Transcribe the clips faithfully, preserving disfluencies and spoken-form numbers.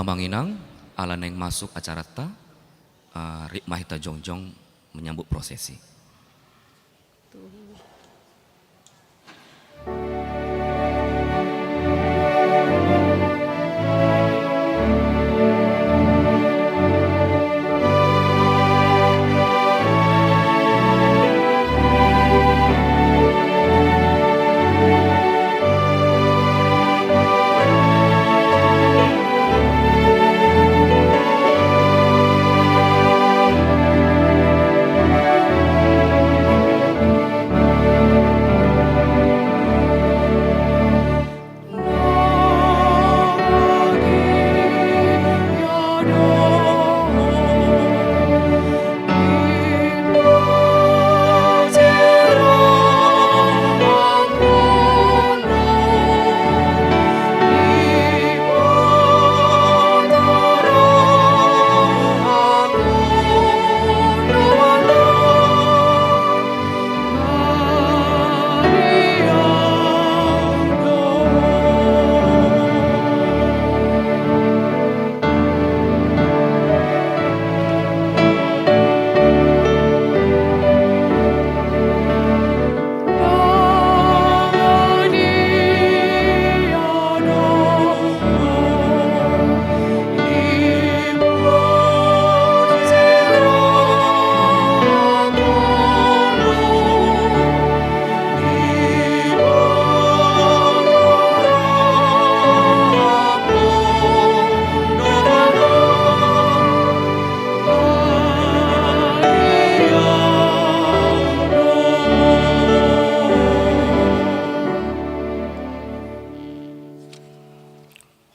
Amang inang, ala naeng masuk acaranta, eh, rap ma hita jongjong menyambut prosesi.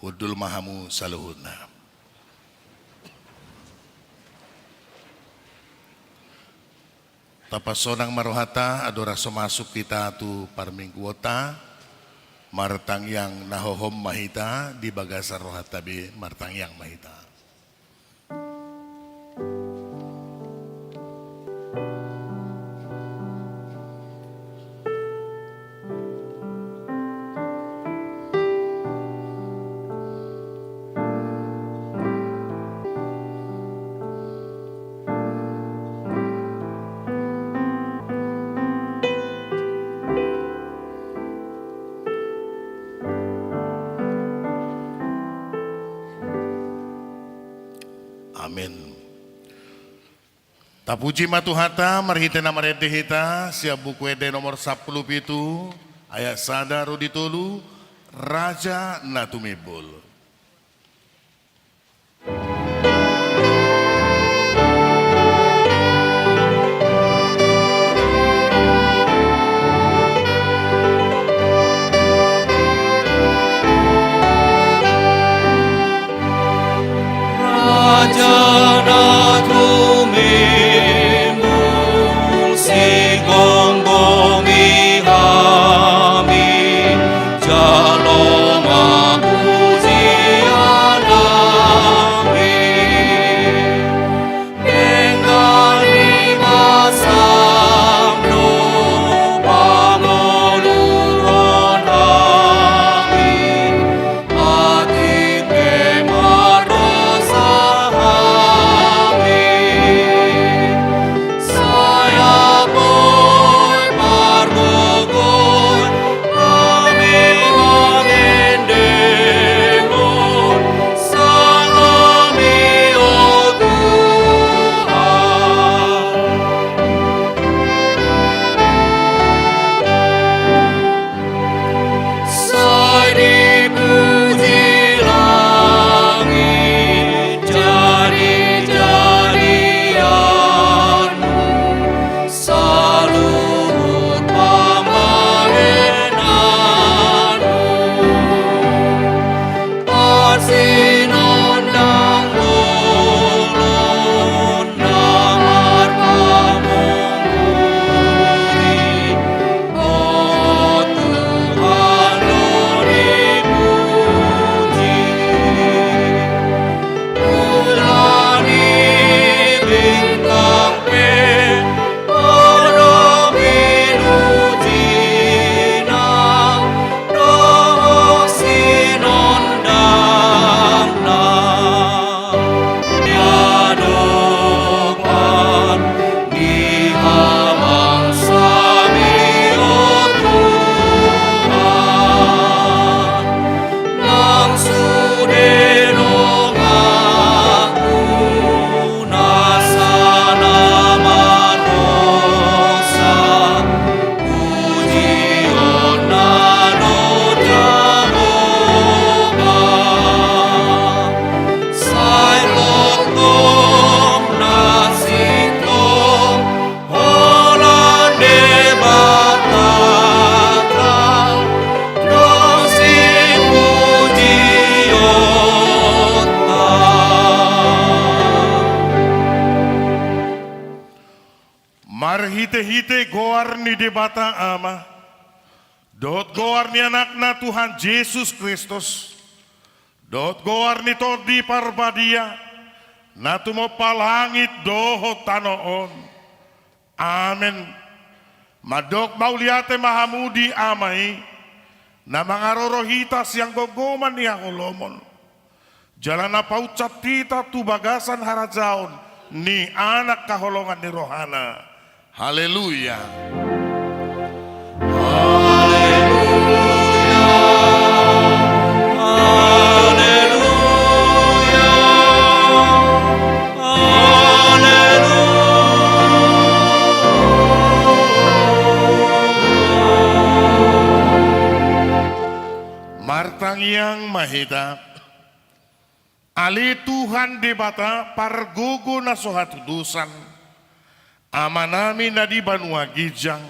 Hundul ma hamu saluhutna. Tapansonang ma rohanta, andorang so masuk hita tu parmingguonta, martangiang na hohom ma hita, di bagasan rohanta be martangiang ma hita. Amin. Tapuji ma Tuhanta, marhite na marende hita, sian Buku Ende nomor sampulu pitu, ayat sada ro di tolu, Raja na tumimbul. Raja na tumimbul, sigomgomi hami, jalo ma pujian nami. Denggan ni basam do pangoluhon hami, atik pe mardosa hami. Sai apoi pargogoi hami mangendehon salami, o Tuhan. Sai dipuji langit jadi-jadianmu, saluhut pambahenanmu. Parsinondang bolon na marpamungguri, o Tuhan, do dipuji. Bulan ni bintang pe pola pinujina, dohot sinondang Marhitehite goar ni Debata Ama, dohot goar ni Anakna Tuhan Jesus Kristus, dohot goar ni Tondi Parbadia, na tumompa langit dohot tano on. Amen. Mandok mauliate ma hamu di Ama i, na mangaroro hita sian gomgoman ni haholomon, jala na paunsat hita tu bagasan harajaon ni Anak haholongan ni rohana. Haleluya. Haleluya. Haleluya. Haleluya. Martangiang ma hita. Ale Tuhan Debata pargogo na so hatudosan, Amanami na di banua ginjang,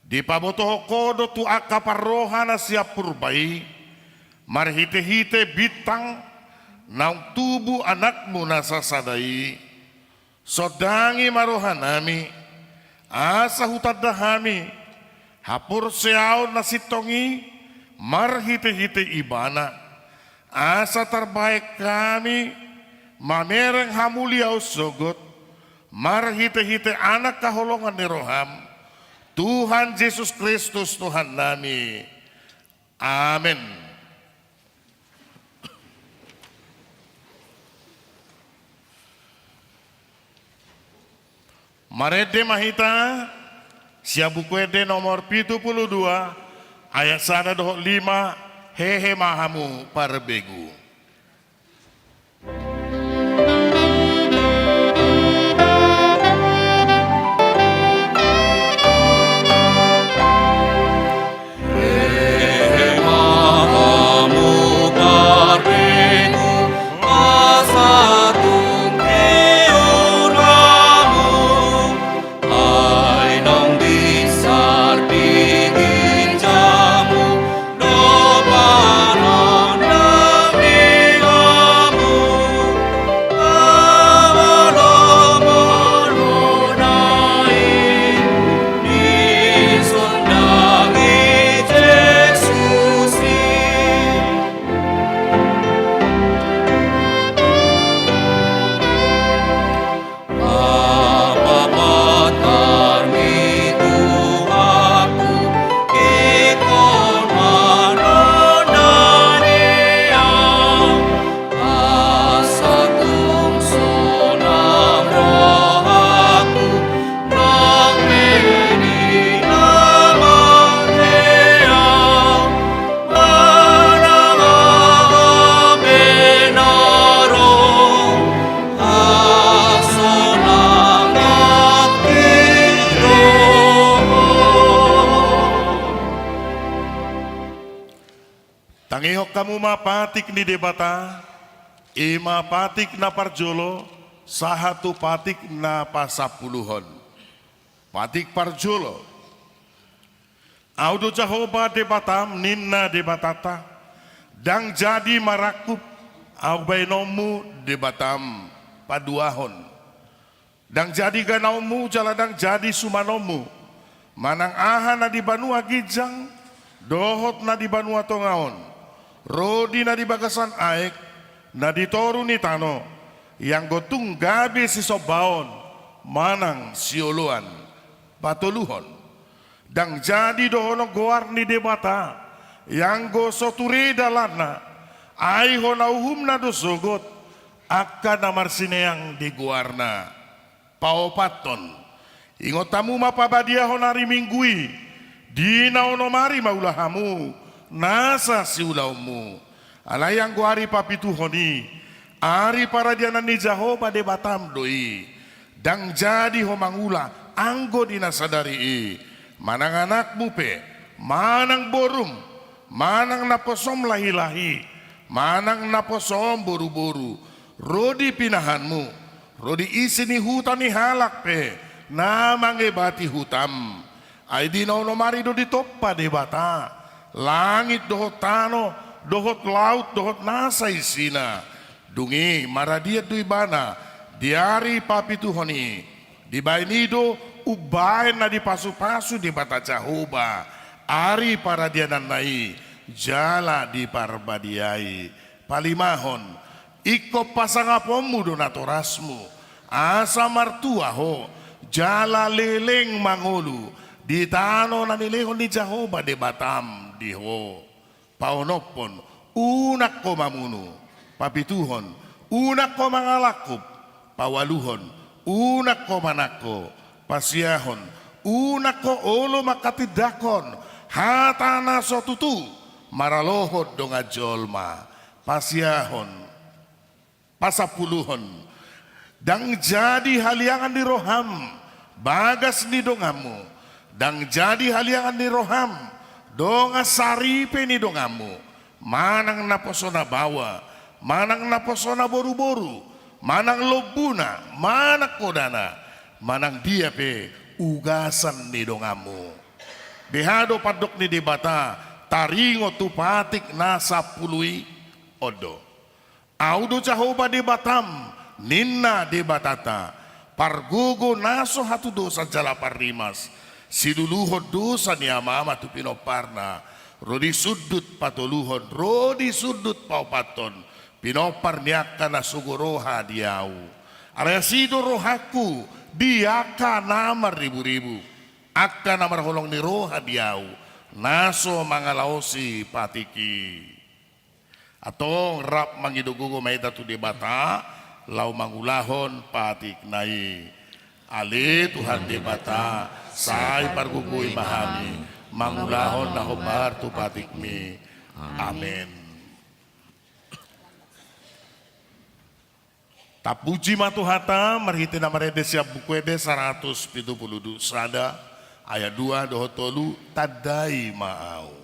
dipabotohon Ho do tu angka parroha na sian purba i, marhitehite bintang naung tubu Anakmu na sasada i. Sondangi ma rohanami, asa hutanda hami haporseaon na sintong i marhitehite Ibana, asa tarbahen hami mamereng hamuliaon sogot marhitehite Anak haholongan ni roham, Tuhan Jesus Kristus Tuhannami. Amen. Marende ma hita sian Buku Ende nomor pitu pulu dua, ayat sada dohot lima, hehe ma hamu parbegu. Ai naung binsar di ginjangmu, dompak nang di hamu, haholomon i disondangi Jesus i. Tangihon hamu ma patik ni Debata, i ma patik na parjolo, sahat tu patik na pasampuluhon. Patik parjolo. Ahu do Jahowa Debatam, ninna Debatanta, ndang jadi marangkup Ahu baenonmu Debatam paduahon. Ndang jadi ganaonmu jala ndang jadi sumanonmu, manang aha na di banua ginjang dohot na di banua tonga on, ro di na di bagasan aek, na di toru ni tano, ianggo tung gabe sisombaon manang sioloan patoluhon. Ndang jadi dohonon goar ni Debata, ianggo so ture dalanna, ai hona uhumna do sogot angka na marsineang di goarna. Paopathon, ingot hamu ma pabadiahon ari Minggu i, di na onom ari ma ula hamu nasa siulaonmu. Alai anggo ari papituhon i, ari paradianan ni Jahowa Debatam do i. Ndang jadi ho mangula anggo di na sadari i, manang anakmu pe, manang borum, manang naposom lahilahi, manang naposom boruboru, ro di pinahanmu, ro di isi ni huta ni halak pe na mangebati hutam. Ai di na onom ari do ditompa Debata langit dohot tano, dohot laut dohot nasa isina. Dung i maradian do Ibana di ari papituhon i. Dibahen i do umbaen na dipasupasu Debata Jahowa ari paradiananna i jala diparbadiai. Palimahon, ingkon pasangaponmu do natorasmu, asa martua ho jala leleng mangolu di tano na nilehon ni Jahowa Debatam di ho. Paonomhon, unang ho mamunu. Papituhon, unang ho mangalangkup. Paualuhon, unang ho manangko. Pasiahon, unang ho olo manghatindanghon hata na so tutu maralohon dongan jolma. Pasiahon, pasampuluhon, ndang jadi haliangan ni roham bagas ni donganmu, ndang jadi haliangan ni roham dongan saripe ni donganmu, manang naposona baoa, manang naposona boruboru, manang lombuna, manang hodana, manang dia pe ugasan ni donganmu. Beha do pandok ni Debata taringot tu patik na sampulu i? On do. Ahu do Jahowa Debatam, ninna Debatanta, pargogo na so hatudosan jala parrimas, siluluhon dosa ni amaama tu pinomparna, ro di sundut patoluhon, ro di sundut paopathon, pinompar ni angka na sogo roha di ahu. Alai asi do rohangku di angka na marriburibu, angka na marholong ni roha di ahu, na so mangalaosi patik i. Antong rap mangido gogo ma hita tu Debata, laho mangulahon patikna i. Ale Tuhan Debata, sai pargogoi ma hami mangulahon na hombar tu patikmi. Amen. Tapuji ma Tuhanta marhite na marende sian Buku Ende saratus pitu pulu sada, ayat dua dohot tolu, tandai ma ahu.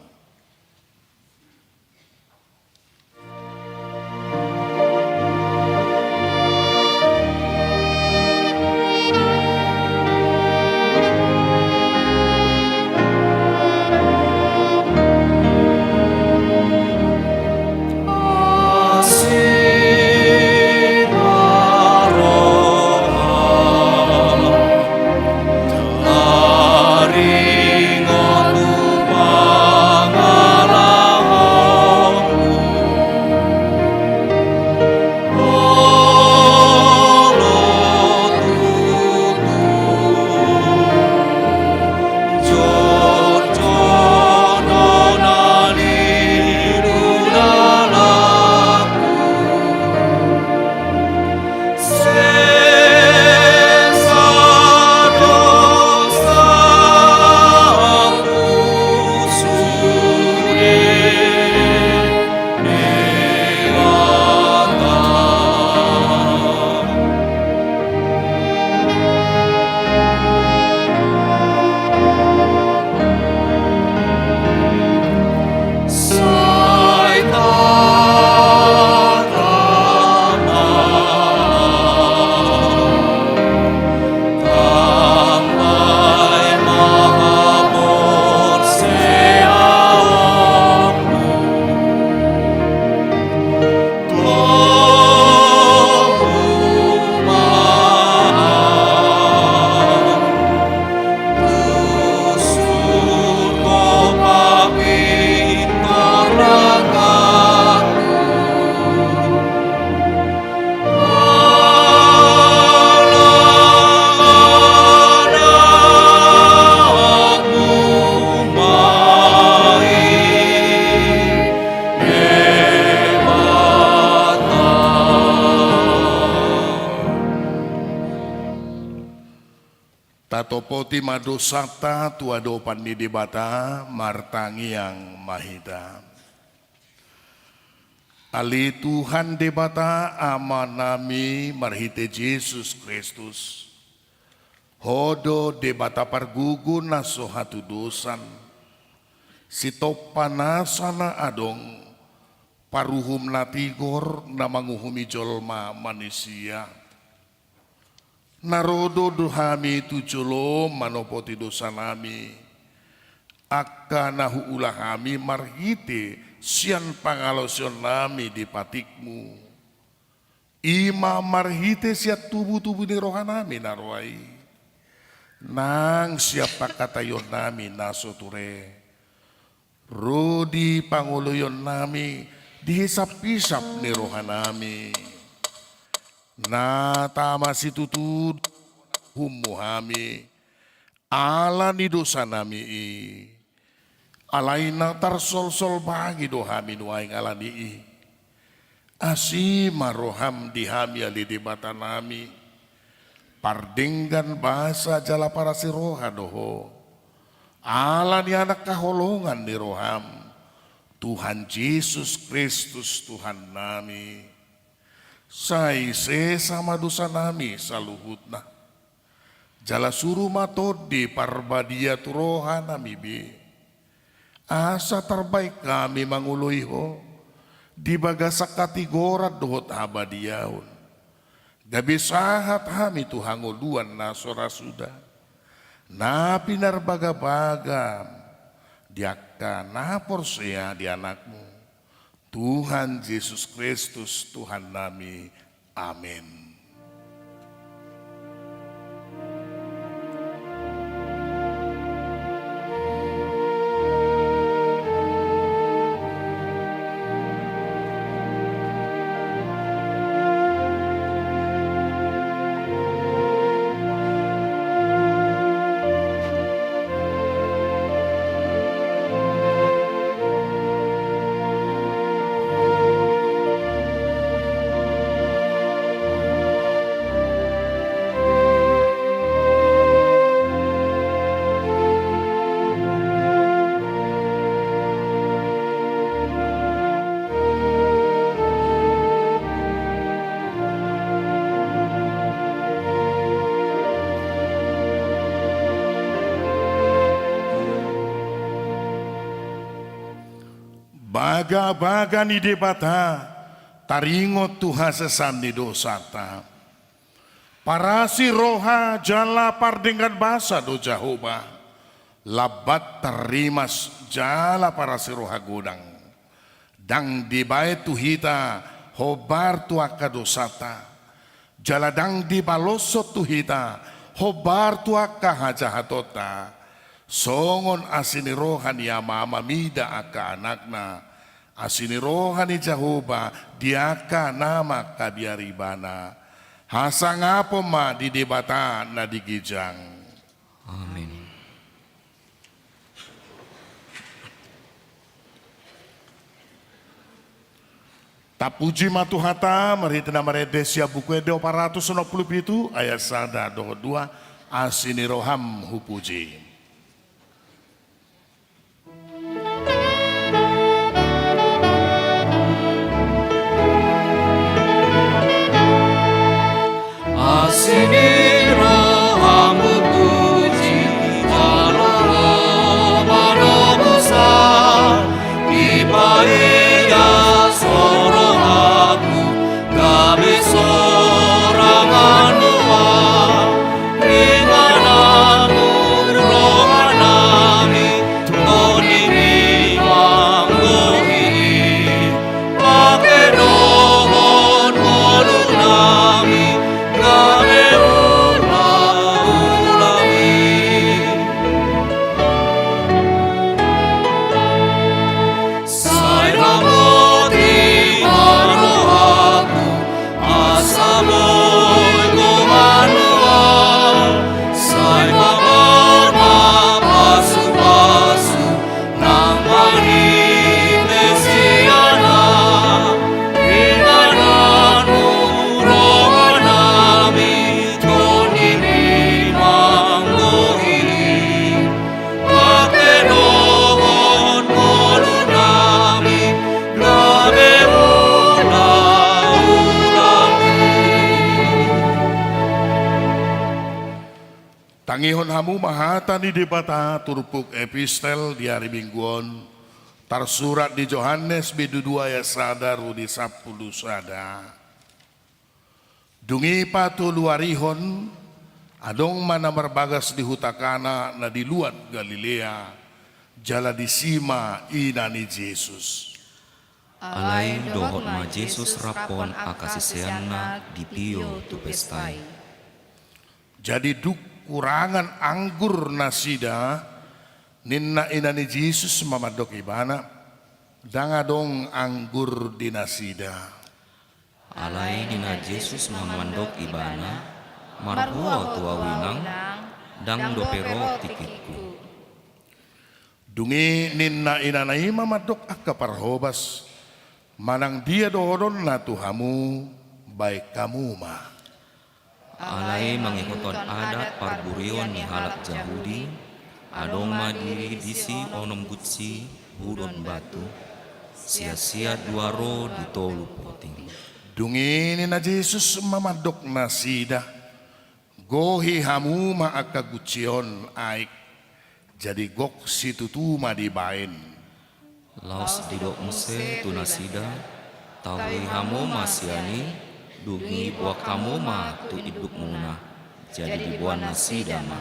Tatopoti ma dosanta tu adopan ni Debata, martangiang ma hita. Ale Tuhan Debata Amanami marhite Jesus Kristus, Ho do Debata pargogo na so hatudosan, sitompa nasa na adong, paruhum na tigor na manguhumi jolma manisia. Na ro do hami tu jolom manopoti dosanami, angka na huula hami marhite sian pangalaosionnami di patikmu. I ma marhite sian tubutubu ni rohanami na roa i. Nang sian pangkataionnami na so ture, ro di pangoloionnami di hisaphisap ni rohanami. Na tama situtu do uhummu hami ala ni dosanami i. Alai na tarsolsol bagi do hami nuaeng ala ni i. Asi ma roham di hami ale Debatanami, pardenggan basa jala parasi roha do ho, ala ni Anak haholongan ni roham, Tuhan Jesus Kristus Tuhannami. Sai sesa ma dosanami saluhutna. Jala suru ma Tondi Parbadia tu rohanami be. Asa tarbaen hami mangoloi ho di bagasan hatigoran dohot habadiaon. Gabe sahat hami tu hangoluan na so ra suda. Na pinarbagabaga di angka na porsea di Anakmu. Tuhan Jesus Kristus Tuhannami. Amen. Bagabaga ni Debata, taringot tu hasesaan ni dosanta. Parasi roha jala pardenggan basa do Jahowa, lambat tarrimas jala parasi roha godang. Ndang dibaen tu hita hombar tu angka dosanta, jala ndang dibaloshon tu hita hombar tu angka hajahatonta. Songon asi ni roha ni ama-ama mida angka anakna, asi ni roha ni Jahowa di angka na mangkabiar Ibana. Hasangapon ma di Debata na di ginjang. Amen. Tapuji ma Tuhanta, marhite na marende sian Buku Ende opat ratus onom pulu pitu ayat sada dohot dua, asi ni roham hupuji. Asi ni roham hupuji, jala manomusan, dipaihut rohangku, gabe sorangan nuaeng, inganan rohanami, tondimi manggohi. Pake dohot ngolunami, gabe ulaulami. Sai ramoti ma rohangku, asa boi goanuan, sai pabar ma pasupasu, nang marhite sian ingananmu rohanami, tondimi manggohi. Pake dohot ngolunami, gabe ulaulami. Tangihon hamu ma hata ni Debata turpuk epistel di ari Minggu on, tarsurat di Johannes bindu dua ayat sada ro di sampulu sada. Dung i patoluarihon, adong ma na marbagas di huta Kana na di luat Galilea, jala disi ma ina ni Jesus. Alai dohot ma Jesus raphon angka siseanna dipio tu pesta i. Jadi dung Kurangan anggur nasida. Ninna ina ni Jesus ma mandok ibana: Ndang adong anggur di nasida. Alai ninna Jesus ma mandok ibana: Marhua tu ahu, inang? Ndang dope ro tingkingku. Dung i ninna inana i ma mandok angka parhobas: Manang dia dohodonna tu hamu, baen hamu ma. Alai mangihuthon adat parburion ni halak Jahudi, adong ma disi onom gunsi hudon batu, siat-siat dua ro di tolu poting. Dung i ninna Jesus ma mandok nasida: Gohi hamu ma angka gunsi on aek. Jadi gok situtu ma dibaen. Laos didok muse tu nasida: Tahui hamu ma sian i, dung i boan hamu ma tu indukmuna. Jadi diboan nasida ma.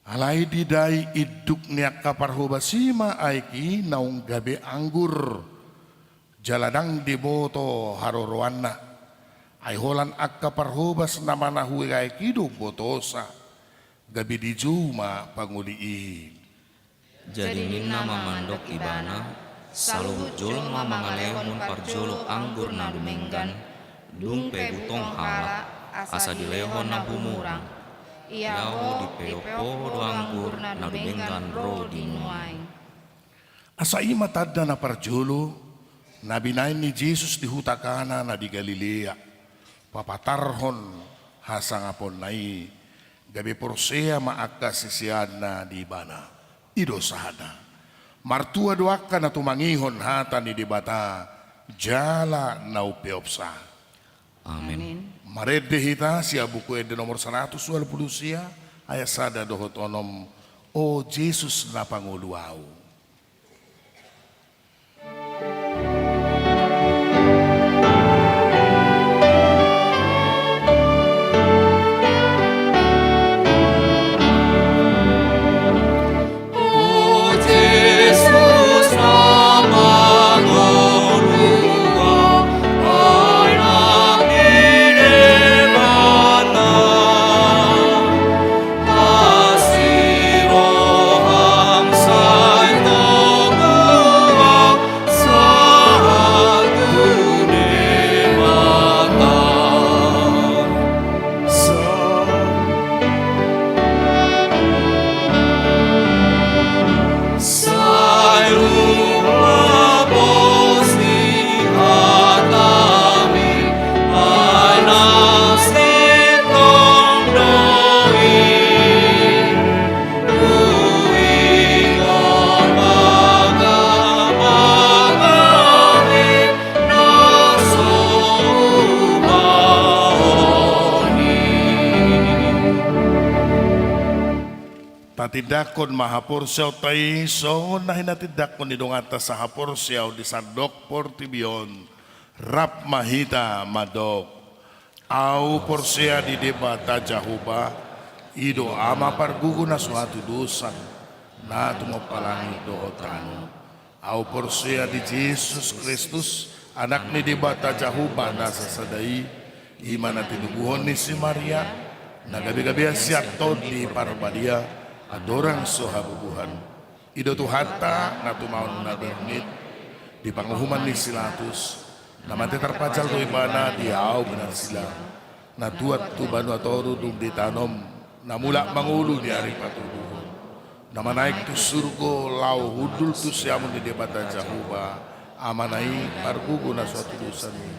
Alai didai induk ni angka parhobas i ma aek i naung gabe anggur, jala ndang diboto haroroanna. Ai holan angka parhobas na manahui aek i do botosa, gabe dijou ma pangoli i. Jadi ninna ma mandok ibana: Saluhut jolma mangalehon parjolo anggur na dumenggan, dung pe butong halak, asa dilehon na humurang. Ia ho dipeop ho do anggur na dumenggan ro di nuaeng. Asa i ma tanda na parjolo na binaen ni Jesus di huta Kana na di Galilea, papatarhon hasangaponna i, gabe porsea ma angka siseanna di ibana. I do sahatna. Martua do angka na tumangihon hata ni Debata jala na umpeopsa. Amen. Amen. Marende hita sian Buku Ende nomor saratus ualu pulu sia, ayat sada dohot onom. O Jesus na pangolu ahu. Tatindangkon ma haporseaonta i songon na hinatindangkon ni donganta sahaporseaon di sandok portibi on. Rap ma hita mandok: Ahu porsea di Debata Jahowa, i do Ama pargogo na so hatudosan, na tumompa langit dohot tano. Ahu porsea di Jesus Kristus, Anak ni Debata Jahowa na sasada i, i ma na tinubuhon ni si Maria, na gabegabean sian Tondi Parbadia, andorang so habubuhan. I do Tuhanta na tumaon na bernit di panguhuman ni si Latus, na mate tarpajal do ibana di ahu pinarsila, na tuat tu banua toru dung ditanom, na mulak mangolu di ari patuduhon, na manaek tu surgo laho hundul tu siamun ni Debata Jahowa, Amana i pargogo na so hatudosan i.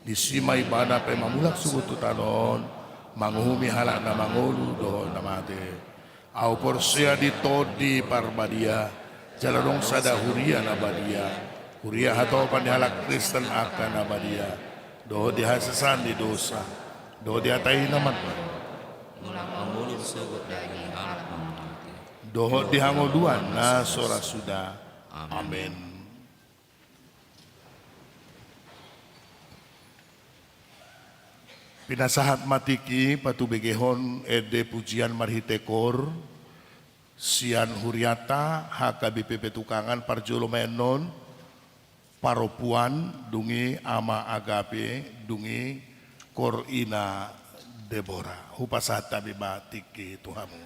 Disi ma ibana pe mamulak sogot tu tano on, manguhumi halak na mangolu dohot na mate. Ahu porsea di Tondi Parbadia, jala adong sada huria na badia, huria hatopan ni halak Kristen angka na badia, dohot di hasesaan ni dosa, dohot di hata i na martua, dohot di hangoluan na so ra suda. Amen. Pinasahat ma tingki patubegehon ende pujian marhite koor sian hurianta H K B P P Tukangan parjolo ma annon, Parompuan, dung i Ama Agape, dung i Koor Ina Debora. Hupasahat hami ma tingki tu hamu.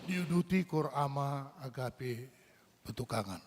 Diuduti Koor Ama Agape Petukangan.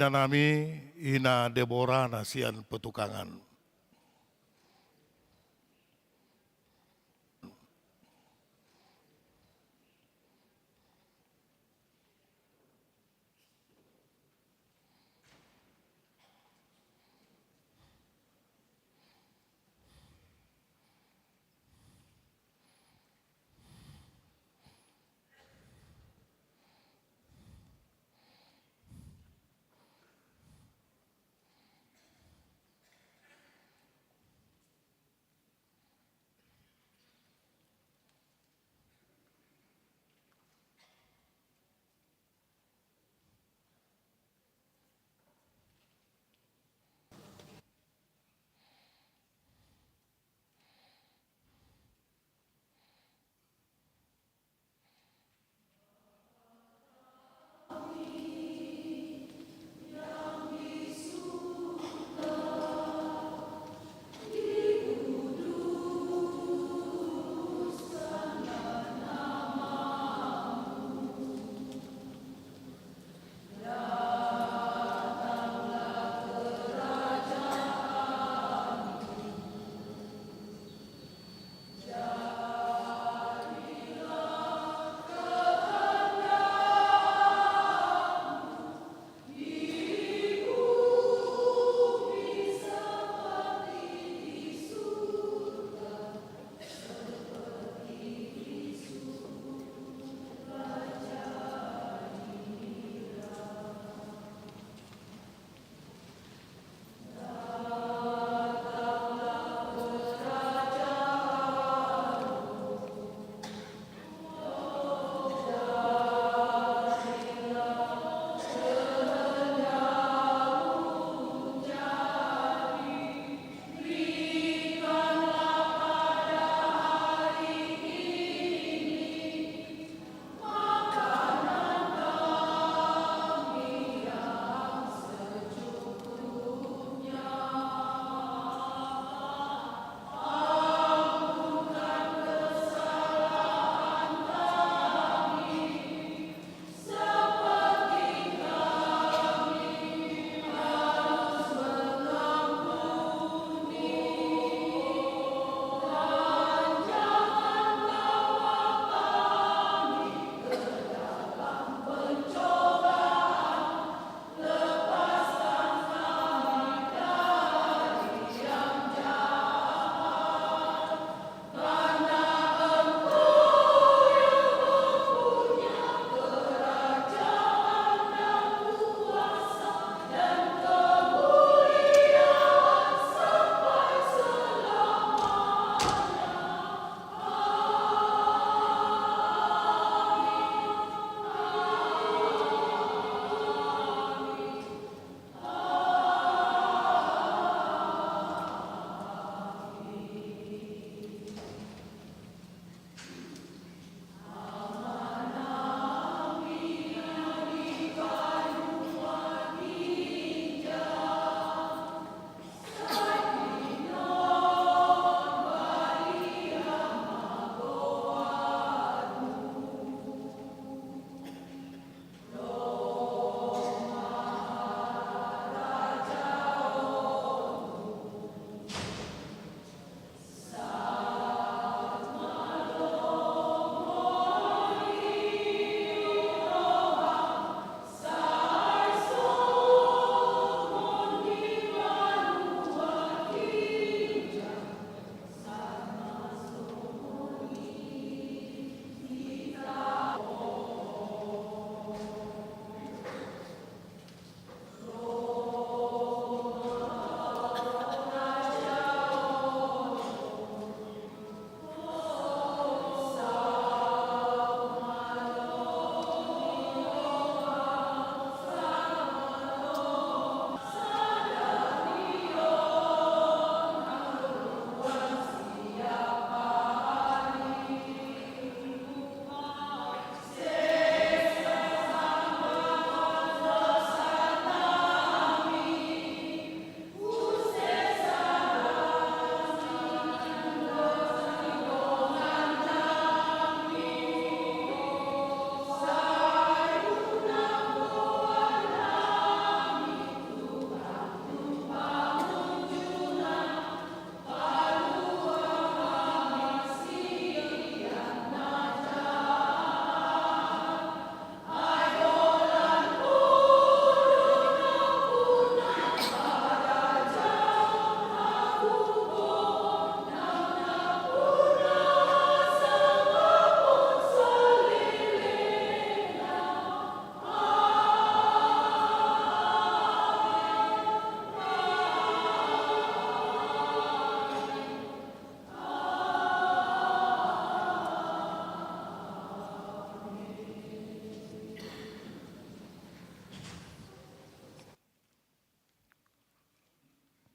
Inanami, ina Debora na sian Petukangan.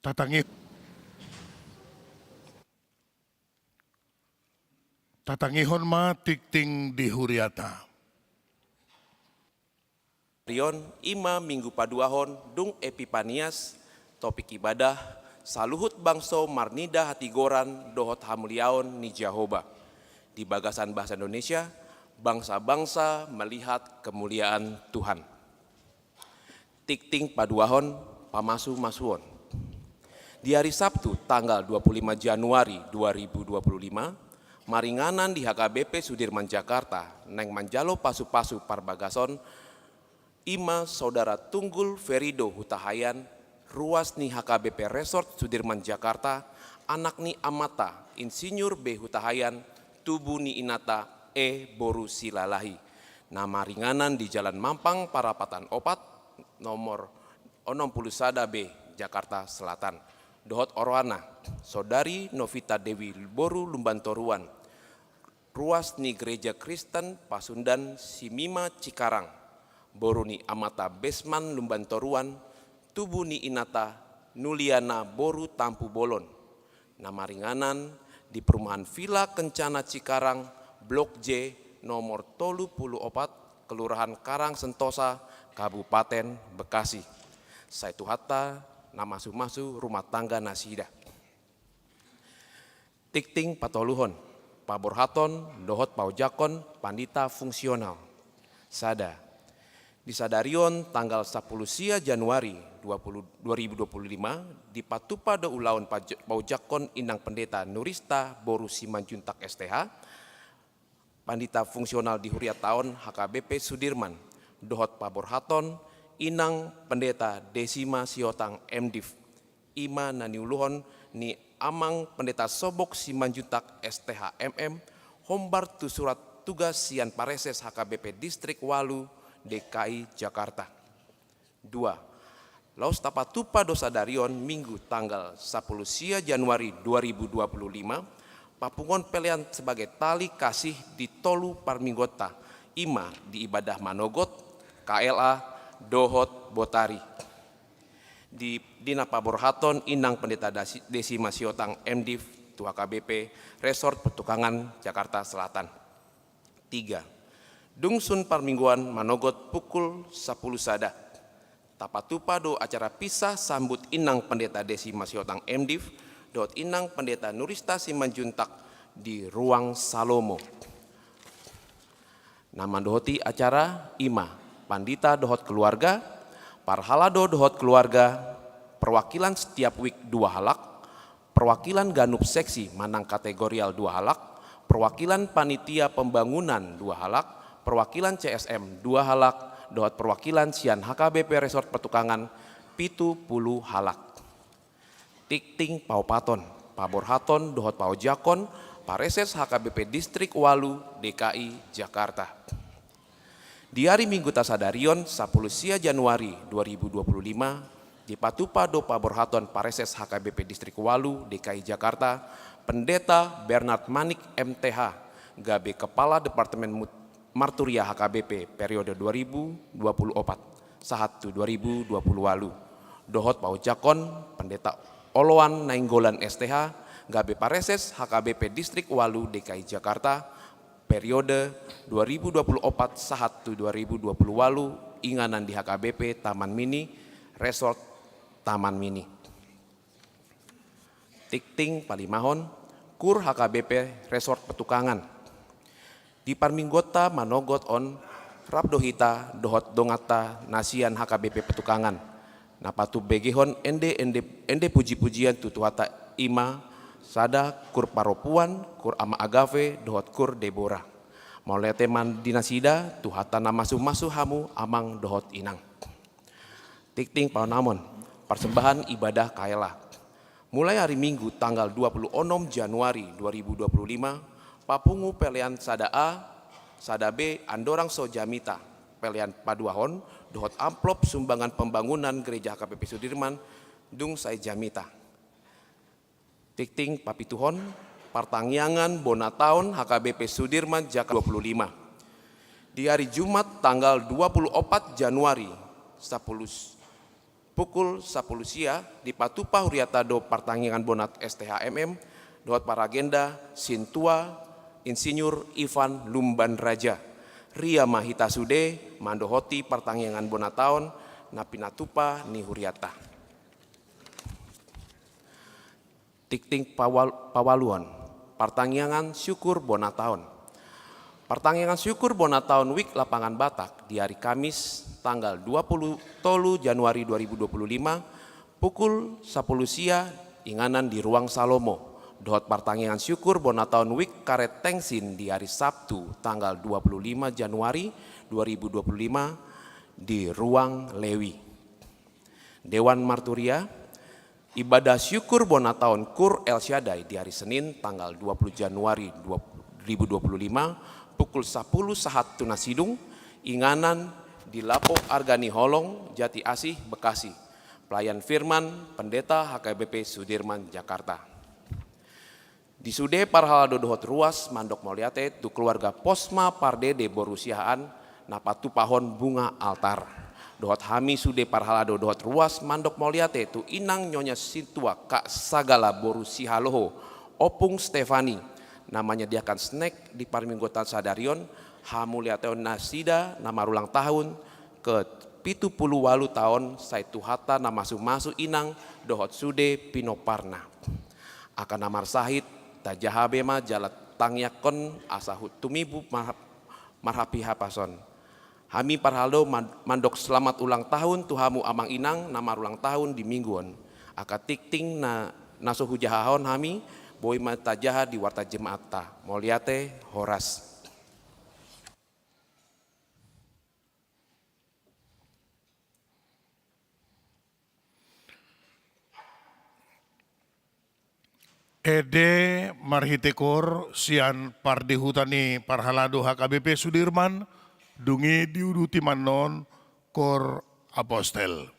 Tatangi-, tatangihon ma tingting di huriata. Rion, i ma minggu paduahon dung Epipanias, topik ibadah, saluhut bangso marnida hatigoran dohot hamuliaon ni Jahowa. Di bagasan bahasa Indonesia, bangsa-bangsa melihat kemuliaan Tuhan. Tingting paduahon, pamasu-masuon. Di ari Sabtu tanggal dua puluh lima Januari dua ribu dua puluh lima, maringanan di H K B P Sudirman Jakarta naeng manjalo pasu-pasu parbagason, i ma Saudara Tunggul Ferido Hutahayan, ruas ni H K B P Resort Sudirman Jakarta, anak ni amanta Insinyur B Hutahayan, tubu ni inanta E boru Silalahi, na maringanan di Jalan Mampang Parapatan opat, nomor onom pulu sada B, Jakarta Selatan. Dohot orohanna, Saudari Novita Dewi boru Lumbantoruan, ruas ni Gereja Kristen Pasundan Simima Cikarang, boru ni amanta Besman Lumbantoruan, tubu ni inanta Nuliana boru Tampubolon, na maringanan di Perumahan Villa Kencana Cikarang, Blok J, nomor tolu pulu opat, Kelurahan Karang Sentosa, Kabupaten Bekasi. Sai Tuhanta na masu-masu rumah tangga nasida. Tingting patoluhon, paborhaton dohot paojakhon pandita fungsional. Sada. Di sadari on tanggal sampulu sia Januari dua puluh, dua ribu dua puluh lima, dipatupa do ulaon paj-, paojakhon Inang Pendeta Nurista boru Simanjuntak S T H, pandita fungsional di huriata on H K B P Sudirman, dohot paborhaton Inang Pendeta Desima Siotang M Div, i ma na niuluhon ni Amang Pendeta Sobok Simanjuntak S T H M M, hombar tu surat tugas sian Pareses H K B P Distrik ualu D K I Jakarta. Dua. Laos tapatupa do sadari on Minggu tanggal sampulu sia Januari dua ribu dua puluh lima, papunguon pelean sebagai tali kasih di tolu parmingguonta, i ma di ibadah manogot, K L A, dohot botari. Di, di na paborhaton Inang Pendeta Dasi-, Desima Siotang M Div tu H K B P Resort Petukangan Jakarta Selatan. Tiga. Dung sun parmingguan manogot pukul sampulu sada, tapatupa do acara pisah sambut Inang Pendeta Desima Siotang M Div dohot Inang Pendeta Nurista Simanjuntak di Ruang Salomo. Na mandohoti acara i ma pandita dohot keluarga, parhalado dohot keluarga, perwakilan setiap wik dua halak, perwakilan ganup seksi manang kategorial dua halak, perwakilan panitia pembangunan dua halak, perwakilan C S M dua halak, dohot perwakilan sian H K B P Resort Petukangan pitu pulu halak. Tingting paopathon, paborhathon dohot paojakhon Pareses H K B P Distrik ualu D K I Jakarta. Di ari Minggu tasadari on, sampulu sia Januari dua ribu dua puluh lima, dipatupa do paborhathon Pareses H K B P Distrik ualu D K I Jakarta, Pendeta Bernard Manik M T H, gabe Kepala Departemen Mut-, Marturia H K B P periode dua ribu dua puluh opat sahat tu dua ribu dua puluh ualu. Dohot paojakhon Pendeta Oloan Nainggolan S T H, gabe Pareses H K B P Distrik ualu D K I Jakarta, periode dua ribu dua puluh opat sahat tu dua ribu dua puluh ualu, inganan di H K B P Taman Mini, Resort Taman Mini. Tingting palimahon, Kur H K B P Resort Petukangan. Di parmingguonta manogot on, rap do hita dohot donganta na sian H K B P Petukangan, na patumbegehon ende, ende, ende puji-pujian tu Tuhanta, i ma sada Kur Paropuan, Kur Ama Agape dohot Kur Debora. Mauliate ma di nasida, Tuhanta na masu-masu hamu amang dohot inang. Tingting paonomhon, parsembahan ibadah K L A. Mulai ari Minggu tanggal dua puluh onom Januari dua ribu dua puluh lima, papungu pelean sada A, sada B, andorang so jamita. Pelean paduahon dohot amplop sumbangan pembangunan Gereja H K B P Sudirman, dung sai jamita. Tingting papituhon, partangiangan bona taon H K B P Sudirman Jakarta dua puluh lima. Di ari Jumat tanggal dua puluh opat Januari, sampulu, Pukul sapulu sia dipatupa huriata do partangiangan bona S T H M M dohot paragenda sintua Insinyur Ivan Lumban Raja. Ria ma hita sude mandohoti partangiangan bona taon na pinatupa ni huriata. Tingting pawal-, pawaluhon, partangiangan syukur bona taon. Partangiangan syukur bona taon Wik Lapangan Batak di ari Kamis tanggal dua pulu tolu Januari dua ribu dua pulu lima, pukul sapulu sia inganan di Ruang Salomo. Dohot partangiangan syukur bona taon Wik Karet Tengsin di ari Sabtu tanggal dua pulu lima Januari dua ribu dua pulu lima di Ruang Lewi. Dewan Marturia, ibadah syukur bona taon Kur El Shaddai di ari Senin tanggal dua pulu Januari dua ribu dua pulu lima, pukul sapulu sahat tu na sidung, inganan di Lapo Arga ni Holong, Jati Asih, Bekasi. Pelayan firman, Pendeta H K B P Sudirman, Jakarta. Di sude parhalado dohot ruas mandok mauliate tu keluarga Posma Pardede boru Siahaan na patupahon bunga altar. Dohot hami sude parhalado dohot ruas mandok mauliate tu inang Nyonya Sintua Kak Sagala boru Sihaloho, Ompung Stefani, na manyadiakan snack di parmingguon sadari on, hamauliateon nasida na marulang tahun ke pitu pulu ualu taon sai Tuhanta na masumasu inang dohot sude pinomparna. Angka na marsahit, tajaha be ma jala tangiangkon asa hut tumibu marhap-, marhapihapason. Hami parhalado man-, mandok selamat ulang tahun tu hamu amang inang na marulang tahun di minggu on. Angka tingting na, na so hujahahon hami, boi ma tajaha di warta Jemaatta. Mauliate, horas. Ende marhite koor sian pardihuta ni parhalado H K B P Sudirman, dung i diuduti ma annon koor apostel.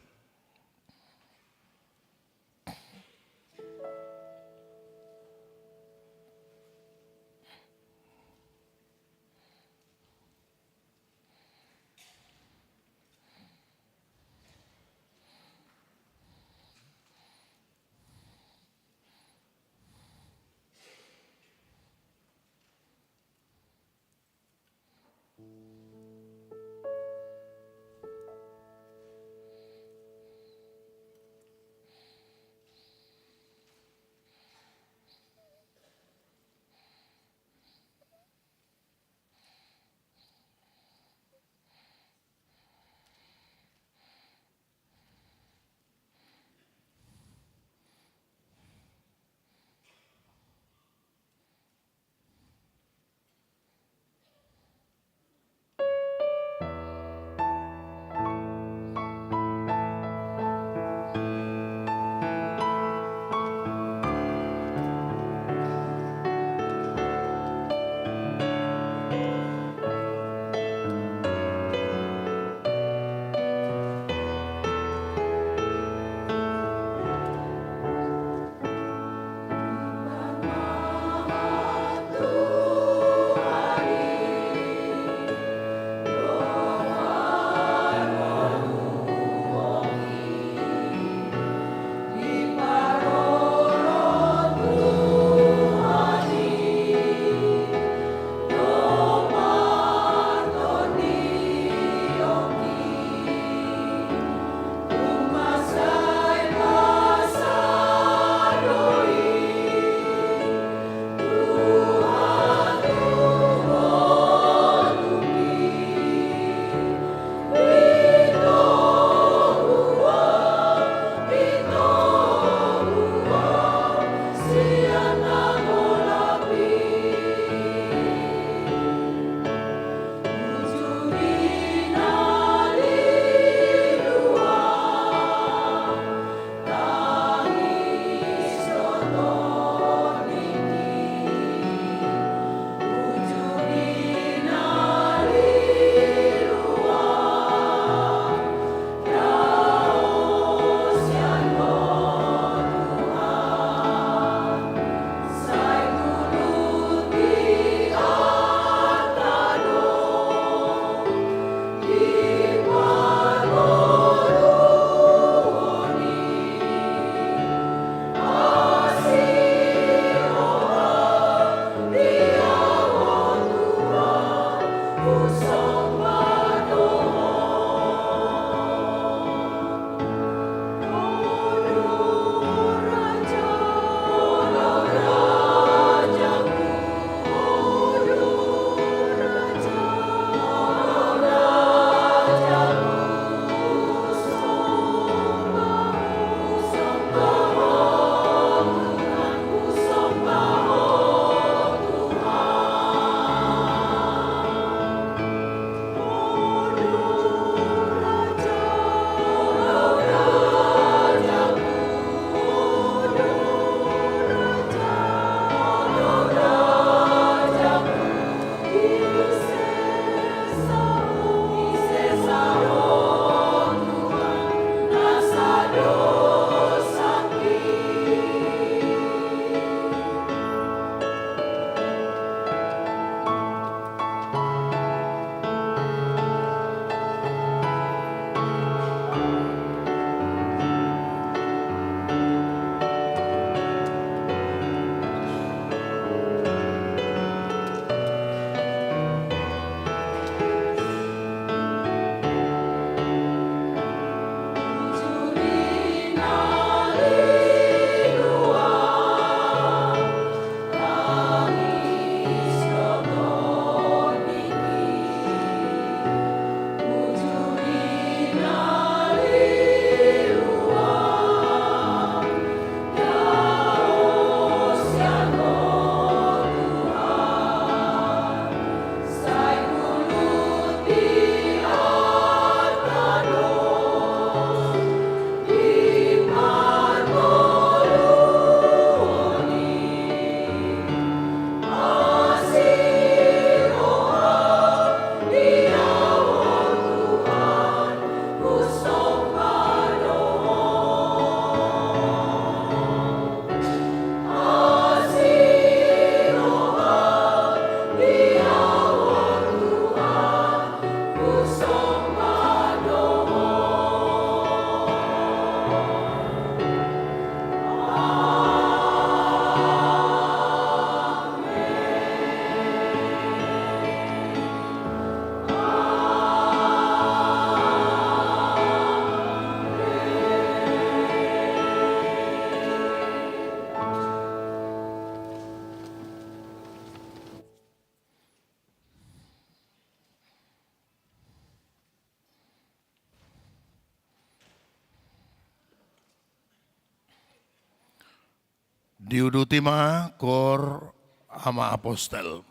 Diuduti ma koor ama apostel.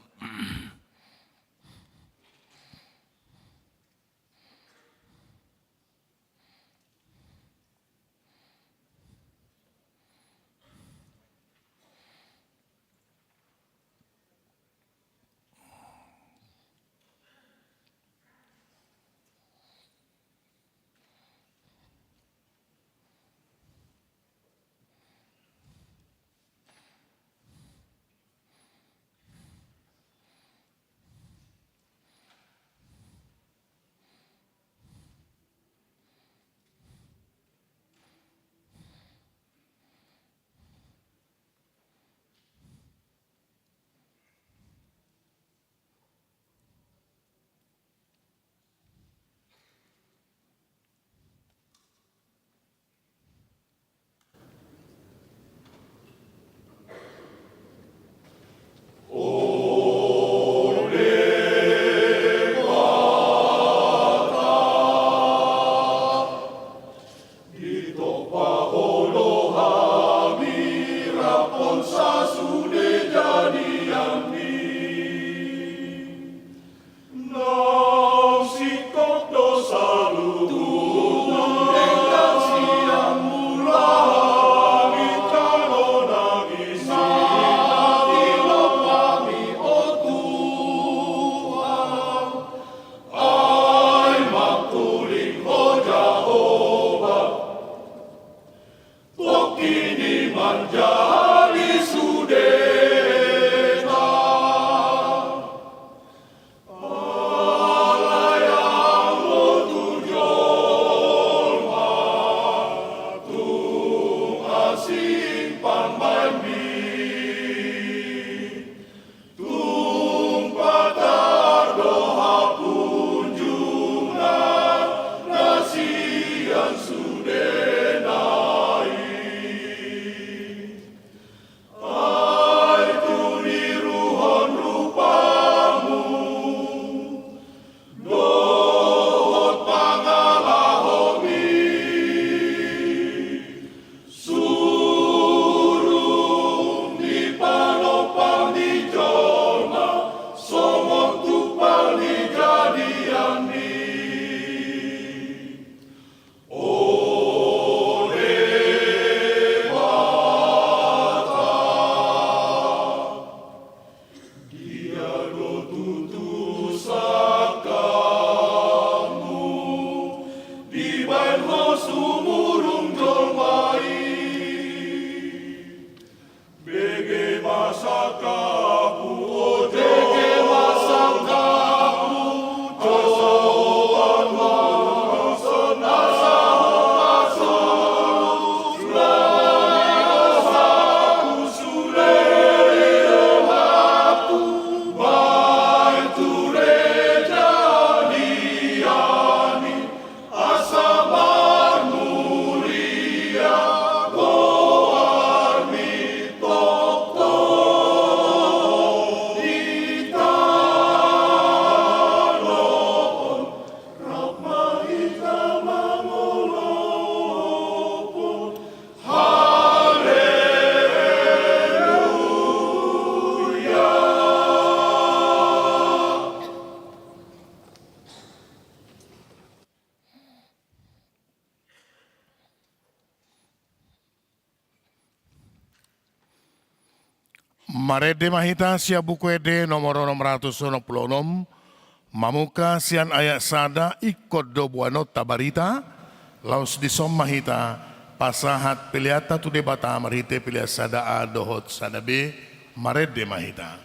Ditompa Ho do hami rap on sasude jadianmi. Naung singkop do saluhutna denggan sian mula hami tano nangis i, na tilop hami, o Tuhan. Ai mangkuling Ho Jahowa, tongkin i manjadi sudena. Alai anggo tu jolma tung asing pambahenmi. Tung patar do hapunjungan na sian sudena i. Ai tuniruhon rupamu dohot pangalahomi. Surung ni panompar ni jolma songon tumpal ni jadianmi. O Debata, dia do tutu sangkapmu dibahen Ho sumurung jolma i? Bege ma sangkapmu, o Jahowa, bege ma sangkapmu, asa Ho pasu, asa Ho pasu, asa Ho pasu, bahen ture jadianmi, asa marmulia goarmi tongtong di tano on. Rap ma hita mangolopon. Haleluya. Marende ma hita sian Buku Ende nomor onom ratus onom pulu onom, mamungka sian ayat sada, ingkon do boanonta barita, laos dison ma hita pasahat peleanta tu Debata marhite pelean sada A dohot sada B. Marende ma hita.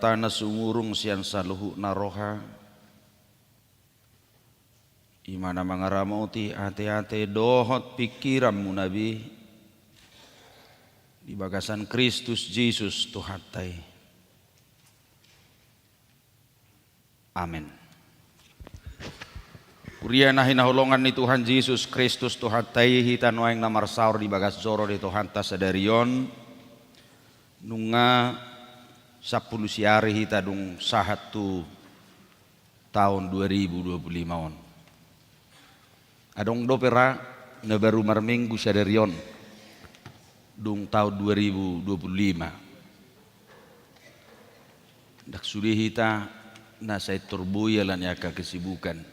Debata na sumurung sian saluhutna roha, i ma na mangaramoti ateate dohot pingkiranmuna be di bagasan Kristus Jesus Tuhanta i. Amen. Huria na hinaholongan ni Tuhan Jesus Kristus Tuhanta i, hita nuaeng na marsaor di bagas joro ni Tuhanta sadari on, nunga sampulu siari hita dung sahat tu taon dua ribu dua pulu lima on. Adong dope ra na baru marminggu sadari on dung taon dua ribu dua pulu lima. Ndang sude hita na sai torboi ala ni angka kesibukan.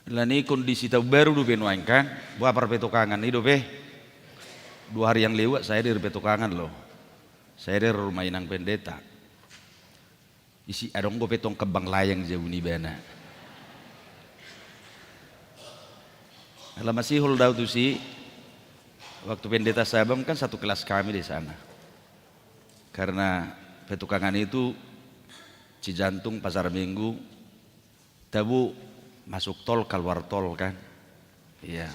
Ala ni kondisi taon baru dope nuaeng kan, boha parpetokangan i dope. Dua hari yang lewat saya dari Petokangan loh. Saya dari rumah inang pendeta. Isi adong dope tong kembang layang jabu ni ibana. Ala masihol do au tusi, waktu pendeta Sabam kan satu kelas kami di sana. Karena Petokangan itu Cijantung, Pasar Minggu, tabo masuk tol, kaluar tol kan. Iya.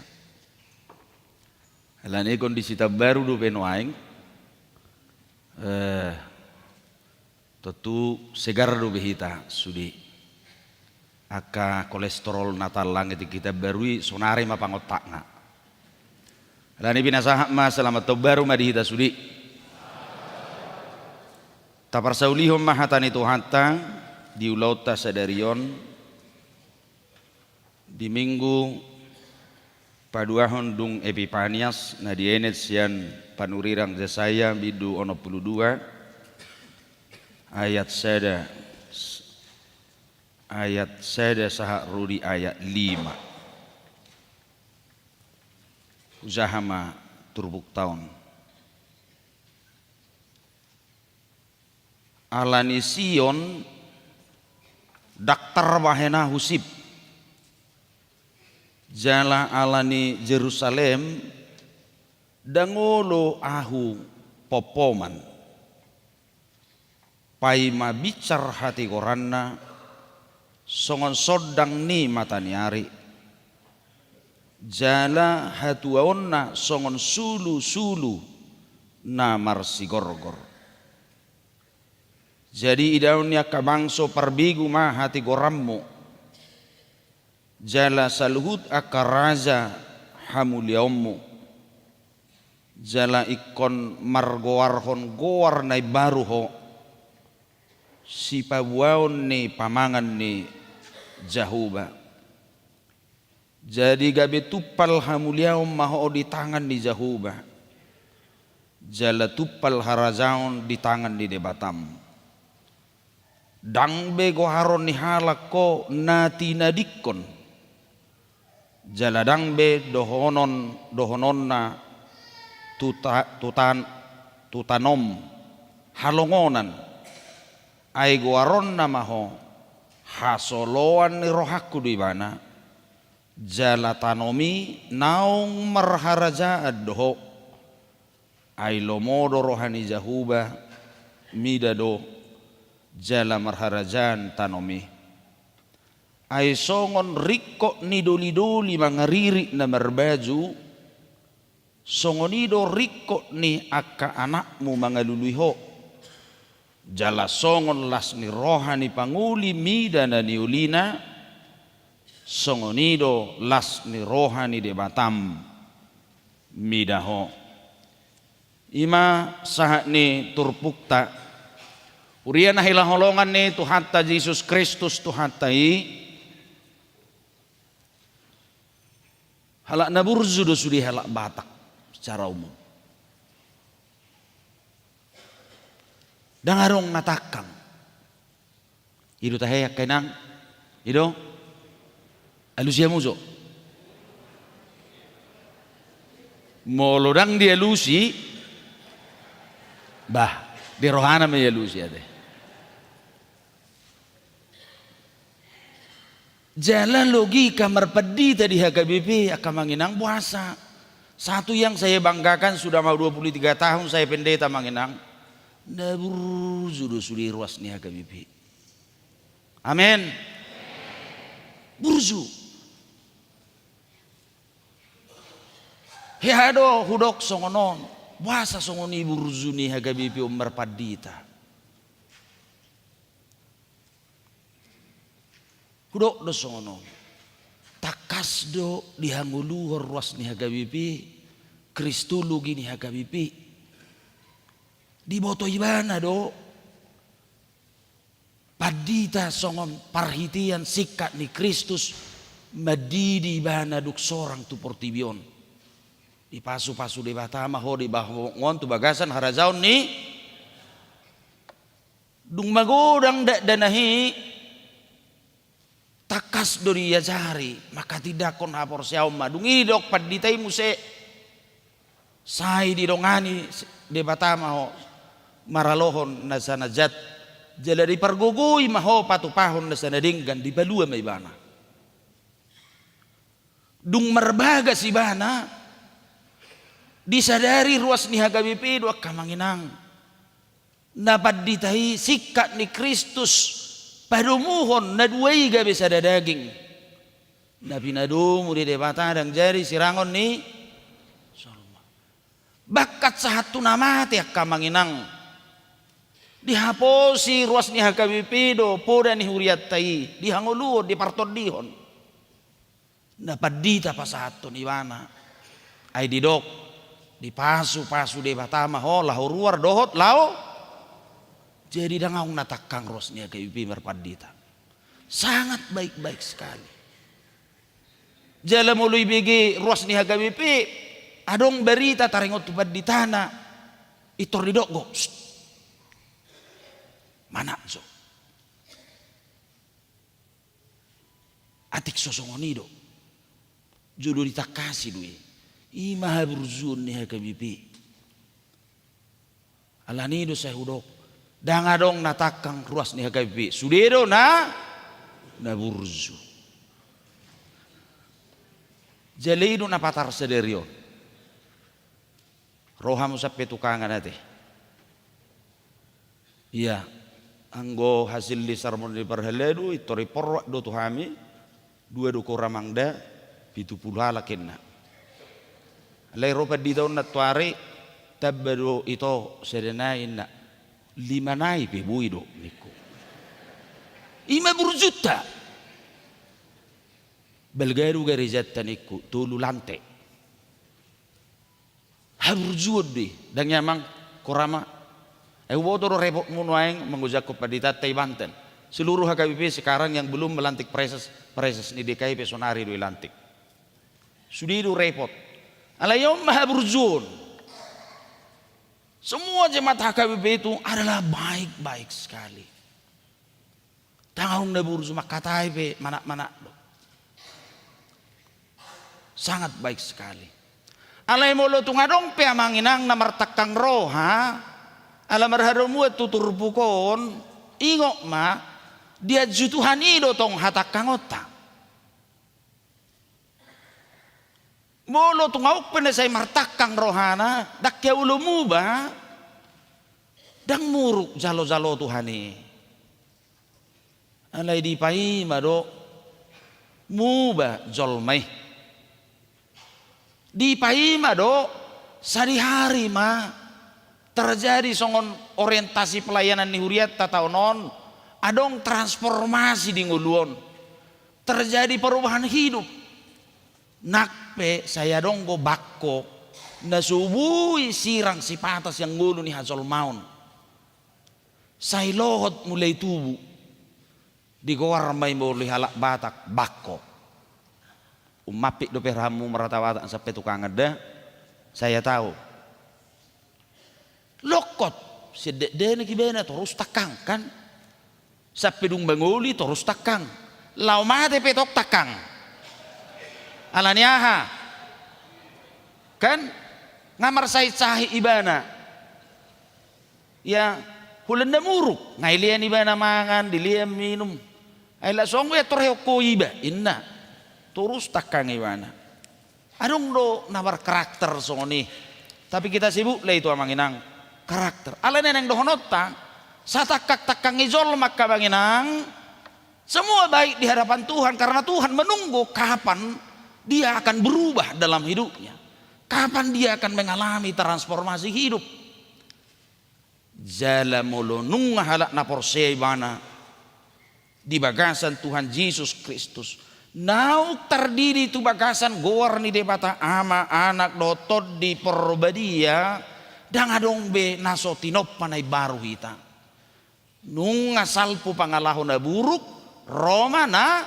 Ala ni kondisi taon baru dope nuaeng, eh, tontu segar dope hita sude. Angka kolesterol na tallang i di hita baru i sonari ma pangontakna. Ala ni pinasahat ma selamat taon baru ma di hita sude. Taparsaulihon ma hata ni Tuhanta di ulaonta sadari on. Di Minggu paduahon dung Epipanias na dienet sian panurirang Jesaya bindu onom pulu dua ayat sada, ayat sada sahat ro di ayat lima. Hujaha ma turpukta on. Ala ni Sion ndang tarbahen Ahu sip, jala ala ni Jerusalem ndang olo Ahu pompoman. Paima binsar hatigoranna songon sondang ni mataniari, jala hatuaonna songon sulusulu na marsigorgor. Jadi idaon ni angka bangso parbegu ma hatigoranmu, jala saluhut angka raja hamuliaonmu, jala ingkon margoarhon goar na imbaru ho, sipaboaon ni pamangan ni Jahowa. Jadi gabe tumpal hamuliaon ma ho di tangan ni Jahowa, jala tumpal harajaon di tangan ni Debatam. Ndang be goaron ni halak ho na tinadingkon, jala ndang be dohonon, dohononna tu ta-, tu tan-, tu tanom halongonan, ai goaronna ma ho hasoloan ni rohangku do ibana, jala tanom i naung marharajaan do ho. Ai lomo do roha ni Jahowa, mida do, jala marharajaan tanom i. Ai songon ringkot ni dolidoli mangaririt na marbaju, songon i do ringkot ni angka anakmu mangalului ho. Jala songon las ni roha ni pangoli mida na niolina, songon i do las ni roha ni Debatam mida ho. I ma sahat ni turpukta. Huria na hinaholongan ni Tuhanta Jesus Kristus Tuhanta i. Halak na burju do sude halak Batak secara umum. Ndang adong na tangkang. I do tahe angka inang. I do. Alusi hamu jo. Molo ndang dialusi, bah, di rohana ma ialusi ate. Jala logika marpandita di H K B P, angka amang inang, boasa. Satu yang saya banggakan, sudah mau dua puluh tiga tahun saya pendeta, amang inang. Na burju do sude ruas ni H K B P. Amen. Burju. Hea do hudok songon on. Boasa songon i burju ni H K B P on marpandita? Hudok do songon on. Tangkas do dihangoluhon ruas ni H K B P, kristologi ni H K B P. Diboto ibana do pandita songon parhitean singkat ni Kristus mandidi ibana dung sorang tu portibi on. Dipasupasu Debata ma ho di bahu on tu bagasan harajaon ni. Dung magodang dakdanak i, tangkas do diajari, manghatindanghon haporseaon ma. Dung i didok pandita i muse, sai didongani Debata ma ho maralohon nasa na jat, jala dipargogoi ma ho patupahon nasa na denggan, dipalua ma ibana. Dung marbagas ibana, disadari ruas ni H K B P do angka amang inang. Na pandita i singkat ni Kristus padomuhon na dua i gabe sada daging. Na pinadomu di Debata ndang jadi sirangon ni jolma. Bahkan sahat tu na mate angka amang inang. Dihaposi ruas ni H K B P do poda ni hurianta i, dihangoluhon, dipartondihon. Na pandita pasahathon ibana. Ai didok, dipasupasu Debata ma ho laho ruar dohot laho. Jadi ndang adong na tangkang ruas ni H K B P marpandita. Sangat baik-baik sekali. Jala molo ibege ruas ni H K B P, adong barita taringot tu panditana, pintor didok do, "Sst, manat jo." Atik so songon i do. Jolo ditangkasi do i. I ma haburjuon ni H K B P. Alani do sai hudok. Ndang adong na tangkang ruas ni H K B P. Sude do na, na burju. Jala i do na patar sadari on. Ro hamu sampe tu kangan ate. Ia, anggo hasil ni sermon ni parhalado, pintor diporrohak do tu hami, dua do kora mangda, pitu pulu halak inna. Alai ro pandita on nantoari, tamba do ito sada nai inna. Lima nai pe boi do, ningku. I ma burjunta. Balga do garejanta ningku, tolu lante. Haburjuon do i, ndang i amang, kora ma. Ai huboto do repotmu nuaeng mangojakhon panditanta i Banten. Seluruh H K B P sekarang yang belum melantik praeses, praeses ni D K I pe sonari do ilantik. Sude do repot. Alai on ma haburjuon. Semua jemaat H K B P itu adalah baik-baik sekali. Tangaon na burju, mangkatai pe manat-manat do. Sangat baik sekali. Alai molo tung adong pe amang inang na martangkang roha, ala marhadomuan tu turpuk on, ingot ma, dianju Tuhan i do tong hatangkangonta. Molo tung adong pe na sai martangkang rohana, ndang hea olo muba, ndang muruk jalo-jalo Tuhan i. Alai dipaima do muba jolma i. Dipaima do sadihari ma terjadi songon orientasi pelayanan ni hurianta taon on, adong transformasi di ngolu on. Terjadi perubahan hidup. Nang pe sai adong do bangko na so boi sirang sipata sian ngolu ni hajolmaon. Sai lohot mulai tubu. Digoar ma i molo di halak Batak bangko. Umampit dope hamu marhata Batak sampe tu kangan da. Saya tahu. Longkot, sian dakdanak ibana torus tangkang, kan? Sampe dung mangoli torus tangkang. Laho mate pe tong tangkang. Alani aha? Kan? Nga marsahit-sahit ibana. Ia, holan na muruk. Nga dilean ibana mangan, dilean minum. Ai laos on ia torehon ho iba, inna. Torus tangkang ibana. Adong do na markarakter songon i. Tapi kita sebutlah itu amang inang. Karakter. Alai na naeng dohononta, satangkang-tangkang ni jolma, angka amang inang, semua baik di hadapan Tuhan, karena Tuhan menunggu kapan dia akan berubah dalam hidupnya, kapan dia akan mengalami transformasi hidup. Jala molo nunga halak na porsea ibana di bagasan Tuhan Jesus Kristus, naung tardidi tu bagasan goar ni Debata Ama, Anak dohot Tondi Porbadia, ndang adong be na so tinompa na imbaru hita. Nunga salpu pangalaho na buruk, ro ma na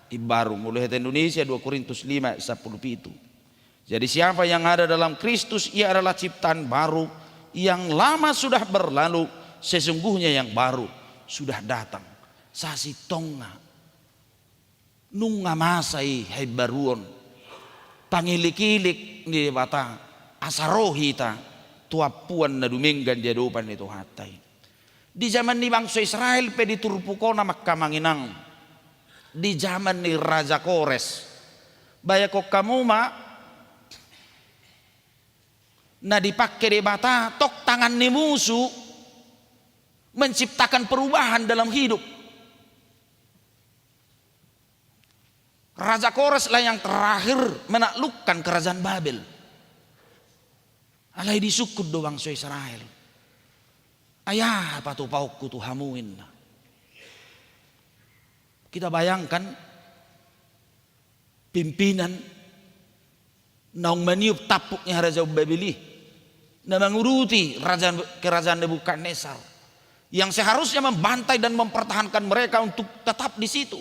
imbaru. Molo hata Indonesia, dua Korintus lima ayat sampulu pitu. Jadi, siapa yang ada dalam Kristus, ia adalah ciptaan baru, yang lama sudah berlalu, sesungguhnya yang baru sudah datang. Sasintongna, nunga masa i haimbaruon, pangilik-ilik ni Debata, asa ro hita tu ampuan na dumenggan di adopan ni Tuhanta i. Di jaman ni bangso Israel pe, di turpuk on, angka amang inang, di jaman ni Raja Kores, bayangkon hamu ma, na dipangke Debata tong tangan ni musu menciptakan perubahan dalam hidup. Raja Kores lah yang terakhir menaklukkan kerajaan Babel. Alai disungkun do bangso Israel. Ai aha patupaonku tu hamu, ninna. Kita bayangkan pimpinan naung maniup tampuk ni harajaon Babel i, na manguruti raja, kerajaan Nebukadnesar, yang seharusnya membantai dan mempertahankan mereka untuk tetap di situ.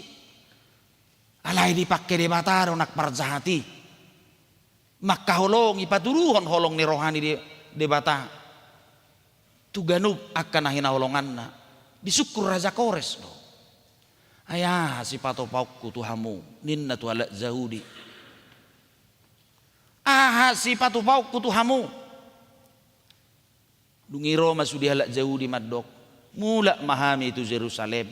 Alai dipangke Debata do na parjahat i mangkaholongi, patuduhon holong ni roha ni De-, Debata tu ganup angka na hinaholonganna. Disungkun Raja Kores do. Ai aha sipatupaonku tu hamu, ninna tu halak Jahudi. Aha sipatupaonku tu hamu? Dung i ro ma sude halak Jahudi mandok, mulak ma hami tu Jerusalem.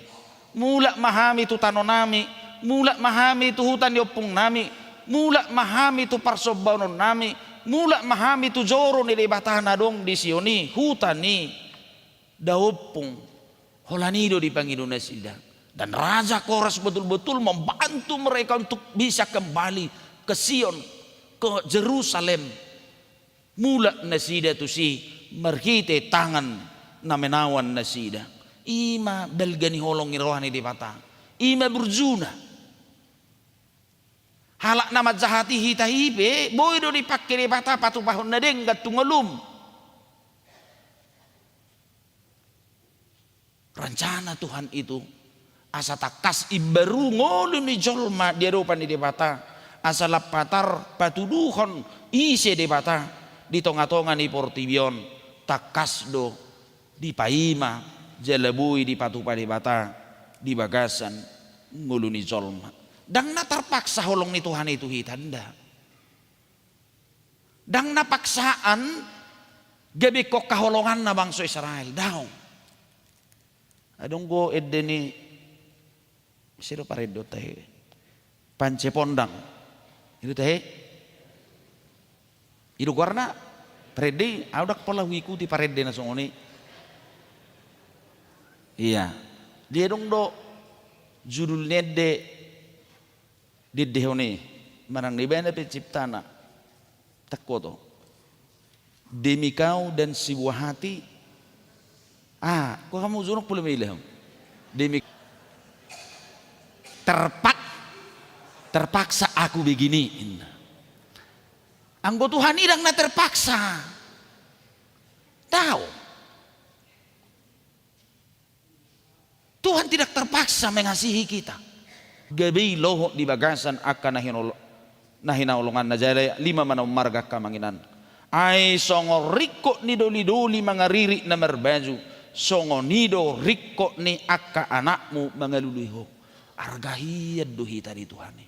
Mulak ma hami tu tanonami. Mulak ma hami tu huta ni ompungnami. Mulak ma hami tu parsombaononnami. Mulak ma hami tu joro ni Debata na adong di Sion i, huta ni daompung. Holan i do dipangido nasida. Dan Raja Kores betul-betul membantu mereka untuk bisa kembali ke Sion, ke Jerusalem. Mulak nasida tusi marhite tangan na manaon nasida. I ma balga ni holong ni roha ni Debata. I ma burjuna. Halak na manjahati hita i pe, boi do dipangke Debata patupahon na denggan tu ngolum. Rencana Tuhan itu, asa tangkas imbaru ngolu ni jolma di adopan ni Debata, asa lam patar patuduhon ise Debata di tonga-tonga ni portibi on, tangkas do dipaima jala boi dipatupa Debata di bagasan ngolu ni jolma. Ndang na terpaksa holong ni Tuhan i tu hita, nda. Ndang na paksaan gabe ingkon haholonganna bangso Israel, daong. Adong do ende ni, ise do parende on tahe? Panca Pondang. I do tahe? I do goarna? Parende i, au ndang pola huikuti parende na songon i. Ia. Dia adong do judul ni ende di endehon i, manang na ibana penciptana. Tangkoto. Demi kau dan sebuah hati. Ah, kok hamu jonok pola maila hamu? Demi terpak-, terpaksa aku begini, ninna. Anggo Tuhan i ndang na terpaksa. Daong. Tuhan tidak terpaksa mengasihi kita. Gabe i lohot di bagasan angka na hinol-, na hinaholonganna. Jala lima ma na ummarga, angka amang inang. Ai songon ringkot ni doli-doli mangaririt na marbaju, songon i do ringkot ni angka anakmu mangalului ho. Arga hian do hita di Tuhan i.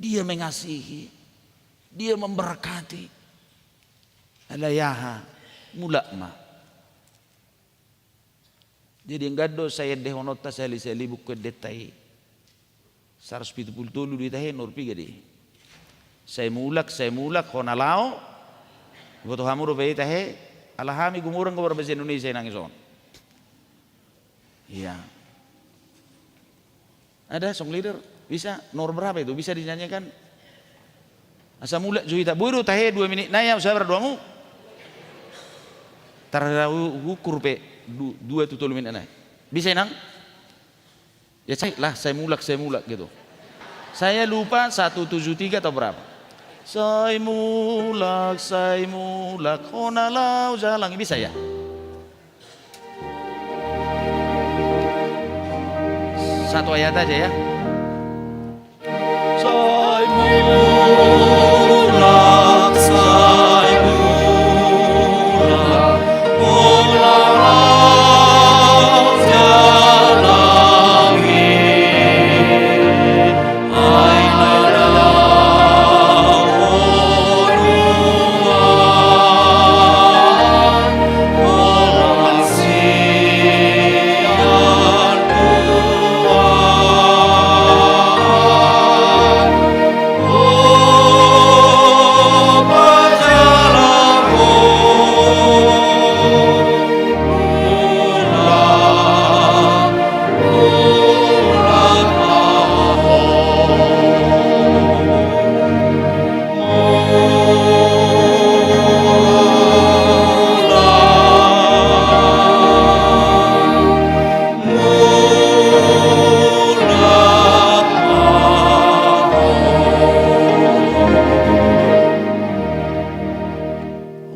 Dia mengasihi, Dia memberkati. Alai aha, mulak ma. Jadi, anggo do sai endehononta sahali-sahali buku endenta i, saratus pitu pulu tolu do i tahe, nomor piga do i? Sai mulak, sai mulak, hona laho, Diboto hamu dope i tahe, ala hami gumurang do bahasa Indonesia inang i son. Iya. Ada song leader, bisa nomor berapa itu? Bisa dinyanyikan? Asa mulak jo hita. Boi do tahe dua minit nai, au sabar do hamu. Tar hu-, huukur pe du-, dua tu tolu minit nai. Bisa inang? Ya cek lah, saya mulak, saya mulak gitu. Saya lupa satu tujuh tiga atau berapa. Sai mulak, sai mulak, hona laho jalang. Bisa ya? Satu ayat aja ya. Sai mulak, sai mulak, hona laho jalang i.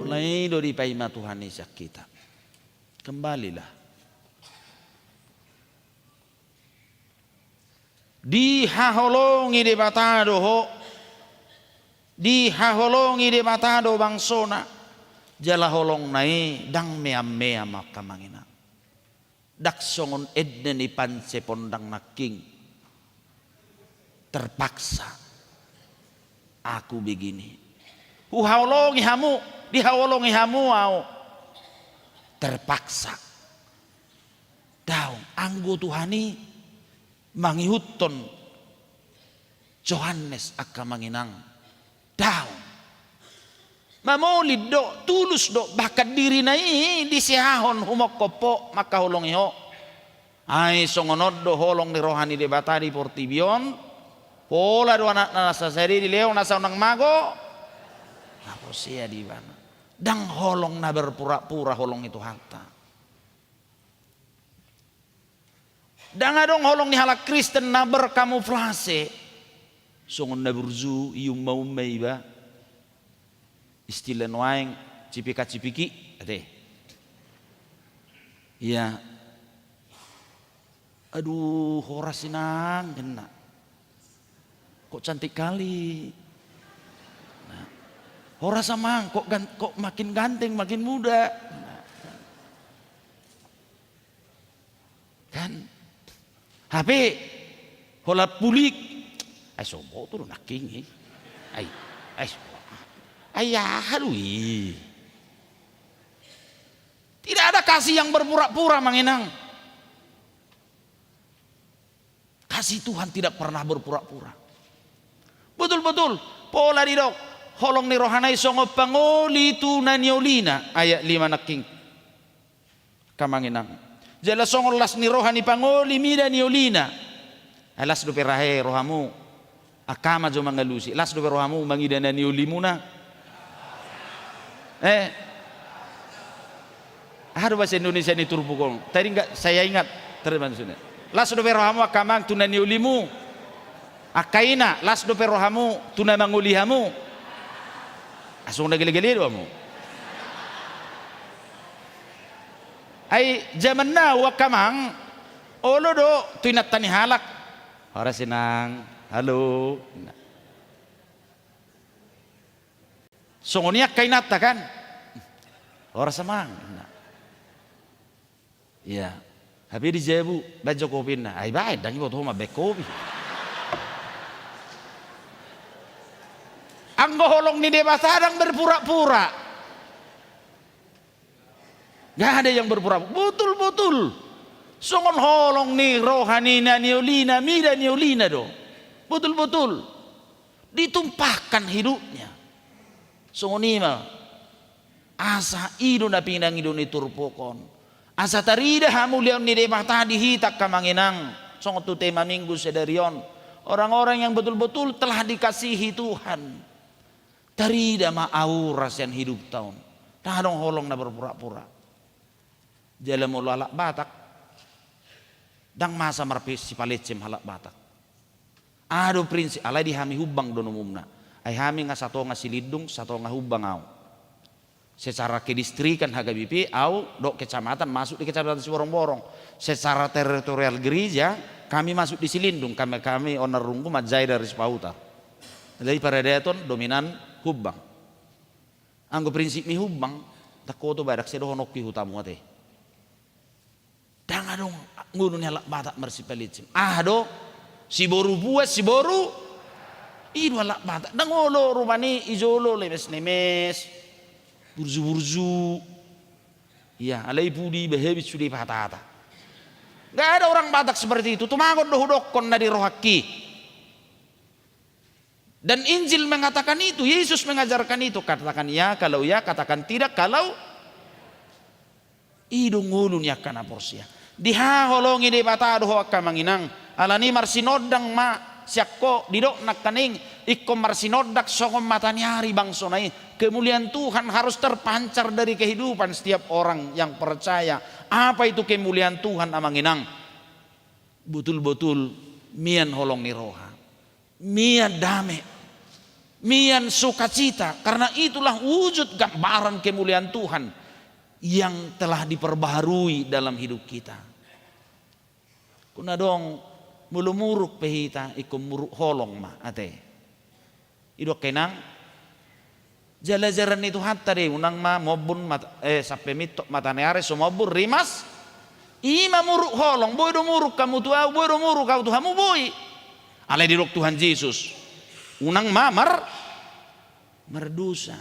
Mulai do dipaima Tuhan i sian hita. Kembalilah. Dihaholongi Debata do ho, dihaholongi Debata do bangsona, jala holongna i ndang meam-meam angka amang inang. Ndang songon ende ni panse pondang nangkin. Terpaksa aku begini. Huhaholongi hamu, dihaholongi hamu au. Terpaksa. Daong, anggo Tuhan i mangihuthon Johannes angka amang inang. Daong. Mamolin do, tulus do, bahkan dirina i disehahon humongkop ho, mangkaholongi ho. Ai songon on do holong ni roha ni Debata di portibi on, pola do anakna na sasada i dilehon asa unang mago, na porsea di ibana. Ndang holong na berpura-pura holong ni Tuhanta. Ndang adong holong ni halak Kristen na berkamuflase. Songon na burju, iumma-umma iba. Istilah nuaeng, cipika-cipiki, ate. Iya. Aduh, horas inang, ninna. Kok cantik kali. Nah. Horas amang, kok gan-, kok makin ganteng, makin muda. Nah. Kan? Hape holan pulik. Ai so botul nangkin i. Ai, ai so. Ai aha do i? Tidak ada kasih yang berpura-pura, amang inang. Kasih Tuhan tidak pernah berpura-pura. Botul-botul, pola didok, holong ni rohana i songon pangoli tu na niolina, ayat lima nangkin. Angka amang inang. Jala songon las ni roha ni pangoli mida niolina. Ai las dope rahe rohamu. Angka ama jo mangalusi. Las dope rohamu mangida na niolimuna. Eh. Aha do bahasa Indonesia ni turpuk on? Tadi enggak saya ingat terjemahan sini. Las dope rohamu angka amang tu na niolimu. Angka ina, las dope rohamu tu na mangoli hamu. Asung na gele-gele do hamu. Ai jaman na uangka amang, olo do tu inanta ni halak. Horas inang, halo. Songon i angka inanta kan. Horas amang. Iya. Hape di jabu, baen jo kopi ninna. Ai baen, ndang iboto ho mambaen kopi. Anggo holong ni Debata ndang berpura-pura. Nggak ada yang berpura-pura. Botul-botul. Songon holong ni roha ni na niolina, mida niolina do. Botul-botul. Ditumpahkan hidupnya. Songon i ma. Asa i do na pinangido ni turpuk on. Asa tarida hamuliaon ni Debata di hita angka amang inang. Songon tu tema Minggu sadari on. Orang-orang yang betul-betul telah dikasihi Tuhan. Tarida ma aura sian hidupta on. Ndang adong holong na berpura-pura. Jala molo halak Batak, ndang masa marpe-, sipalejam halak Batak. Aha do prinsip, alai di hami Humbang do na umumna. Ai hami nga satonga Silindung, satonga Humbang au. Secara kedistrikan H K B P, au dohot kecamatan masuk di Kecamatan Siborongborong. Secara teritorial gereja, kami masuk di Silindung, kami, kami onar runggu manjai dari Sipautar. Jadi paradaton dominan Humbang. Anggo prinsip ni Humbang, ndang hoto badak sedohononku i hutamu ate. Ndang adong ngolu ni halak Batak marsipalejam. Aha do? Siboru buat, siboru. I do halak Batak. Ndang olo rupani i jolo lemes-lemes. Burju-burju. Iya, alai pudi bahabit sude patata. Nggak ada orang Batak seperti itu. Tumagon do hudokkon na di rohangki. Dan Injil mengatakan itu, Yesus mengajarkan itu. Katakan ya kalau ya, katakan tidak kalau. I do ngolu ni angka na porsea. Dihaholongi Debata do ho angka amang inang. Alani marsinondang ma sian ho, didok nangkaning, ingkon marsinondang songon mataniari bangsona i. Kemuliaan Tuhan harus terpancar dari kehidupan setiap orang yang percaya. Apa itu kemuliaan Tuhan amang inang? Botul-botul mian holong ni roha, mian dame, mian sukacita, karena itulah wujud gambaran kemuliaan Tuhan yang telah diperbaharui dalam hidup kita. Kuna dong, molo muruk pe hita, ingkon muruk holong ma ate. I do angka inang. Jala ajaran ni Tuhanta do i, unang ma mombun mat-, eh, sampe mintok mataniari so mombun rimas. I ma muruk holong, boi do muruk hamu tu au, boi do muruk au tu hamu, boi. Alai didok Tuhan Jesus, unang ma mar-, mardosa.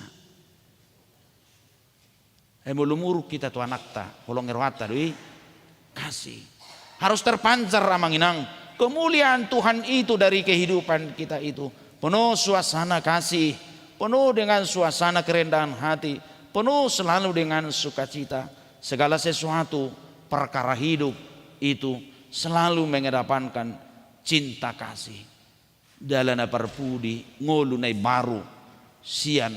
Eh, molo muruk hita tu anakta, holong ni rohanta do i, kasih. Harus terpancar amang inang. Kemuliaan Tuhan itu dari kehidupan kita itu. Penuh suasana kasih, penuh dengan suasana kerendahan hati, penuh selalu dengan sukacita. Segala sesuatu, perkara hidup itu selalu mengedepankan cinta kasih. Jala na parpudi ngolu na imbaru sian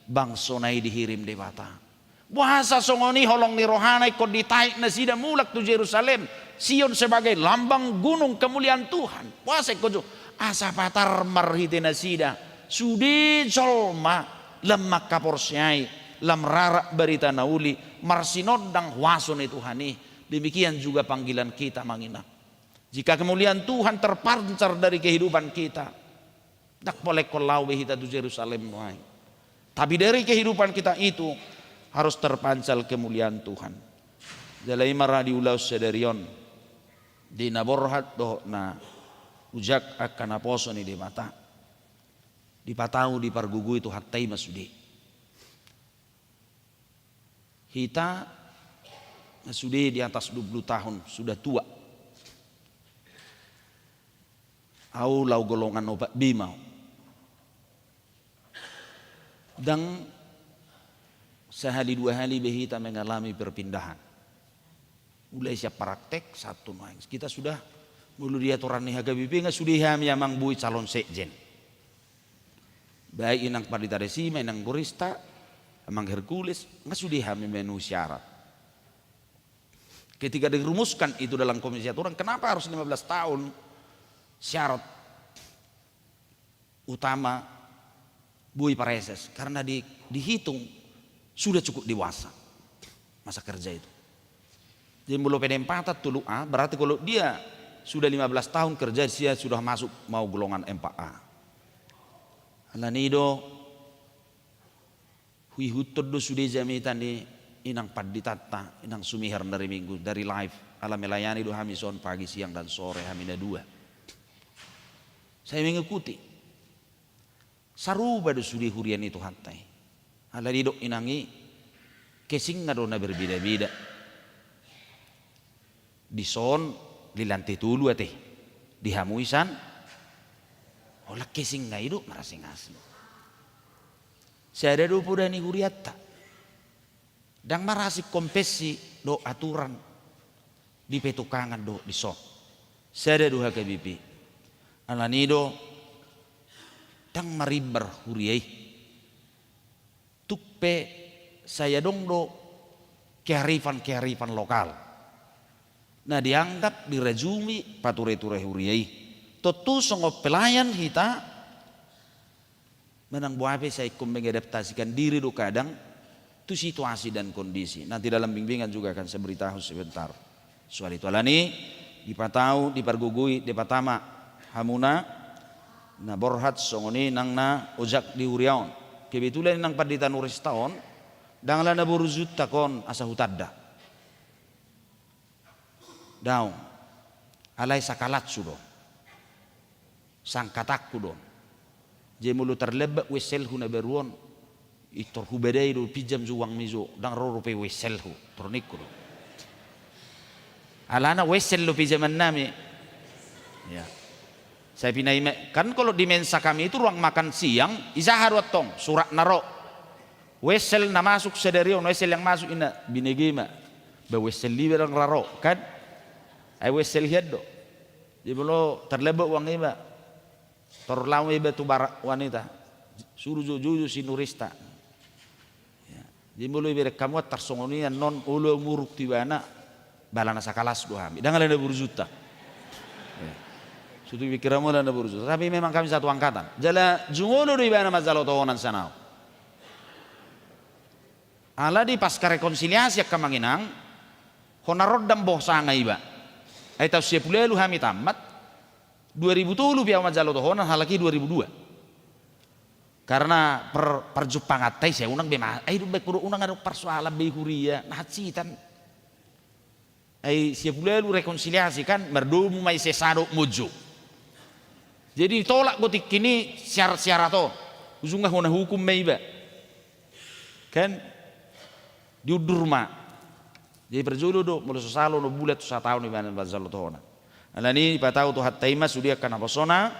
bangsona i dihirim Debata. Boasa songon i holong ni rohana ingkon ditait nasida mulak tu Jerusalem, Sion sebagai lambang gunung kemuliaan Tuhan. Boasa ingkon jo, asa patar marhite nasida sude jolma lam mangkaporseai, lam rarat barita na uli, marsinondang huaso ni Tuhan i. Demikian juga panggilan kita amang inang. Jika kemuliaan Tuhan terpancar dari kehidupan kita, ndang pola ingkon laho be hita tu Jerusalem nuaeng. Tapi dari kehidupan kita itu harus terpancar kemuliaan Tuhan. Jala i ma ra di ulaon sadari on, di na borhat dohot na ujak angka naposo ni Debata, dipatau dipargogoi Tuhanta i ma sude. Hita na sude di atas dua puluh tahun, sudah tua. Au laho golongan opat B ma au. Ndang sahali dua hali be hita mengalami perpindahan. Mulai sian praktek sahat tu nuaeng. Kita sudah, molo di aturan ni H K B P nga sude hami amang boi calon sekjen. Baik inang pandita resima, inang gorista, amang Hercules, nga sude hami memenuhi syarat. Ketika dirumuskan itu dalam komisi aturan, kenapa harus lima belas tahun syarat utama boi praeses? Karena di-, dihitung sudah cukup dewasa masa kerja itu. Jadi molo penempatan tolu A, berarti kalau dia sudah lima belas tahun kerja, dia sudah masuk mau golongan empat A. Alani i do, huihuthon do sude jamita ni inang panditanta, inang Sumihar na ri Minggu, dari live, ala melayani do hami son pagi, siang, dan sore, hami na dua. Saya mengikuti. Sarupa do sude huria ni Tuhanta i. Ala didok inang i, casingna do na berbeda-beda. Dison di lantai tolu ate. Di hamu i san. Holan casingna i do marasing-asing. Sada do poda ni hurianta. Ndang marasing kompensi dohot aturan di petukangan dohot dison. Sada do H K B P. Alani do ndang marimbar huria i. Tung pe sai adong do kearifan-kearifan lokal na dianggap, dirajumi pature-ture huria i. Tontu songon pelayan hita, manang boha pe sai ingkon mengadaptasikan diri do kadang tu situasi dan kondisi. Nanti dalam bimbingan juga akan saya beritahu sebentar soal itu. Alani, dipatau, dipargogoi Debata ma hamuna na borhat songon i nang na ojak di huria on. Kebetulan nang pandita nurista on, ndang ala na boru Juntak on asa hutanda. Daong. Alai sakalashu do on. Sangkatanku do on. Jadi molo tarlambat wenselhu na baru on, i tor hubadai do, pinjam jo uangmi jo, ndang ro dope wenselhu, tor ningku do. Alana wensel do pinjamannami. Ya. Saya pinai me-, kan kalau di mensa kami itu ruang makan siang, i aha do antong, surat na ro. Wensel na masuk sadari on, wensel yang masuk, inna, binege ma. Ba wensel iba ndang ra ro, kan? Ai wensel hian do. Jadi molo tarlambat uang iba, tor laho ma iba tu barak wanita, suru jo, jo, jo si nurista. Ya. Jadi molo ibereng hamu antar songon i annon, olo muruk tu ibana, ba ala na sakalas do hami. Ndang ala na boru Juntak. Ya. Sutu pikir hamu ala na boru Juntak. Tapi memang kami satu angkatan. Jala jumolo do ibana manjalo tohonan sian au. Ala di pasca rekonsiliasi angka amang inang, hona rondang boh sanga iba. Ai taon sia pulu ualu hami tamat, dua ribu tolu pe au manjalo tohonan, halak i dua ribu dua. Karena per-, parjumpanganta i, sai unang be ma-, ai dung baen hudok unang adong parsoalan be i huria, na hansitan. Ai sia pulu ualu rekonsiliasi kan, mardomu ma i sesa dohot monjo. Jadi ditolak do tingki ni syarat-syarat on. Ujungna hona hukum ma iba. Kan? Diundur ma. Jadi parjolo do, molo so sala onom bulan tu sataon ibana manjalo tohonan. Alani i dipatau Tuhanta i ma sude angka naposona,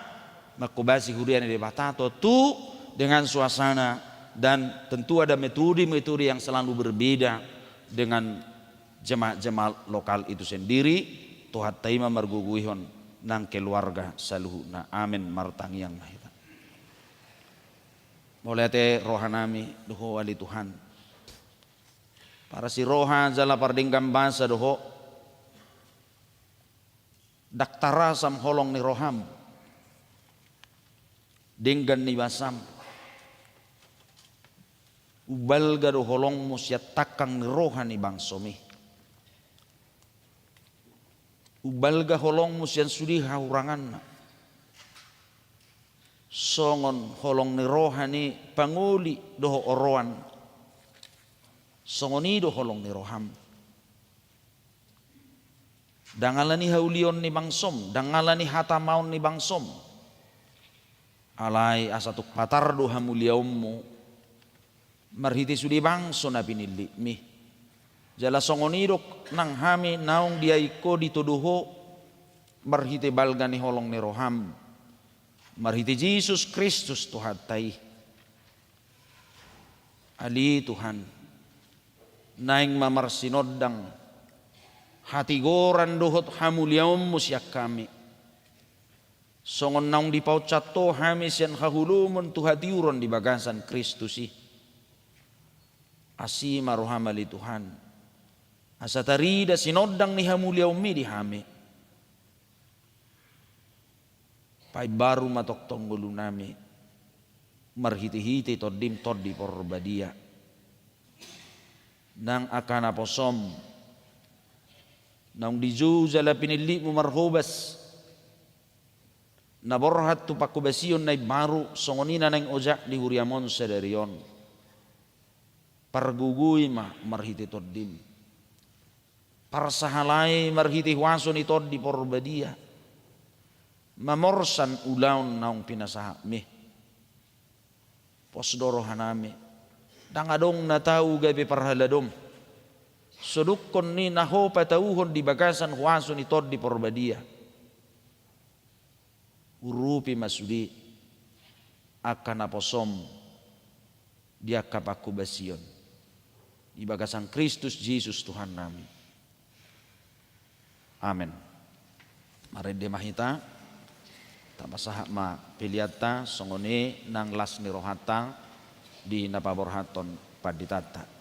mangkobasi huria ni Debata, tontu dengan suasana dan tentu ada metode-metode yang selalu berbeda dengan jemaat-jemaat lokal itu sendiri. Tuhanta i ma margogoihon nang keluarga saluhutna. Amen. Martangiang ma hita. Mauliate rohanami, dohot ale Tuhan. Parasi roha jala pardenggan basa do Ho. Ndang tarasam holong ni roham, denggan ni basam. Umbalga do holongmu sian tangkang ni roha ni bangsomi. Umbalga holongmu sian sude hahuranganna. Songon holong ni roha ni pangoli dohot oroan, songon i do holong ni roham. Ndang ala ni haulion ni bangsom, ndang ala ni hatamaon ni bangsom. Alai asa tung patar do hamuliaonmu marhite sude bangso na pinillitmi. Jala songon i do nang hami naung diain Ho, ditodo Ho, marhite balga ni holong ni roham, marhite Jesus Kristus Tuhanta i. Ale Tuhan, naeng ma marsinondang hatigoran dohot hamuliaonmu sian hami. Songon naung dipaonchat Ho hami sian haholomon tu hatiuron di bagasan Kristus i. Asi ma roham ale Tuhan, asa tarida sinondang ni hamuliaonmi di hami. Paimbaru ma tongtong ngolunami marhitehite Tondim, Tondi Porbadia. Nang angka naposom naung dijou jala pinillitmu marhobas, na borhat tu panghobasion na imbaru, songon i na naeng ojak di huriam on sadari on. Pargogoi ma marhite Tondim. Parsahalai marhite huaso ni Tondi Porbadia. Mamorsan ulaon naung pinasahatmi. Pos do rohanami. Ndang adong na tau gabe parhaladom, sodungkon ni na Ho patauhon di bagasan huaso ni Tondi Porbadia. Urupi ma sude angka naposom di angka panghobasion. di bagasan Kristus Jesus Tuhannami. Amen. Marende ma hita, tapasahat ma peleanta songon i nang las ni rohanta di na paborhathon panditanta.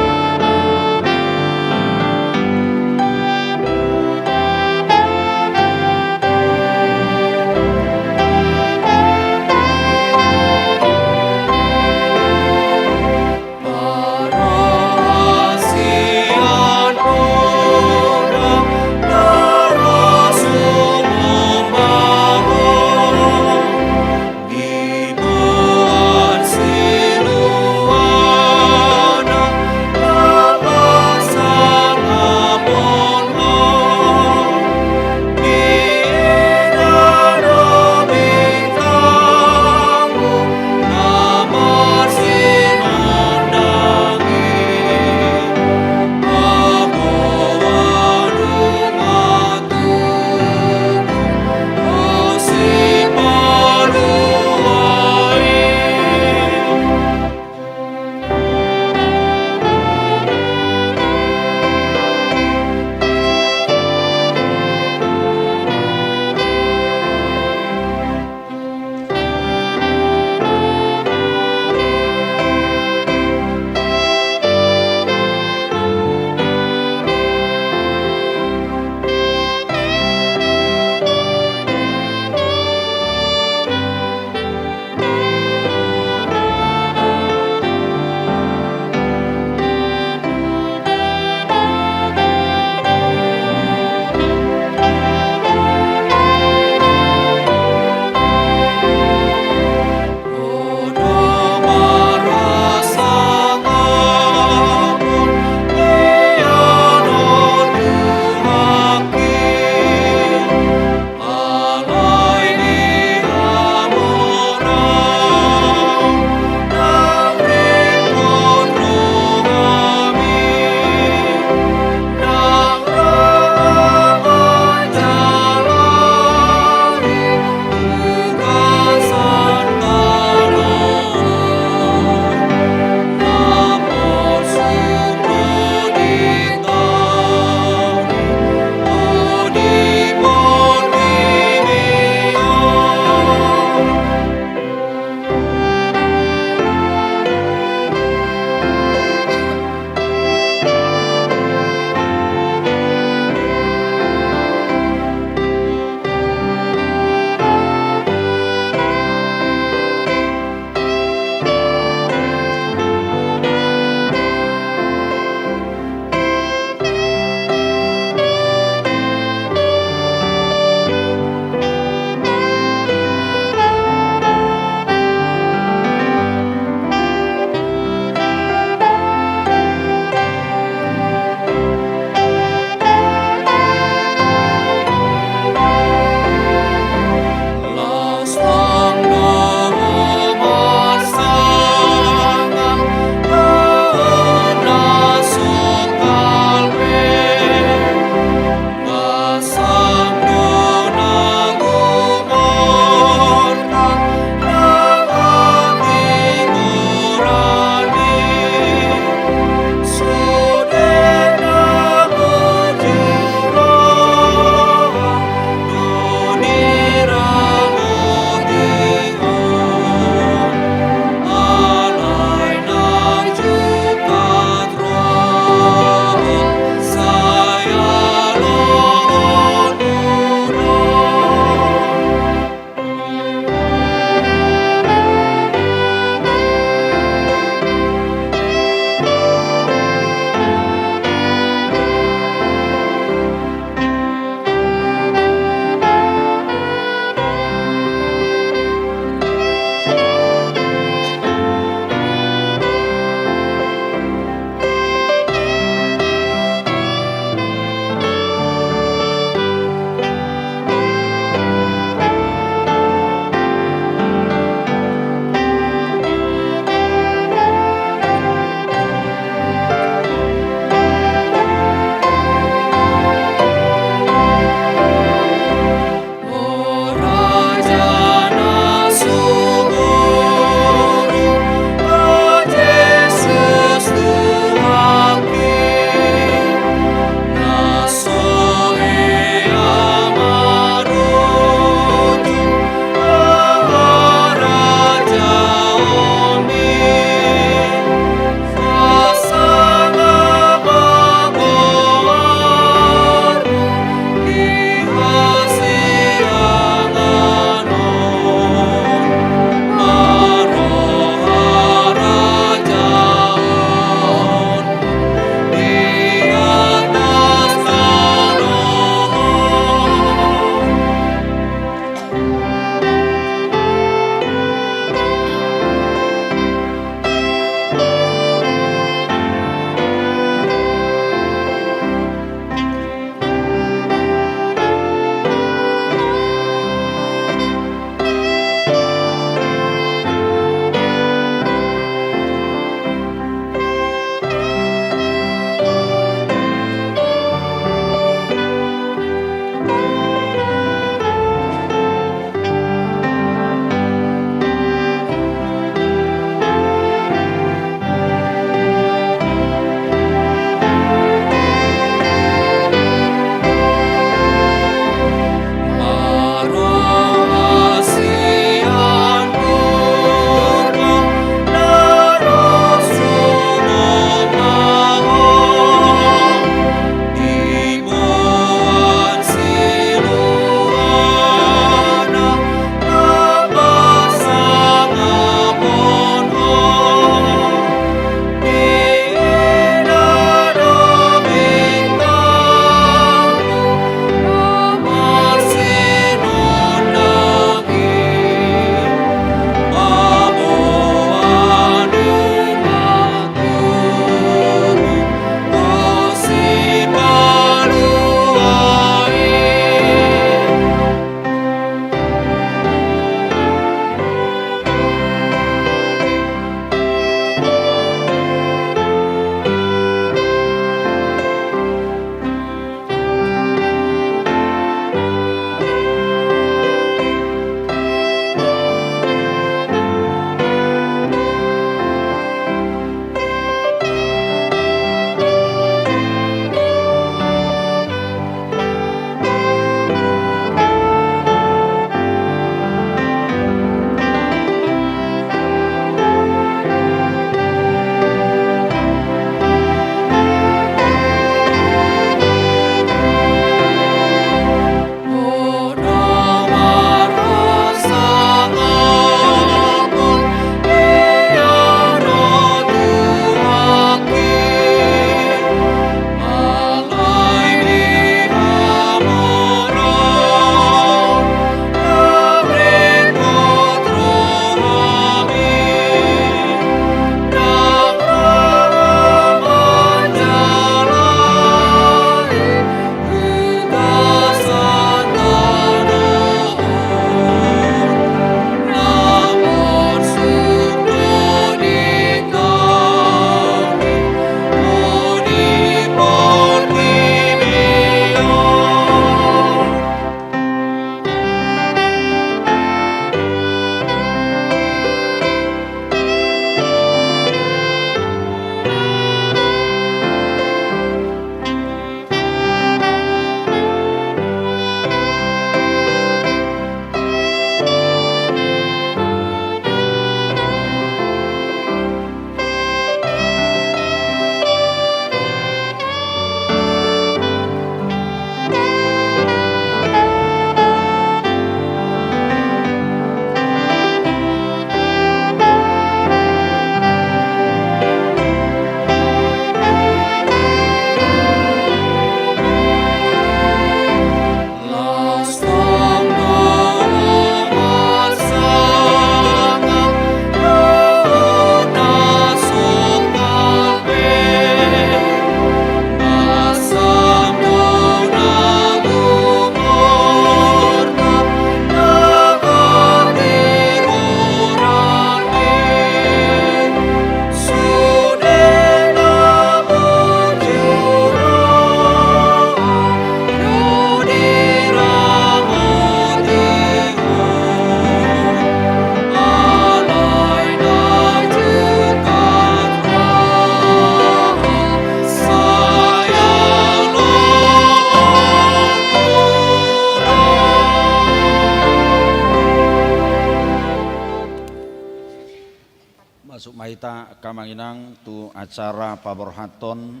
Hita angka amang inang tu acara paborhathon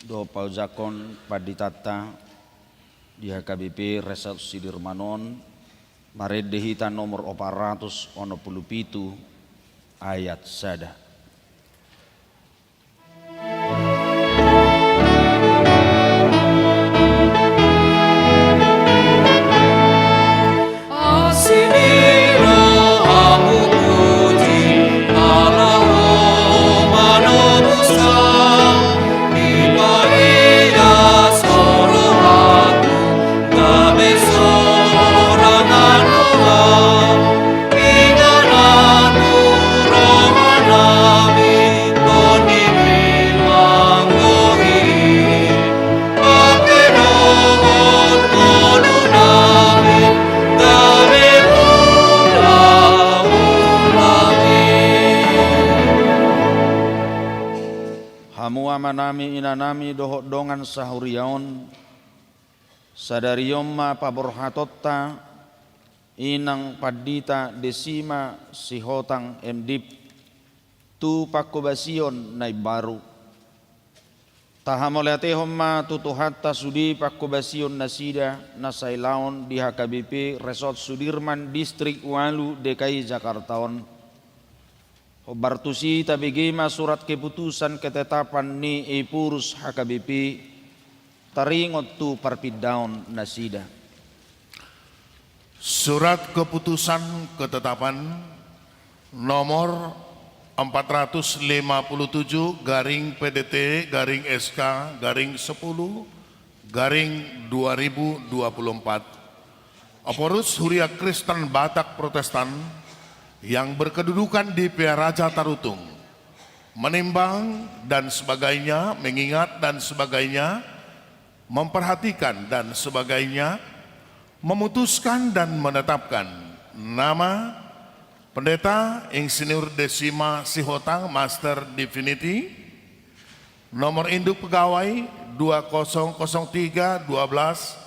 dohot paojakhon panditanta di H K B P Resort Sudirman on, marende hita nomor opat ratus onom pulu pitu ayat sada. Hamu amanami, inanami dohot dongan sahuria on, sadari on ma paborhatonta Inang Pandita Desima Sihotang M Div tu panghobasion na imbaru. Tahamauliatehon ma tu Tuhanta sude panghobasion nasida na sailaon di H K B P Resort Sudirman Distrik Ualu D K I Jakarta on. Hombar tusi tabege ma surat keputusan ketetapan ni Epirus H K B P taringot tu parpindaon nasida. Surat keputusan ketetapan nomor empat ratus lima puluh tujuh garing P D T garing S K garing sepuluh garing dua ribu dua puluh empat. Ephorus, Huria Kristen Batak Protestan yang berkedudukan di Pearaja Tarutung, menimbang dan sebagainya, mengingat dan sebagainya, memperhatikan dan sebagainya, memutuskan dan menetapkan nama Pendeta Insinyur Desima Sihotang, Master Divinity, nomor induk pegawai dua kosong kosong tiga dua belas,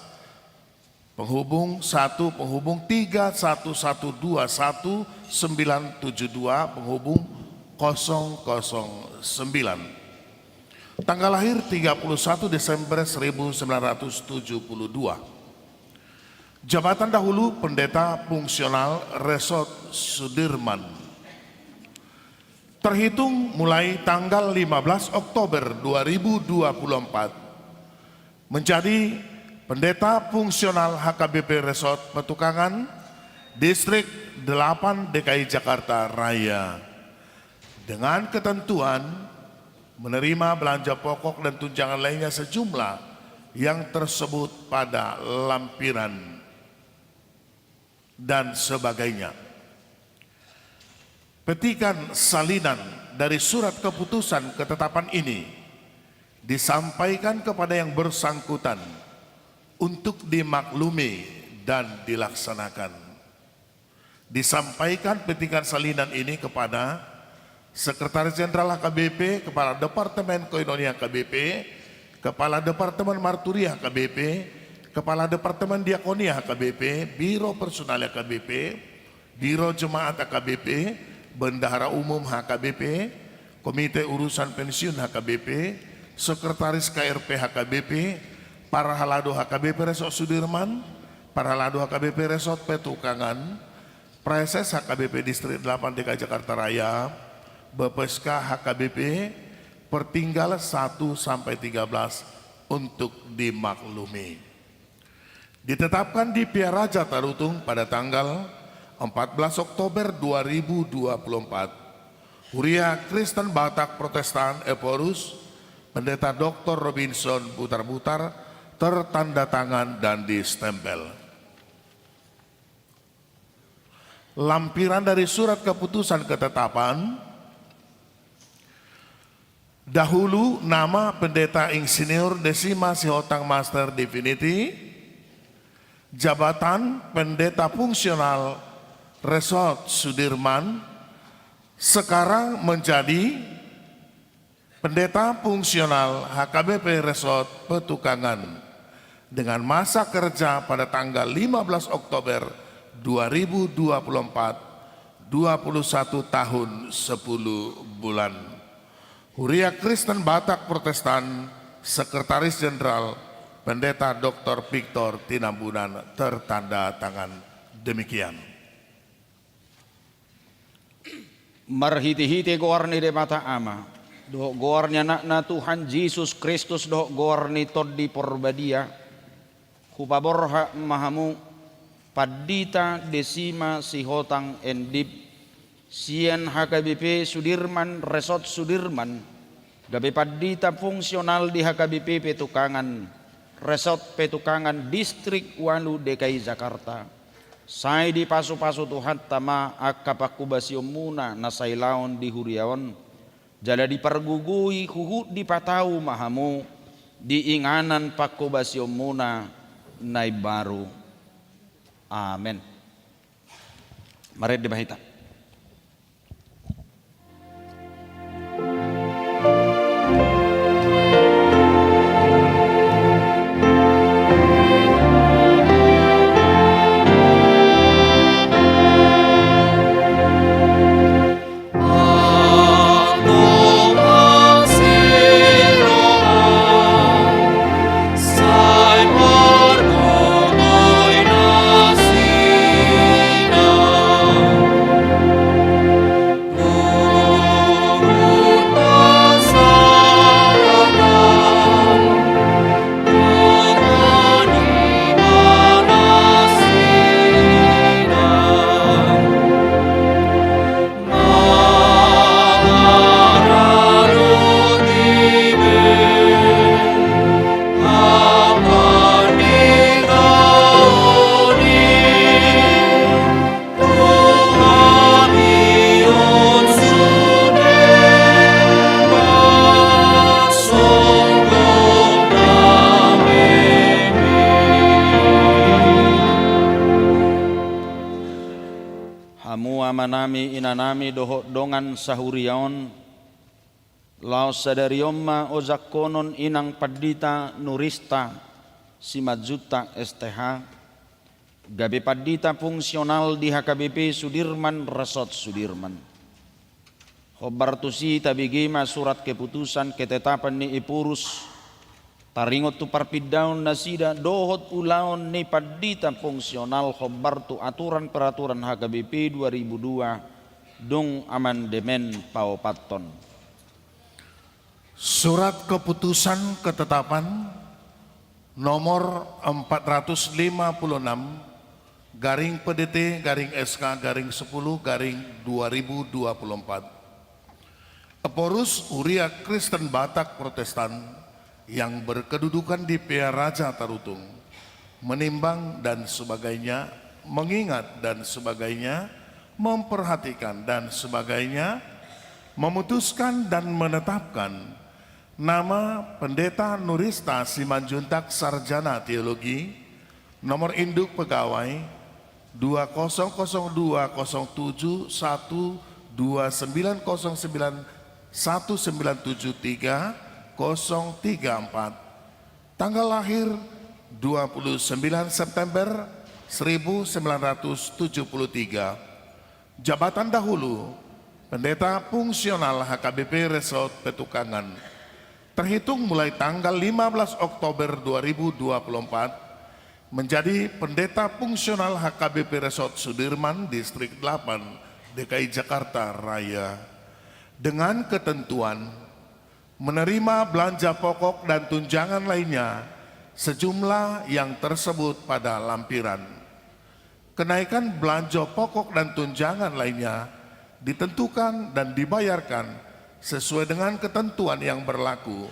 penghubung satu, penghubung tiga satu satu dua satu sembilan tujuh dua, penghubung kosong kosong sembilan. Tanggal lahir tiga puluh satu Desember seribu sembilan ratus tujuh puluh dua. Jabatan dahulu Pendeta Fungsional Resort Sudirman. Terhitung mulai tanggal lima belas Oktober dua ribu dua puluh empat, menjadi Pendeta Fungsional H K B P Resort Petukangan, Distrik delapan D K I Jakarta Raya, dengan ketentuan menerima belanja pokok dan tunjangan lainnya sejumlah yang tersebut pada lampiran dan sebagainya. Petikan salinan dari surat keputusan ketetapan ini disampaikan kepada yang bersangkutan untuk dimaklumi dan dilaksanakan. Disampaikan petikan salinan ini kepada Sekretaris Jenderal H K B P, Kepala Departemen Koinonia H K B P, Kepala Departemen Marturia H K B P, Kepala Departemen Diakonia H K B P, Biro Personalia H K B P, Biro Jemaat H K B P, Bendahara Umum H K B P, Komite Urusan Pensiun H K B P, Sekretaris K R P H K B P, Parhalado H K B P Resort Sudirman, Parhalado H K B P Resort Petukangan, Praeses H K B P Distrik delapan D K I Jakarta Raya, Bapasca H K B P, pertinggal satu sampai tiga belas untuk dimaklumi. Ditetapkan di Pearaja Tarutung pada tanggal empat belas Oktober dua ribu dua puluh empat, Huria Kristen Batak Protestan Ephorus, Pendeta Doktor Robinson Butarbutar, tertanda tangan dan distempel. Lampiran dari surat keputusan ketetapan, dahulu nama Pendeta Insinyur Desima Sihotang, Master Divinity, jabatan Pendeta Fungsional Resort Sudirman, sekarang menjadi Pendeta Fungsional H K B P Resort Petukangan, dengan masa kerja pada tanggal lima belas Oktober dua ribu dua puluh empat dua puluh satu tahun sepuluh bulan. Huria Kristen Batak Protestan, Sekretaris Jenderal, Pendeta doktor Victor Tinambunan, tertanda tangan. Demikian. Marhitehite goar ni Debata Ama, dohot goar ni Anakna Tuhan Jesus Kristus, dohot goar ni Tondi Porbadia, hupaborhat ma hamu, Pandita Desima Sihotang Endip, sian H K B P Sudirman, Resort Sudirman, gabe pandita fungsional di H K B P Petukangan, Resort Petukangan, Distrik Walu, D K I Jakarta. Sai dipasupasu Tuhanta ma angka panghobasionmuna na sailaon di huria on, jala dipargogoi huhut dipatau ma hamu di inganan panghobasionmuna na imbaru. Amen. Marende ma hita. Hamu amanami, inanami, dohot dongan sahuria on, laos sadari on ma ojangkonon inang pandita Nurista Simanjuntak S T H, gabe pandita fungsional di H K B P Sudirman, Resort Sudirman. Hombar tusi tabege ma surat keputusan ketetapan ni Ephorus, taringot tu parpindaon nasida dohot ulaon ni pandita fungsional hombar tu aturan peraturan H K B P dua ribu dua, dung amandemen paopathon. Surat keputusan ketetapan nomor empat ratus lima puluh enam garing P D T garing S K garing sepuluh garing dua ribu dua puluh empat. Ephorus, Huria Kristen Batak Protestan yang berkedudukan di Pea Raja Tarutung, menimbang dan sebagainya, mengingat dan sebagainya, memperhatikan dan sebagainya, memutuskan dan menetapkan nama Pendeta Nurista Simanjuntak, Sarjana Teologi, nomor induk pegawai dua kosong kosong dua kosong tujuh satu dua sembilan kosong sembilan satu sembilan tujuh tiga kosong tiga empat. Tanggal lahir dua puluh sembilan September seribu sembilan ratus tujuh puluh tiga. Jabatan dahulu, Pendeta Fungsional H K B P Resort Petukangan. Terhitung mulai tanggal lima belas Oktober dua ribu dua puluh empat, menjadi Pendeta Fungsional H K B P Resort Sudirman, Distrik delapan, D K I Jakarta Raya. Dengan ketentuan, menerima belanja pokok dan tunjangan lainnya sejumlah yang tersebut pada lampiran. Kenaikan belanja pokok dan tunjangan lainnya ditentukan dan dibayarkan sesuai dengan ketentuan yang berlaku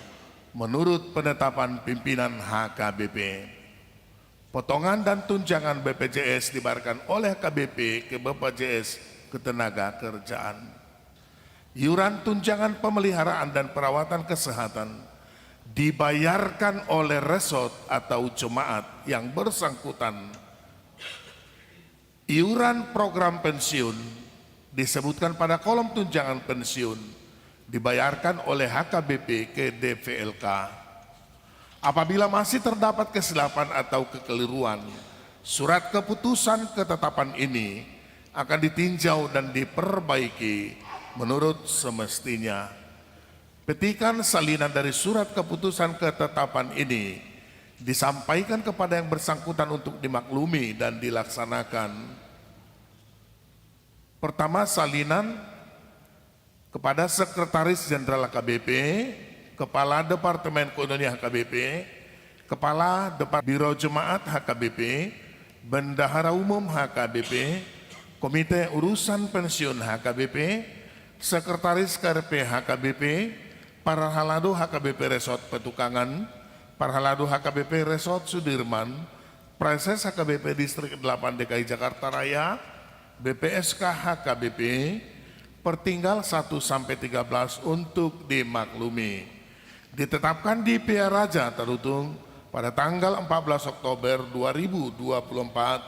menurut penetapan pimpinan H K B P. Potongan dan tunjangan B P J S dibayarkan oleh H K B P ke B P J S Ketenagakerjaan. Iuran tunjangan pemeliharaan dan perawatan kesehatan dibayarkan oleh resort atau jemaat yang bersangkutan. Iuran program pensiun disebutkan pada kolom tunjangan pensiun dibayarkan oleh H K B P ke D V L K. Apabila masih terdapat kesilapan atau kekeliruan, surat keputusan ketetapan ini akan ditinjau dan diperbaiki menurut semestinya. Petikan salinan dari surat keputusan ketetapan ini disampaikan kepada yang bersangkutan untuk dimaklumi dan dilaksanakan. Pertama, salinan kepada Sekretaris Jenderal H K B P, Kepala Departemen Koinonia H K B P, Kepala Depar-, Biro Jemaat H K B P, Bendahara Umum H K B P, Komite Urusan Pensiun H K B P, Sekretaris K R P H K B P, Parhalado H K B P Resort Petukangan, Parhalado H K B P Resort Sudirman, Praeses H K B P Distrik delapan D K I Jakarta Raya, B P S K H K B P, pertinggal satu sampai tiga belas untuk dimaklumi. Ditetapkan di Pea Raja Tarutung pada tanggal empat belas Oktober dua ribu dua puluh empat,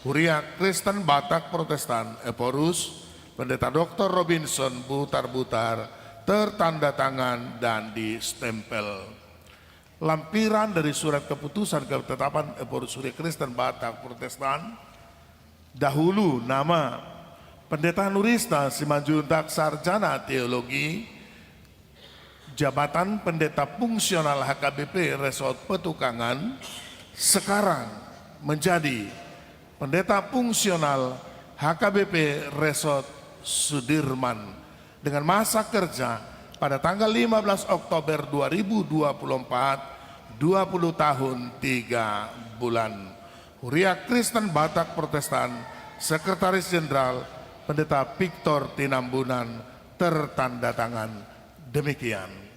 Huria Kristen Batak Protestan Ephorus, Pendeta Doktor Robinson Butarbutar, tertanda tangan dan distempel. Lampiran dari surat keputusan ketetapan Ephorus Huria Kristen Batak Protestan, dahulu nama Pendeta Nurista Simanjuntak, Sarjana Teologi, jabatan Pendeta Fungsional H K B P Resort Petukangan, sekarang menjadi Pendeta Fungsional H K B P Resort Sudirman, dengan masa kerja pada tanggal lima belas Oktober dua ribu dua puluh empat, dua puluh tahun tiga bulan. Huria Kristen Batak Protestan, Sekretaris Jenderal Pendeta Victor Tinambunan, tertanda tangan. Demikian.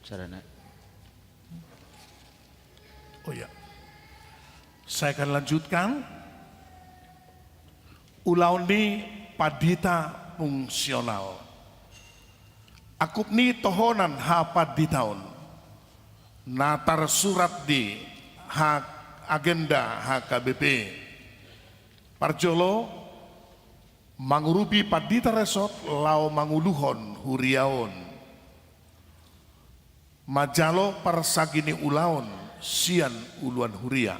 Carana. Oh ya. Saya akan lanjutkan. Ulaon ni pandita fungsional. Angkup ni tohonan hapanditaon na tarsurat di ha-, agenda H K B P. Parjolo, mangurupi pandita resort laho manguluhon huria on. Manjalo parsagi ni ulaon sian uluan huria.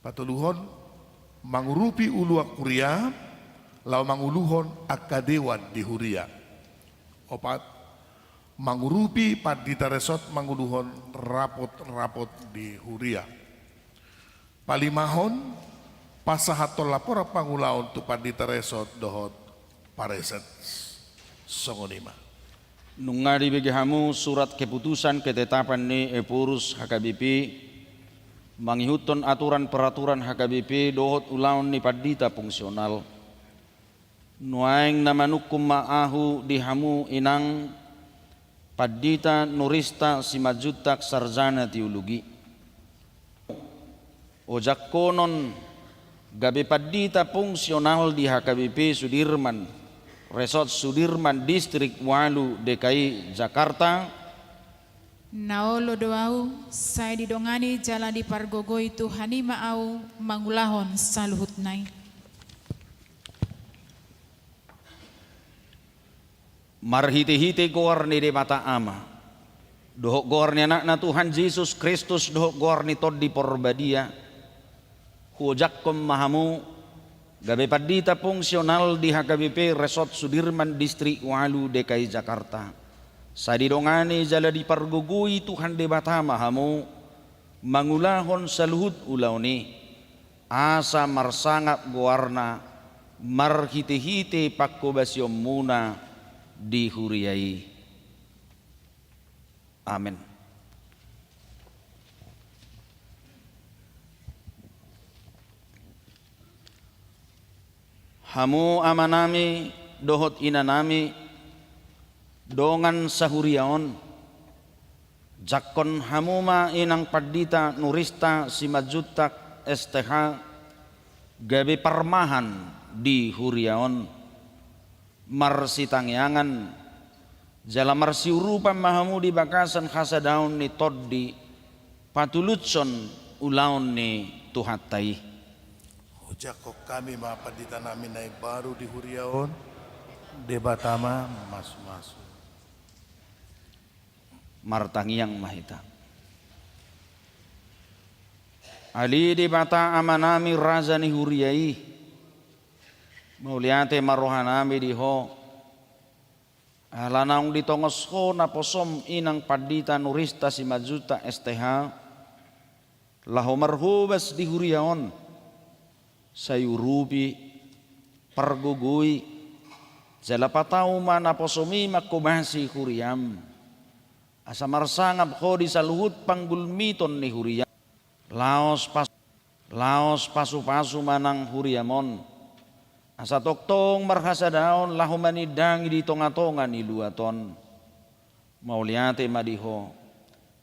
Patoluhon, mangurupi uluan huria laho manguluhon angka dewan di huria. Opat, mangurupi pandita resort manguluhon rapot-rapot di huria. Palimahon, pasahathon laporan pangulaon tu pandita resort dohot pareses. Songon i ma. Nunga dibege hamu surat keputusan ketetapan ni Ephorus H K B P mangihuthon aturan peraturan H K B P dohot ulaon ni pandita fungsional. Nuaeng na manungkun ma ahu di hamu inang Pandita Nurista Simanjuntak, Sarjana Teologi. Ojakkonon gabe pandita fungsional di H K B P Sudirman, Resort Sudirman, Distrik ualu, D K I Jakarta. Na olo do ahu, sai didongani jala dipargogoi Tuhan i ma ahu mangulahon saluhutna i. Marhitehite goar ni Debata Ama, dohot goar ni Anakna Tuhan Jesus Kristus, dohot goar ni Tondi Porbadia, huojakhon ma hamu gabe pandita fungsional di H K B P Resort Sudirman, Distrik ualu, D K I Jakarta. Sai didongani jala dipargogoi Tuhan Debata ma hamu mangulahon saluhut ulaon i, asa marsangap goarna marhitehite panghobasionmuna di huria i. Amen. Hamu amanami dohot inanami, dongan sahuria on, jangkon hamu ma inang Pandita Nurista Simanjuntak S T H gabe parmahan di huria on. Marsitangiangan jala marsiurupan ma hamu di bagasan hasadaon ni tondi patulushon ulaon ni Tuhanta i. Jangkon hami ma pandita nami na imbaru di huria on. Debata ma masu-masu. Martangiang ma hita. Ale Debata Ama nami, raja ni huria i, mauliate ma roha nami di Ho, ala naung ditongos Ho naposom inang pandita Nurista Simanjuntak S T H, laho marhobas di huria on, sai urupi, pargogoi, jala patau ma naposom i manghobasi huriam, asa marsangap Ho di saluhut panggulmiton ni huriam. Laos pas-, laos pasu-pasu ma nang huriam on, asa tongtong marhasadaon laho manindangi di tonga-tonga ni luat on. Mauliate ma di Ho,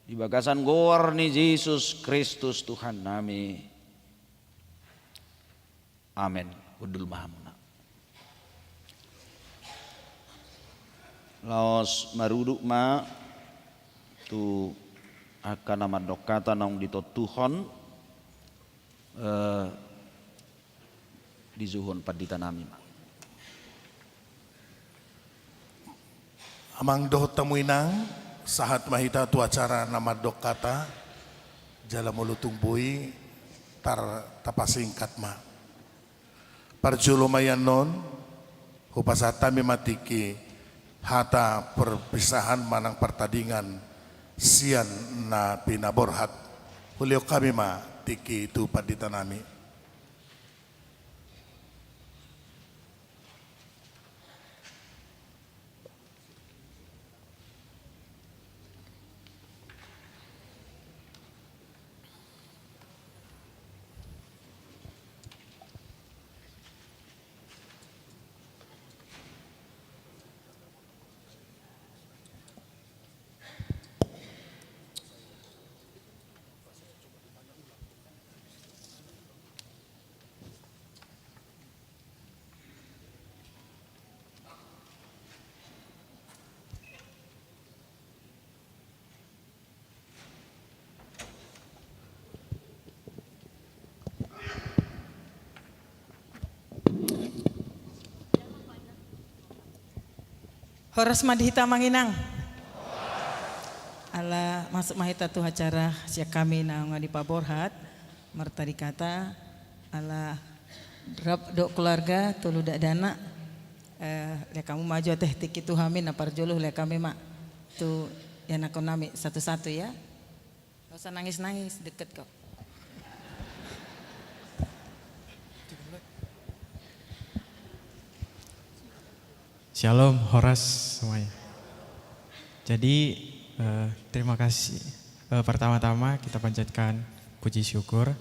di bagasan goar ni Jesus Kristus Tuhan nami. Amen. Hundul ma hamuna. Laos maruduk ma tu angka na mandok hata naung ditontuhon, eh, dijouhon pandita nami ma. Amang dohot hamu inang, sahat ma hita tu acara na mandok hata, jala molo tung boi, tar tapasingkat ma. Parjolo ma i annon, hupasahat hami ma tingki hata perpisahan manang partadingan sian na pinaborhat. Hulehon hami ma tingki tu pandita nami. Horas ma di hita amang inang. Ala masuk ma hita tu acara sian hami na nunga dipaborhat. Martadi hata, ala rap dohot keluarga, tolu dakdanak, eh, lean hamu ma jo ate tingki tu hami, na parjolo lean hami ma tu ianakhon nami satu-satu ya. Nggak usah nangis-nangis, deket kok. Shalom, horas semuanya. Jadi, eh, terima kasih. Eh, pertama-tama kita panjatkan puji syukur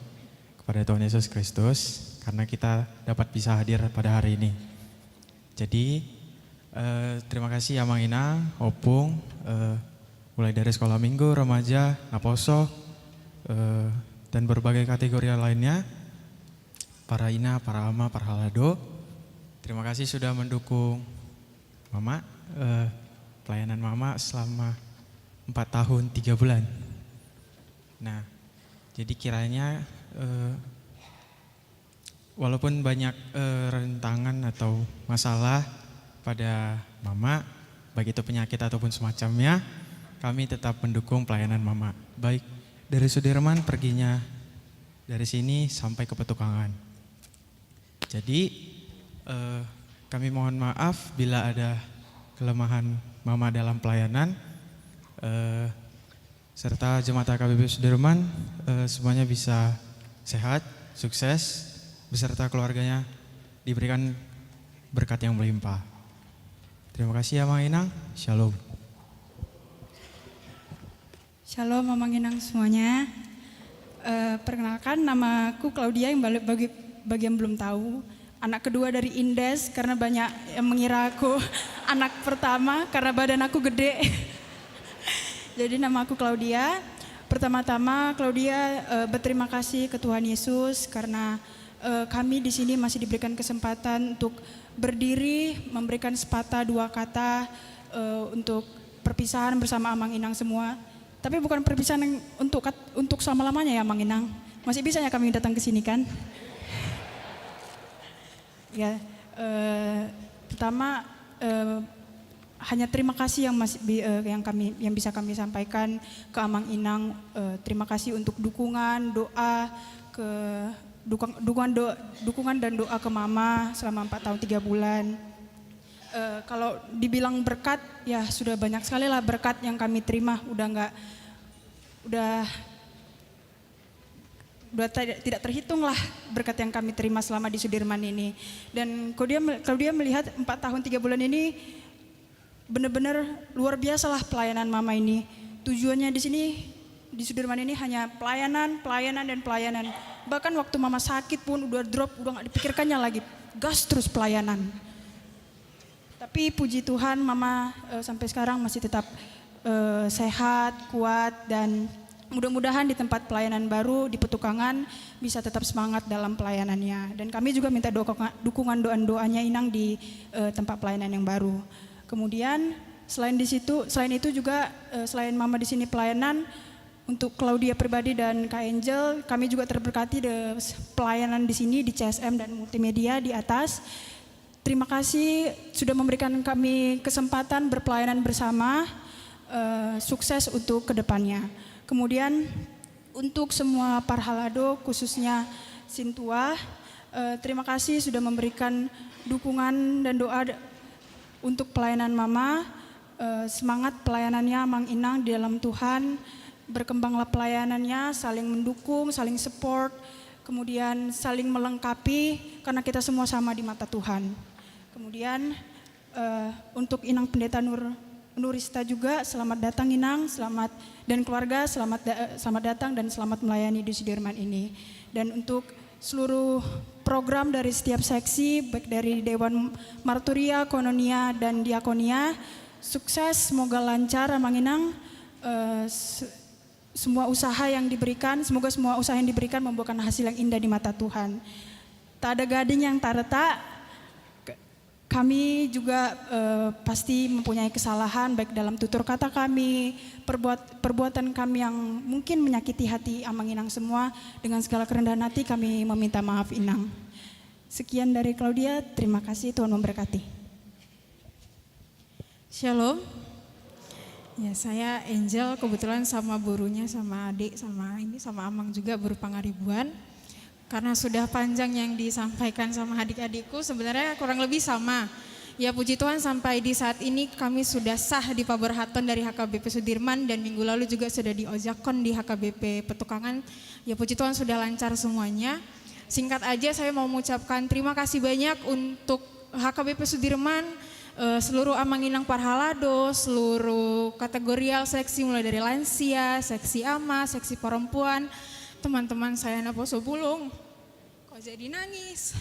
kepada Tuhan Yesus Kristus karena kita dapat bisa hadir pada hari ini. Jadi, eh, terima kasih Amang Inang, Opung, eh, mulai dari sekolah minggu, remaja, naposo, eh, dan berbagai kategori lainnya. Para ina, para ama, para halado. Terima kasih sudah mendukung Mama, eh, pelayanan Mama selama empat tahun tiga bulan. Nah, jadi kiranya, eh, walaupun banyak, eh, rintangan atau masalah pada Mama, baik itu penyakit ataupun semacamnya, kami tetap mendukung pelayanan Mama. Baik dari Sudirman perginya dari sini sampai ke Petukangan. Jadi, eh, kami mohon maaf bila ada kelemahan Mama dalam pelayanan, eh, serta jemaat H K B P Sudirman, eh, semuanya bisa sehat, sukses, beserta keluarganya diberikan berkat yang melimpah. Terima kasih ya, Amang Inang. Shalom. Shalom, Amang Inang semuanya. Eh, perkenalkan, nama aku Claudia, yang balik bagi, bagi yang belum tahu. Anak kedua dari Indes, karena banyak yang mengira aku anak pertama, karena badan aku gede. Jadi, nama aku Claudia. Pertama-tama, Claudia, eh, berterima kasih ke Tuhan Yesus karena, eh, kami di sini masih diberikan kesempatan untuk berdiri, memberikan sepatah dua kata, eh, untuk perpisahan bersama Amang Inang semua. Tapi bukan perpisahan yang untuk kat-, untuk selama-lamanya ya, Amang Inang. Masih bisa ya kami datang ke sini, kan? Ya, eh, pertama, eh, hanya terima kasih yang masih bi-, eh, yang kami, yang bisa kami sampaikan ke Amang Inang. Eh, terima kasih untuk dukungan, doa ke dukung-, dukungan do-, dukungan dan doa ke Mama selama empat tahun tiga bulan. Eh, kalau dibilang berkat, ya sudah banyak sekali lah berkat yang kami terima. Udah nggak, udah udah tidak, tidak terhitung lah berkat yang kami terima selama di Sudirman ini. Dan Claudia, Claudia melihat empat tahun tiga bulan ini benar-benar luar biasa lah pelayanan Mama ini. Tujuannya di sini, di Sudirman ini, hanya pelayanan, pelayanan, dan pelayanan. Bahkan waktu Mama sakit pun udah drop, udah nggak dipikirkannya lagi. Gas terus pelayanan. Tapi puji Tuhan, Mama, eh, sampai sekarang masih tetap, eh, sehat, kuat, dan mudah-mudahan di tempat pelayanan baru di Petukangan bisa tetap semangat dalam pelayanannya. Dan kami juga minta doa-, dukungan doa-doanya Inang di, eh, tempat pelayanan yang baru. Kemudian selain di situ, selain itu juga, eh, selain Mama di sini pelayanan, untuk Claudia pribadi dan Kak Angel, kami juga terberkati de-, pelayanan di sini di C S M dan multimedia di atas. Terima kasih sudah memberikan kami kesempatan berpelayanan bersama. Eh, sukses untuk kedepannya. Kemudian untuk semua parhalado, khususnya Sintua, eh, terima kasih sudah memberikan dukungan dan doa d-, untuk pelayanan Mama. Eh, semangat pelayanannya Amang Inang di dalam Tuhan. Berkembanglah pelayanannya, saling mendukung, saling support, kemudian saling melengkapi, karena kita semua sama di mata Tuhan. Kemudian, eh, untuk Inang Pendeta Nur, Nurista juga, selamat datang Inang, selamat, dan keluarga, selamat da-, selamat datang dan selamat melayani di Sudirman ini. Dan untuk seluruh program dari setiap seksi, baik dari Dewan Marturia, Koinonia, dan Diakonia, sukses, semoga lancar Amang Inang, eh, se-, semua usaha yang diberikan, semoga semua usaha yang diberikan membuahkan hasil yang indah di mata Tuhan. Tak ada gading yang tak retak. Kami juga, eh, pasti mempunyai kesalahan, baik dalam tutur kata kami, perbuat-, perbuatan kami yang mungkin menyakiti hati Amang Inang semua. Dengan segala kerendahan hati kami meminta maaf, Inang. Sekian dari Claudia, terima kasih, Tuhan memberkati. Shalom. Ya, saya Angel, kebetulan sama gurunya, sama adik, sama ini, sama Amang juga, Guru Pangaribuan. Karena sudah panjang yang disampaikan sama adik-adikku, sebenarnya kurang lebih sama. Ya, puji Tuhan, sampai di saat ini kami sudah sah dipaborhathon dari H K B P Sudirman, dan minggu lalu juga sudah diojakhon di H K B P Petukangan. Ya, puji Tuhan, sudah lancar semuanya. Singkat aja, saya mau mengucapkan terima kasih banyak untuk H K B P Sudirman, eh, seluruh Amang Inang parhalado, seluruh kategorial seksi, mulai dari lansia, seksi ama, seksi perempuan, teman-teman saya naposobulung. Kok jadi nangis?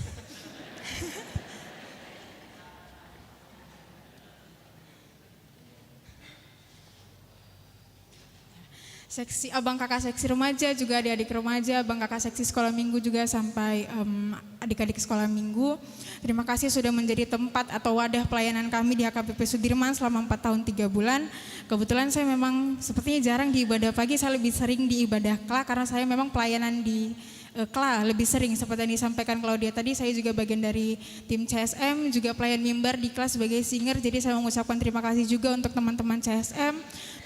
Seksi, abang kakak seksi remaja, juga adik-adik remaja, abang kakak seksi sekolah minggu juga sampai, em, adik-adik sekolah minggu. Terima kasih sudah menjadi tempat atau wadah pelayanan kami di H K B P Sudirman selama empat tahun tiga bulan. Kebetulan saya memang sepertinya jarang di ibadah pagi, saya lebih sering di ibadah kla karena saya memang pelayanan di, eh, kla lebih sering. Seperti yang disampaikan Claudia tadi, saya juga bagian dari tim C S M, juga pelayan mimbar di kla sebagai singer. Jadi saya mengucapkan terima kasih juga untuk teman-teman C S M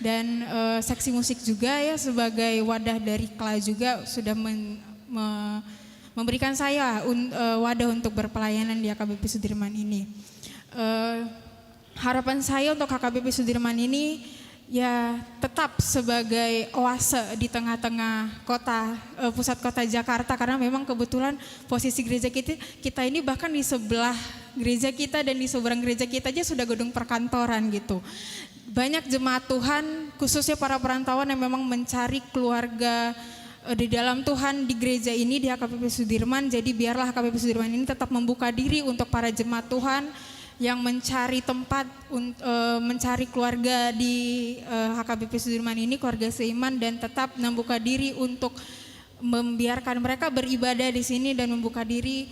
dan, eh, seksi musik juga ya, sebagai wadah dari kla juga sudah men-, me-, memberikan saya un-, eh, wadah untuk berpelayanan di H K B P Sudirman ini. Eh, harapan saya untuk H K B P Sudirman ini ya tetap sebagai oase di tengah-tengah kota, eh, pusat kota Jakarta, karena memang kebetulan posisi gereja kita, kita ini bahkan di sebelah gereja kita dan di seberang gereja kita aja sudah gedung perkantoran gitu. Banyak jemaat Tuhan, khususnya para perantauan yang memang mencari keluarga, eh, di dalam Tuhan di gereja ini, di H K B P Sudirman. Jadi biarlah H K B P Sudirman ini tetap membuka diri untuk para jemaat Tuhan yang mencari tempat un-, eh, mencari keluarga di, eh, H K B P Sudirman ini, keluarga seiman, dan tetap membuka diri untuk membiarkan mereka beribadah di sini dan membuka diri,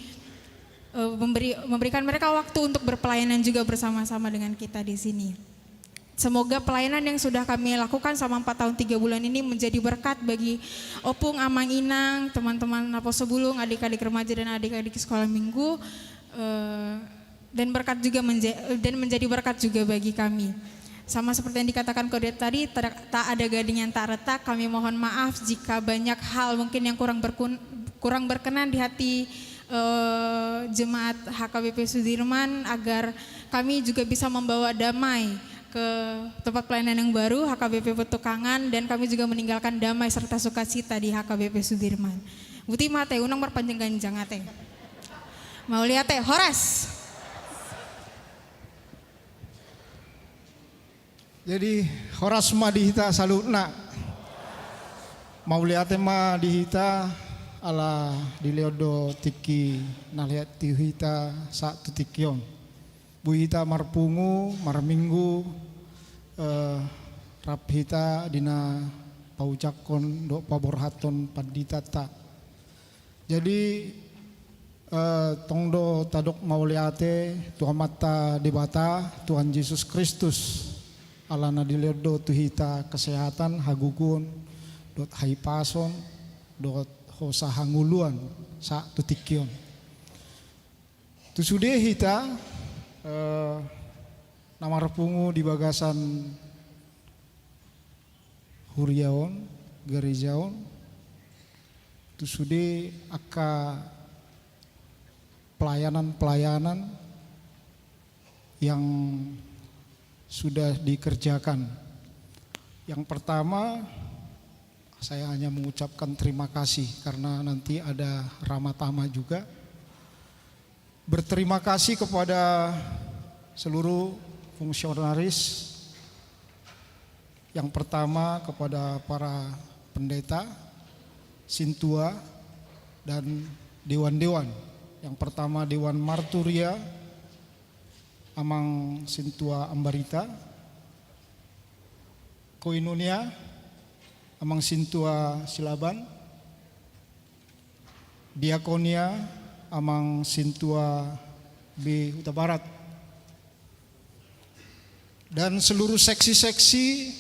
eh, memberi, memberikan mereka waktu untuk berpelayanan juga bersama-sama dengan kita di sini. Semoga pelayanan yang sudah kami lakukan selama empat tahun tiga bulan ini menjadi berkat bagi opung, amang, inang, teman-teman naposobulung, adik-adik remaja, dan adik-adik sekolah minggu. Eh, dan berkat juga menja- dan menjadi berkat juga bagi kami. Sama seperti yang dikatakan Kodet tadi, tak, tak ada gading yang tak retak. Kami mohon maaf jika banyak hal mungkin yang kurang berkun- kurang berkenan di hati eh, jemaat H K B P Sudirman, agar kami juga bisa membawa damai ke tempat pelayanan yang baru, H K B P Petukangan, dan kami juga meninggalkan damai serta sukacita di H K B P Sudirman. Boti ma ate, unang marpanjang-panjang ate. Mauliate, horas. Jadi, horas ma di hita saluhutna. Mauliate ma di hita, ala dilehon do tingki na lehet tu hita sahat tu tingki on. Boi hita marpungu, marminggu, eh, rap hita di na paujangkon dohot paborhathon panditanta. Jadi, eh, tong do tadok mauliate tu Amanta Debata, Tuhan Jesus Kristus, ala na dilehon do tu hita kesehatan, hagogoon, dohot hahipason, dohot hosa hangoluan, sahat tu tingki on. Tu sude hita, eh, na marpungu di bagasan huria on, gareja on, tu sude angka pelayanan-pelayanan yang sudah dikerjakan. Yang pertama, saya hanya mengucapkan terima kasih karena nanti ada Rama Tama juga. Berterima kasih kepada seluruh fungsionaris. Yang pertama kepada para pendeta, sintua, dan dewan-dewan. Yang pertama Dewan Marturia, Amang Sintua Ambarita, Koinonia, Amang Sintua Silaban, Diakonia, Amang Sintua B Hutabarat, dan seluruh seksi-seksi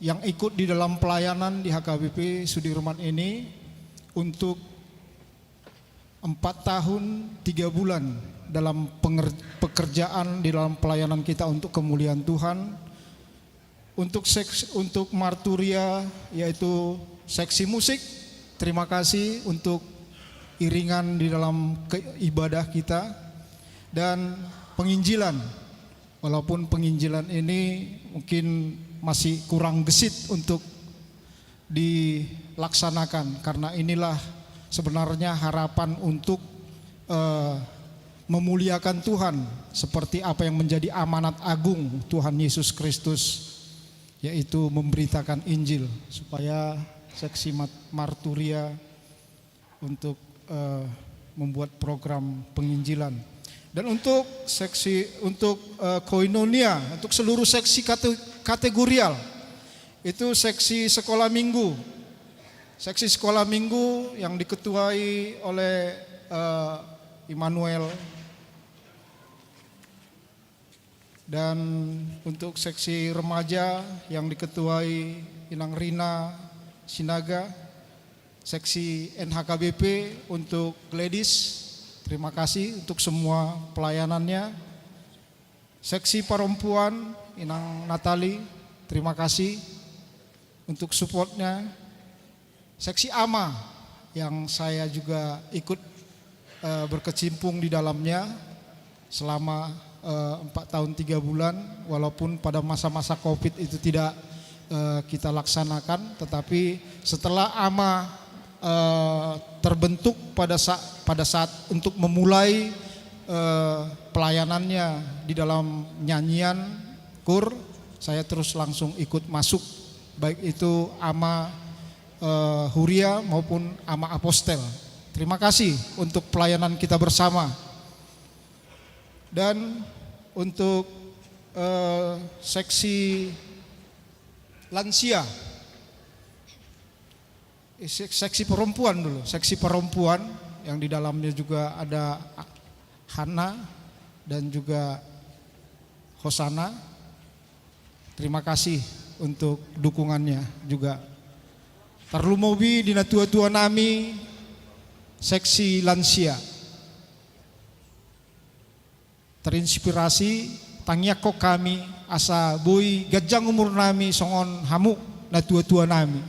yang ikut di dalam pelayanan di H K B P Sudirman ini untuk empat tahun tiga bulan dalam penger- pekerjaan di dalam pelayanan kita untuk kemuliaan Tuhan. Untuk seks- untuk Marturia, yaitu seksi musik, terima kasih untuk iringan di dalam ke- ibadah kita. Dan penginjilan, walaupun penginjilan ini mungkin masih kurang gesit untuk dilaksanakan, karena inilah sebenarnya harapan untuk, eh, memuliakan Tuhan, seperti apa yang menjadi amanat agung Tuhan Yesus Kristus, yaitu memberitakan Injil, supaya seksi mat- Marturia untuk, eh, membuat program penginjilan. Dan untuk seksi, untuk, eh, Koinonia, untuk seluruh seksi kate- kategorial, itu seksi sekolah minggu. Seksi sekolah minggu yang diketuai oleh, eh, Immanuel. Dan untuk seksi remaja yang diketuai Inang Rina Sinaga, seksi N H K B P untuk Gladys, terima kasih untuk semua pelayanannya. Seksi perempuan, Inang Natali, terima kasih untuk supportnya. Seksi ama yang saya juga ikut, eh, berkecimpung di dalamnya selama, eh, empat tahun tiga bulan, walaupun pada masa-masa covid itu tidak, eh, kita laksanakan, tetapi setelah ama, eh, terbentuk pada sa- pada saat untuk memulai, eh, pelayanannya di dalam nyanyian kur, saya terus langsung ikut masuk, baik itu ama, eh, huria maupun ama apostel. Terima kasih untuk pelayanan kita bersama. Dan untuk, eh, seksi lansia, eh, sek- seksi perempuan dulu, seksi perempuan yang di dalamnya juga ada Hana dan juga Hosana. Terima kasih untuk dukungannya juga. Tarlumobi di natua-tua nami seksi lansia. terinspirasi, tangiangkon hami asa boi ganjang umur nami songon hamu na tua-tua nami.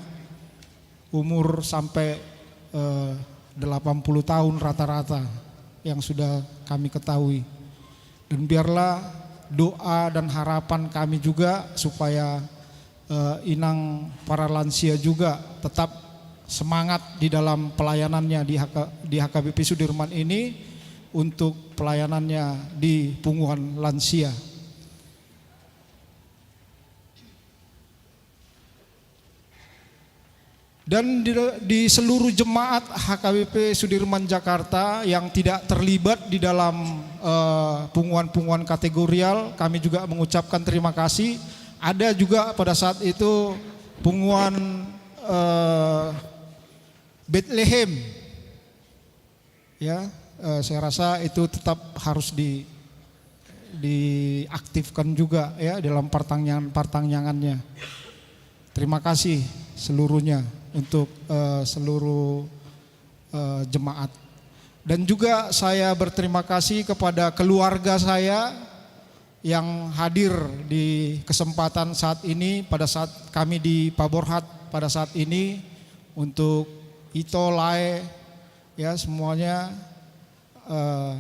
Umur sampai, eh, delapan puluh tahun rata-rata yang sudah kami ketahui. Dan biarlah doa dan harapan kami juga supaya, eh, inang para lansia juga tetap semangat di dalam pelayanannya di H K, di H K B P Sudirman ini untuk pelayanannya di punguan lansia. Dan di, di seluruh jemaat H K B P Sudirman Jakarta yang tidak terlibat di dalam, eh, punguan-punguan kategorial, kami juga mengucapkan terima kasih. Ada juga pada saat itu punguan, eh, Betlehem. Ya, eh, saya rasa itu tetap harus di, diaktifkan juga, ya, dalam pertanyaan-pertanyaannya. Terima kasih seluruhnya untuk, eh, seluruh, eh, jemaat. Dan juga saya berterima kasih kepada keluarga saya yang hadir di kesempatan saat ini, pada saat kami di Paborhat pada saat ini, untuk Ito, Lae, ya, semuanya, eh,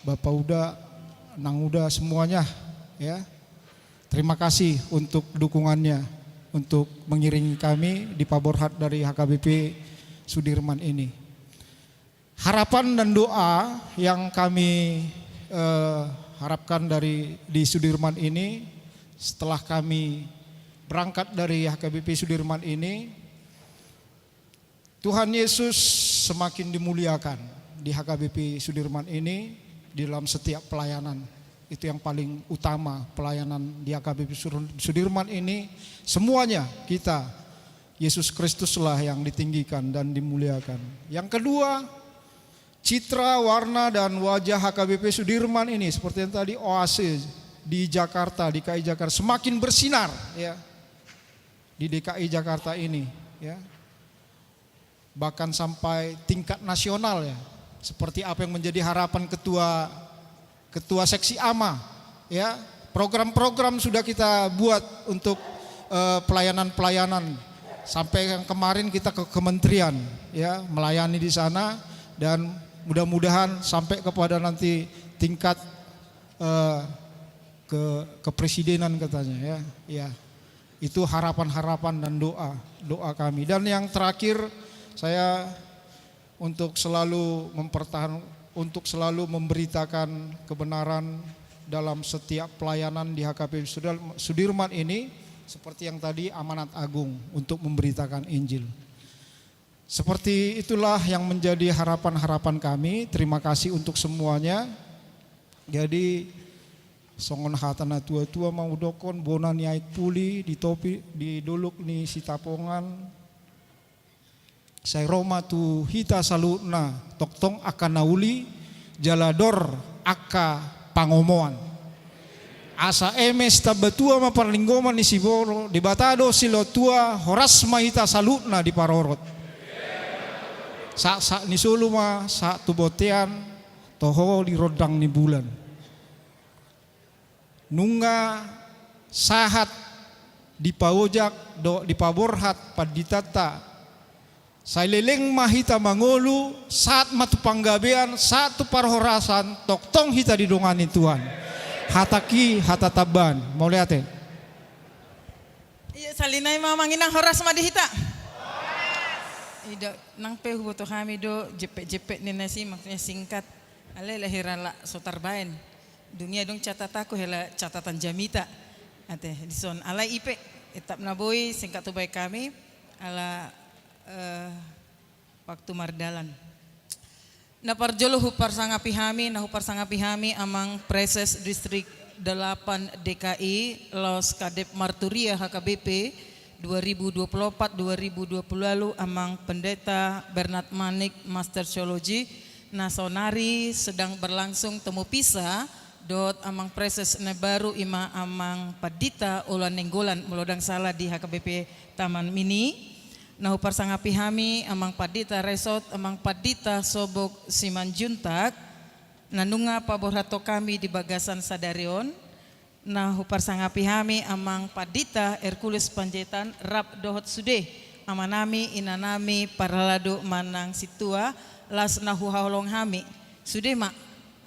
Bapak Uda, Nang Uda, semuanya, ya. Terima kasih untuk dukungannya, untuk mengiringi kami di Paborhat dari H K B P Sudirman ini. Harapan dan doa yang kami, eh, harapkan dari di Sudirman ini, setelah kami berangkat dari H K B P Sudirman ini, Tuhan Yesus semakin dimuliakan di H K B P Sudirman ini, di dalam setiap pelayanan. Itu yang paling utama, pelayanan di H K B P Sur-, Sudirman ini, semuanya kita, Yesus Kristuslah yang ditinggikan dan dimuliakan. Yang kedua, citra, warna, dan wajah H K B P Sudirman ini, seperti yang tadi, oase di Jakarta, di D K I Jakarta, semakin bersinar, ya, di D K I Jakarta ini, ya. Bahkan sampai tingkat nasional, ya. Seperti apa yang menjadi harapan ketua, ketua seksi ama, ya. Program-program sudah kita buat untuk, eh, pelayanan-pelayanan. Sampai yang kemarin kita ke kementerian, ya, melayani di sana, dan mudah-mudahan sampai kepada nanti tingkat, eh, ke kepresidenan katanya, ya. Ya. Itu harapan-harapan dan doa, doa kami. Dan yang terakhir, saya untuk selalu mempertahan-, untuk selalu memberitakan kebenaran dalam setiap pelayanan di H K P Sudal-, Sudirman ini, seperti yang tadi, amanat agung untuk memberitakan Injil. Seperti itulah yang menjadi harapan-harapan kami. Terima kasih untuk semuanya. Jadi, songon hata na tua-tua ma hudokkon, bona ni aek puli di topi, di dolok ni Sitapongan. Sai ro ma tu hita saluhutna tongtong angka na uli, jala dor angka pangomoan. Asa eme sitambatua ma parlinggoman ni siborok, Debata do silehon tua, horas ma hita saluhutna diparorot. Sahat-sahat ni solu ma sahat tu bontean, toho di rondang ni bulan. Nunga sahat dipaojak dohot dipaborhat panditanta, sai leleng ma hita mangolu, sahat ma tu panggabean, sahat tu parhorasan, tongtong hita didongani Tuhan. Hatangki hata tamban. Mauliate. Ia, sahali nai ma, Amang Inang, horas ma di hita. I do, nang pe huboto hami do jempek-jempek ni nasi, maksudnya singkat. Alai hira ala so tarbaen. Dung i adong catatanku, hela catatan jamita. Ate, dison. Alai i pe, tetap na boi singkat hubaen hami, ala, eh, waktu mardalan. Na parjolo huparsangapi hami, na huparsangapi hami Amang Praeses Distrik delapan D K I, laos Kadep Marturia H K B P dua ribu dua puluh empat dua ribu dua puluh lalu, Amang Pendeta Bernard Manik, Master Theology, na saonari sedang berlangsung temu pisa dohot Amang Praeses na baru, i ma Amang Pandita Olan Nainggolan, molo ndang sala, di H K B P Taman Mini. Na huparsangapi hami Amang Pandita Resot, Amang Pandita Sobok Simanjuntak, Na nunga paborhathon hami di bagasan sadari on, na huparsangapi hami amang Pandita Hercules Panjaitan rap dohot sude amanami, inanami, parhalado manang sintua, laos na huhaholongi hami. Sude ma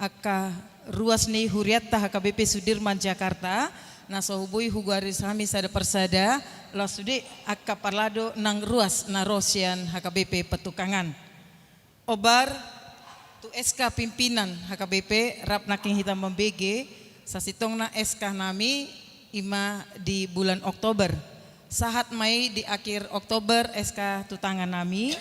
angka ruas ni hurianta H K B P Sudirman Jakarta, na so huboi hugoari hami sada parsada, laos sude angka parhalado nang ruas na ro sian H K B P Petukangan. Ombar tu S K pimpinan H K B P, rap nangkin hita mambege, sasintongna S K nami ima di bulan Oktober. Sahat ma i di akhir Oktober S K tu tangan nami,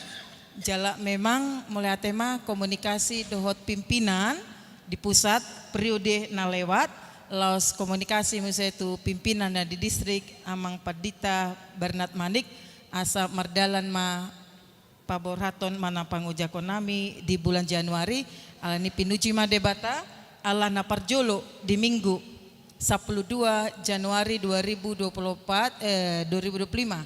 jala memang mauliate ma komunikasi dohot pimpinan di pusat periode na lewat, laos komunikasi muse tu pimpinan na di distrik, amang Pandita Bernard Manik, asa mardalan ma paborhathon manang pangojakhon nami di bulan Januari. Alani pinuji ma Debata, ala na parjolo di Minggu sampulu dua Januari dua ribu dua puluh empat, eh, dua ribu dua puluh lima,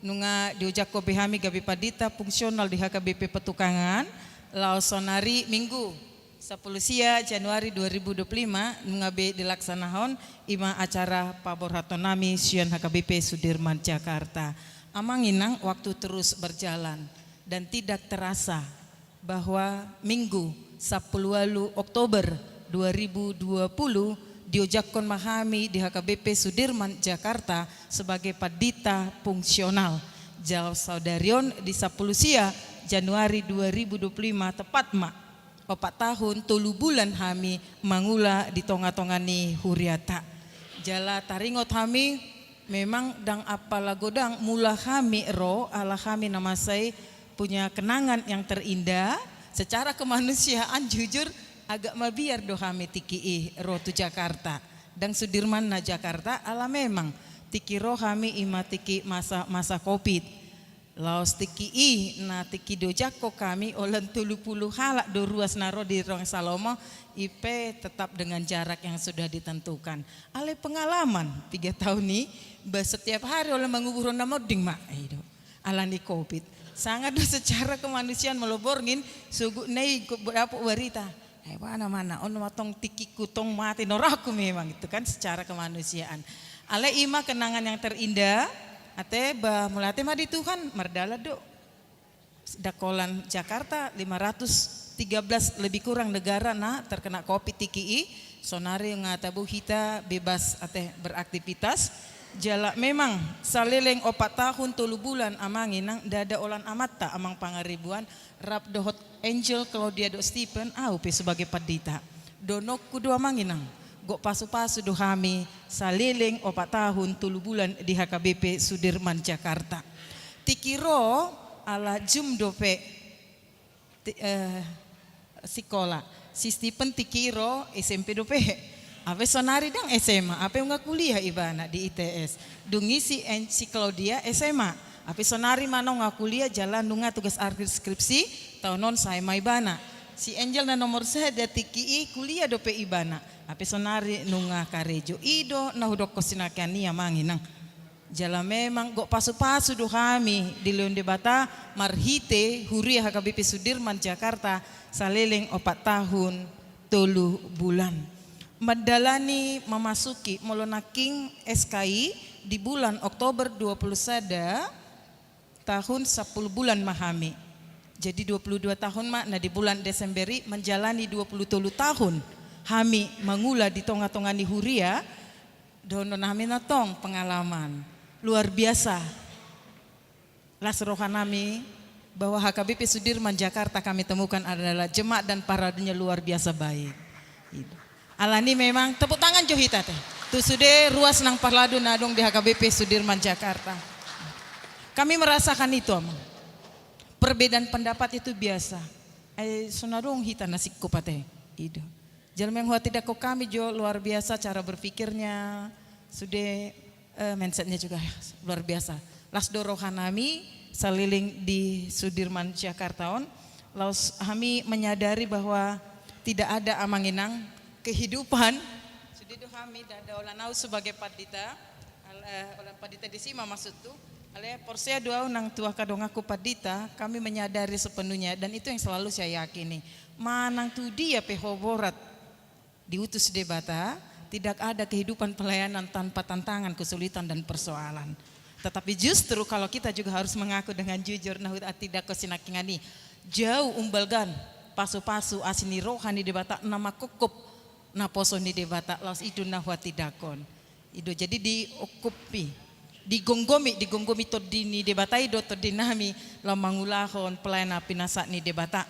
nunga diojakhon be hami gabe pandita fungsional di H K B P Petukangan, laos sonari Minggu sampulu sia Januari dua ribu dua puluh lima, nunga be dilaksanahon ima acara paborhathon nami sian H K B P Sudirman Jakarta. Amang inang, waktu terus berjalan dan tidak terasa bahwa Minggu sampulu ualu Oktober dua ribu dua puluh diojakhon ma hami di H K B P Sudirman Jakarta sebagai pandita fungsional. Jala sadari on di sampulu sia Januari dua ribu dua puluh lima tepat ma opat tahun tolu bulan hami mangula di tonga-tonga ni huriata. Jala taringot hami, memang ndang apala godang mula hami ro, ala hami na mansai punya kenangan yang terindah. Secara kemanusiaan, jujur, agak mabiar do hami tingki i ro tu Jakarta. Ndang Sudirman na Jakarta, ala memang tingki ro hami ima tingki masa, masa covid. Laos tingki i na tingki diojakhon hami, holan tolu pulu halak do ruas na ro di ruang Salomo, i pe tetap dengan jarak yang sudah ditentukan. Alai pengalaman tiga tahun i, ba setiap hari holan manguburhon na monding ma, i do. Alani covid. Sanga do secara kemanusiaan molo borngin, sogot na i dapot barita. Eh, mana, mana, on ma tong tingkingku tong mate, norahku memang itu kan secara kemanusiaan. Alai ima kenangan yang terindah, ate ba mauliate ma di Tuhan, mardalan do. Ndang holan Jakarta, lima ratus tiga belas lebih kurang negara na terkena covid tingki i, sonari nga tabo hita bebas ate beraktivitas, jala memang saleleng opat tahun tolu bulan amang inang ndada holan amanta amang Pangaribuan, rap dohot Angel, Claudia dohot Stephen, au pe sebagai pandita. Dohononku do amang inang, gok pasu-pasu do hami saleleng opat tahun tolu bulan di H K B P Sudirman Jakarta. Tingki ro ala Zoom dope ti-, eh, sikola. Si Stephen tingki i ro S M P dope. Ape sonari ndang S M A, ape nunga kuliah ibana di I T S. Dung i si En-, si Claudia S M A. Ape sonari ma nunga kuliah jala nunga tugas akhir skripsi, taon on sae ma ibana. Si Angel na nomor sada tingki i kuliah dope ibana. Ape sonari nunga karejo. I do na hudokkon sinakean i amang inang. Jala memang gok pasu-pasu do hami dilehon Debata marhite huria H K B P Sudirman Jakarta saleleng opat tahun tolu bulan. Mandalani, memasuki, molo nangkin S K I di bulan Oktober dua puluh sada tahun, sampulu bulan ma hami. Jadi dua puluh dua tahun ma, na di bulan Desember i menjalani dua puluh tolu tahun hami mangula di tonga-tonga ni huria. Dohonon nami na tong pengalaman luar biasa. Las roha nami bahwa H K B P Sudirman Jakarta kami temukan adalah jemaat dan parhalado na luar biasa baik. Gitu. Alani memang tepuk tangan jo hita te tu sude ruas nang parhalado na adong di H K B P Sudirman Jakarta. Kami merasakan itu, Amang. Perbedaan pendapat itu biasa. Eh, so na adong hita na singkop ate. Ido. Jala memang huatindangkon hami jo luar biasa cara berpikirnya, sude, eh, mindsetnya juga luar biasa. Las do roha nami saleleng di Sudirman Jakarta on, laos hami menyadari bahwa tidak ada amang inang kehidupan. Sude do hami ndada holan au sebagai pandita, al-, eh, holan pandita disi ma maksudku. Alai porsea do au nang tu angka donganku pandita, kami menyadari sepenuhnya, dan itu yang selalu saya yakini. manang tu dia pe ho borat diutus Debata, tidak ada kehidupan pelayanan tanpa tantangan, kesulitan, dan persoalan. Tetapi justru kalau kita juga harus mengaku dengan jujur, na huhatindangkon sinangkaning i, jau umbalga pasu-pasu asi ni roha ni Debata na mangkopkop naposo ni Debata, laos i do na huhatindangkon. I do, jadi diungkupi, digomgomi, digomgomi Tondi ni Debata i do tondinami laho mangulahon pelayanan pinasahat ni Debata.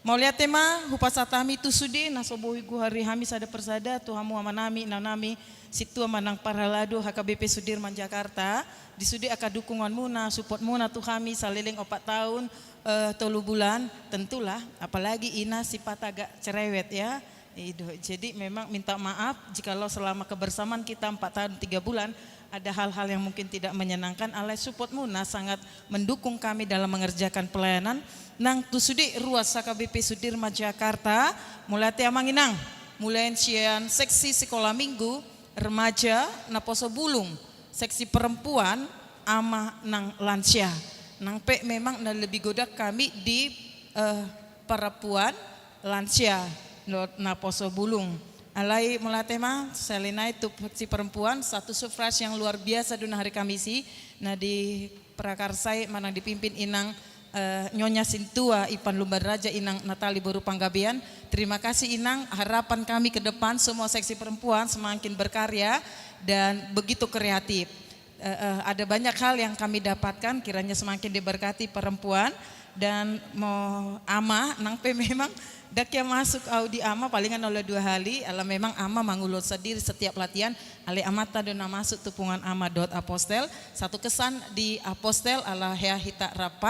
Mauliate ma hupasahat hami tu sude na so boi hugoari hami sada persada, tu hamu amanami, inanami, sintua manang parhalado H K B P Sudirman Jakarta, di sude angka dukunganmuna, supportmuna tu hami saleleng opat tahun, eh, tolu bulan, tentulah, apalagi ina sipata agak cerewet ya. I do, jadi memang minta maaf jikalau selama kebersamaan kita empat tahun tiga bulan ada hal-hal yang mungkin tidak menyenangkan, alai supportmuna sangat mendukung kami dalam mengerjakan pelayanan. Nang tu sude ruas H K B P Sudirman Jakarta, mauliate amang inang, mulai sian seksi sekolah minggu, remaja, naposo bulung, seksi perempuan, ama nang lansia. Nang pe memang na lebih godang hami di, eh, perempuan, lansia, dohot naposo bulung. Alai mauliate ma, selain itu seksi perempuan, satu surprise yang luar biasa do na hari Kamis i, na dipakarsai manang dipimpin inang, eh, Nyonya Sintua Ipan Lumban Raja, inang Natali boru Panggabean. Terima kasih inang, harapan kami ke depan semua seksi perempuan semakin berkarya dan begitu kreatif. Eh, eh, ada banyak hal yang kami dapatkan, kiranya semakin diberkati perempuan dan mo-, ama, nang pe memang ndang hea masuk au di ama, palingan olo dua hali, ala memang ama mangulahon sandiri setiap latihan, alai amanta do na masuk tu punguan ama dohot apostel, satu kesan di apostel ala hea hita rap,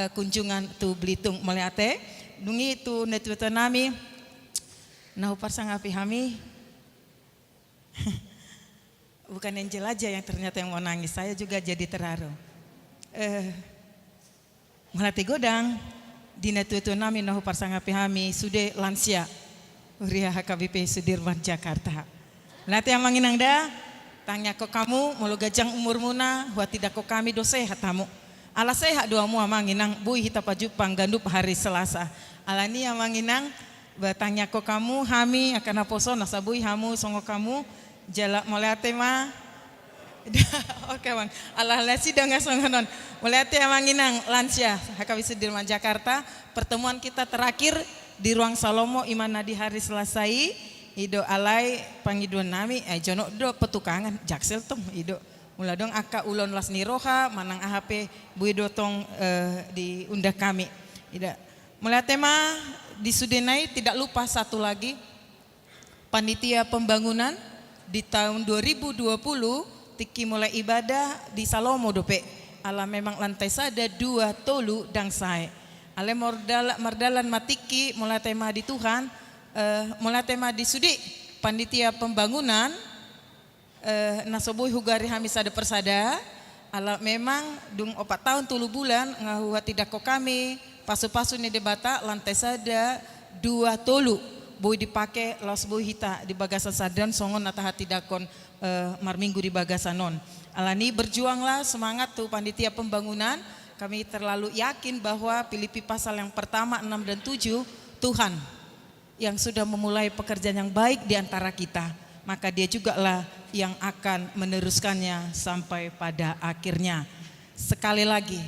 eh, kunjungan tu Belitung. Mauliate, dung i tu natua-tua nami, na huparsangapi hami, Bukan Angel aja yang ternyata yang mau nangis, saya juga jadi terharu. Eh, mauliate godang, di natua-tua nami na huparsangapi hami, sude lansia, huria H K B P Sudirman Jakarta. Mauliate amang inang da, tangiangkon hamu, molo ganjang umurmuna, huhatindangkon hami do sehat hamu. Ala sehat do hamu amang inang, boi hita pajumpang ganup hari Selasa. Alani amang inang, ba tangiangkon hamu, hami angka naposo na so boi hamu songon hamu, jala mauliate ma. Oke bang, ala-ala sida nga songon on. Mauliate amang inang, lansia, H K B P Sudirman Jakarta. Pertemuan kita terakhir di ruang Salomo, i ma na di hari Selasa i, i do alai pangidoan nami, eh, jonok do petukangan, Jaksel tong, i do. Molo adong angka ulaon las ni roha, manang aha pe, boi do tong, eh, diundang hami. I da. Mauliate ma di sudena i, tidak lupa satu lagi, panitia pembangunan di tahun dua ribu dua puluh, tingki mulai ibadah di Salomo dope. Ala memang lantai sada, dua, tolu, ndang sae. Alai mardala-, mardalan ma tingki, mauliate ma di Tuhan, eh, mauliate ma di sude panitia pembangunan, eh, na so boi hugoari hami sada persada, ala memang dung opat tahun tolu bulan nga huhatindangkon hami pasu-pasu ni Debata, lantai sada, dua, tolu, boi dipake laos boi hita di bagasan sadari on songon na tahatindangkon, eh, marminggu di bagasan on. Alani berjuanglah, semangat tu panitia pembangunan, kami terlalu yakin bahwa Filipi pasal yang pertama, enam dan tujuh, Tuhan yang sudah memulai pekerjaan yang baik di antara kita, maka Dia jugalah yang akan meneruskannya sampai pada akhirnya. Sekali lagi,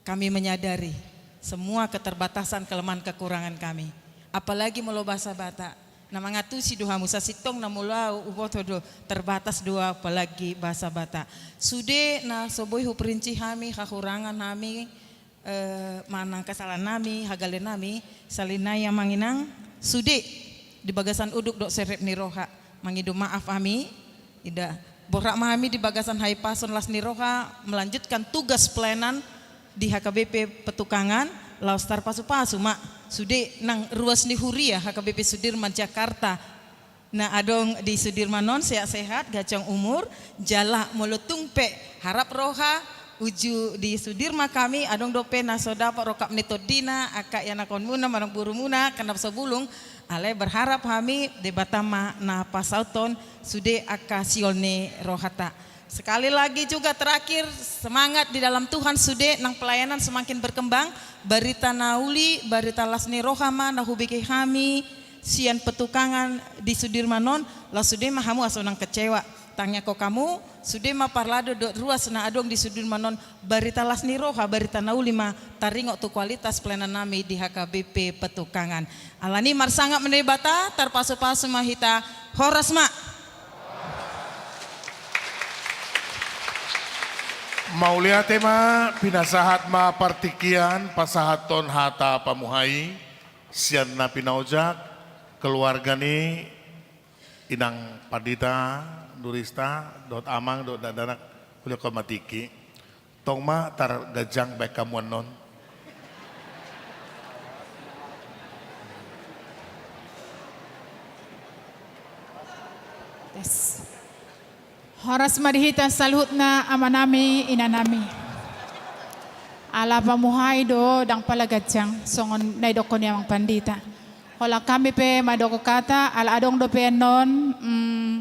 kami menyadari semua keterbatasan, kelemahan, kekurangan kami. Apalagi molo bahasa Batak, na mangantusi do hamu, sasintongna molo au huboto do, terbatas do au, apalagi bahasa Batak. Sude na so boi huperinci hami, hahurangan hami, eh, manang kesalahan nami, hagalean nami, selain i amang inang, sude di bagasan uduk dohot serep ni roha, mangido maaf hami, i da, borhat ma hami di bagasan hahipason las ni roha, melanjutkan tugas pelayanan di H K B P Petukangan, laos tarpasu-pasu ma sude nang ruas ni huria H K B P Sudirman Jakarta, na adong di Sudirman on, sehat-sehat, ganjang umur, jala molo tung pe harap roha, uju di Sudirman hami, adong dope na so dapot rongkap ni tondina, angka ianakhonmuna, manang borumuna, angka naposo bulung, alai berharap hami, Debata ma na pasauthon sude angka sihol ni rohanta. Sekali lagi juga terakhir, semangat di dalam Tuhan sude, nang pelayanan semakin berkembang. Barita na uli, barita las ni roha ma na hubege hami sian petukangan di Sudirman on, laos sude ma hamu asa unang kecewa. Tangiangkon hamu, sude ma parlado dohot ruas na adong di Sudirman on, barita las ni roha, barita na uli ma taringot tu kualitas pelayanan nami di H K B P Petukangan. Alani marsangap ma Debata, tarpasupasu ma hita, horas ma. Mauliate ma, pinasahat ma partingkian pasahathon hata pamuhai sian na pinaojak, keluarga ni inang pandita, Nurista, dohot amang, dohot dakdanak, uli ho ma tingki. Tong ma targanjang baen hamu annon. Tes. Horas ma di hita saluhutna amanami, inanami. Ala pamuhai do ndang pala ganjang, songon na idokkon ni amang pandita. Holan hami pe mandok hata, ala adong dope annon, mm,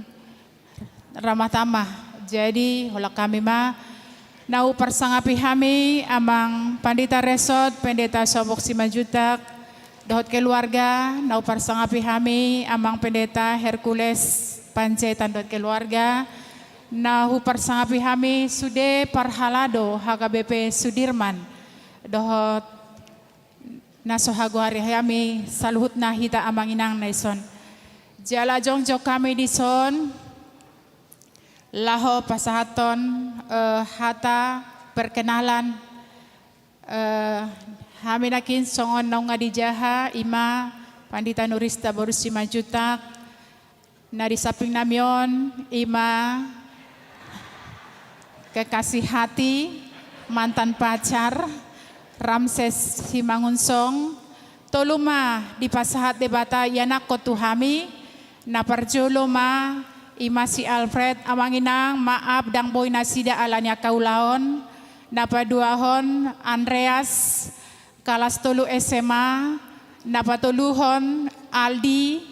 Ramadhan ma. Jadi, holan hami ma, na huparsangapi hami, amang pandita Resort, pendeta Sobok Simanjuntak, dohot keluarga, na huparsangapi hami, amang pendeta Hercules Panjaitan dohot keluarga, na huparsangapi hami, sude parhalado H K B P Sudirman, dohot na so hagoari hami saluhutna hita amang inang na dison. Jala jongjong hami dison, laho pasahathon, eh, hata perkenalan, eh, hami nangkin songon na nunga dijaha, ima pandita Nurista boru Simanjuntak, na di samping nami on, ima kekasih hati, mantan pacar, Ramses Simangunsong, tolu ma dipasahat Debata ianakhon tu hami, na parjolo ma, ima si Alfred, amang inang, maaf ndang boi nasida ala ni angka ulaon, na paduahon, Andreas, kalas tolu S M A, na patoluhon Aldi,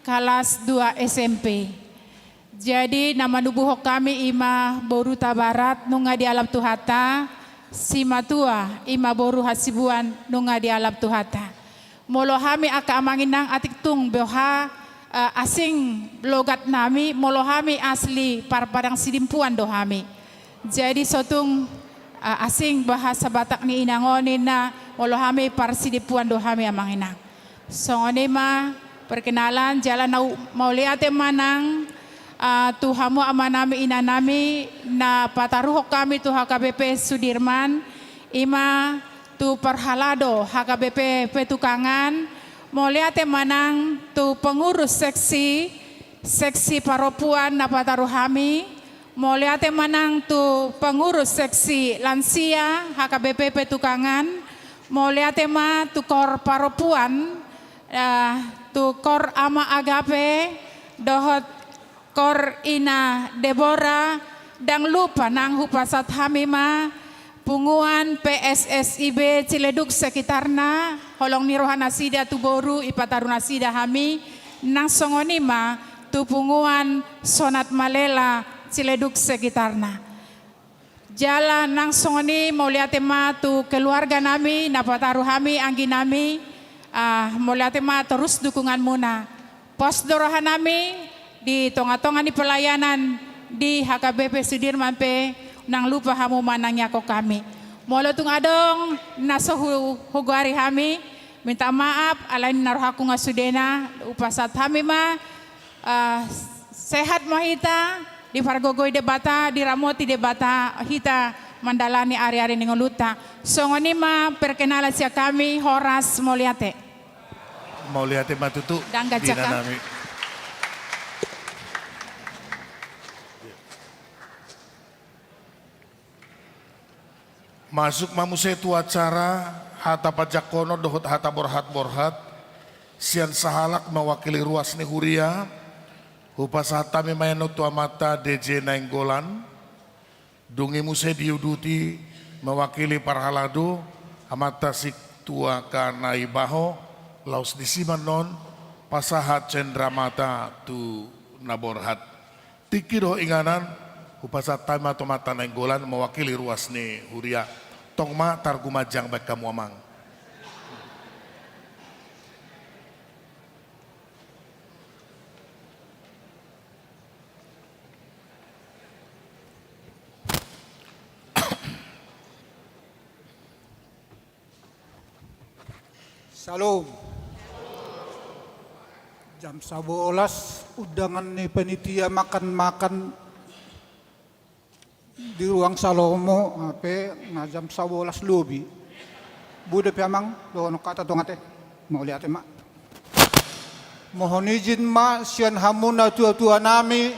kalas dua S M P. Jadi, na manubuhon hami ima boru Tabarat nunga dialap Tuhanta, simatua ima boru Hasibuan nunga dialap Tuhanta. Molo hami angka amang inang atik tung boha, eh, asing logat nami, molo hami asli Parpadang Sidimpuan do hami. Jadi so tung, eh, asing bahasa Batak ni inang on ninna, molo hami parsidimpuan do hami amang inang. Songon i ma perkenalan, jala na hu-, mauliate ma nang, eh, tu hamu amanami inanami na pataruhon hami tu H K B P Sudirman, ima tu parhalado H K B P Petukangan, mauliate ma nang tu pengurus seksi, seksi parompuan na pataru hami, mauliate ma nang tu pengurus seksi lansia H K B P Petukangan, mauliate ma tu kor parompuan, eh, tu kor Ama Agape, dohot kor Ina Debora, ndang lupa nang hupasahat hami ma, punguan P S S I B Ciledug sekitarna, holong ni roha nasida tu boru ipataru nasida hami, nang songon i ma tu punguan Sonat Malela Ciledug sekitarna. Jala nang songon i mauliate ma tu keluarga nami, na pataru hami, anggi nami, ah, mauliate ma torus dukunganmuna. Pos do roha nami di tonga-tonga ni pelayanan di H K B P Sudirman pe, ndang lupa hamu manangiangkon hami. Molo tung adong na so hu-, hugoari hami, minta maaf, alai na rohangku nga sudena, hupasahat hami ma, ah, sehat ma hita, dipargogoi Debata, diramoti Debata, hita mandalani ari-ari ni ngolunta. Songon i ma perkenalan sian hami, horas, mauliate. Mauliate ma tutu. Dangga di cakap nami. Masuk ma muse tu acara hata panjangkonon dohot hata borhat-borhat sian sahalak mewakili ruas ni huria. Hupasahat hami ma i annon tu amanta D J Nainggolan. Dung i muse diuduti mewakili parhalado amanta Situa Kanaibaho, laos disi ma annon pasahat cenderamata tu na borhat. Tingki dohot inganan, Hupasahat hami ma tu Amanta Nainggolan mewakili ruas ni huria. Tong ma targumanjang bahen hamu amang. Syalom. Jam sabolas undangan ni panitia makan-makan di ruang Salomo, hape na jam sabolas lobi. Boi dope amang dohonon hata tong ate. Mauliate ma. Mohon izin ma sian hamu natua-tua nami,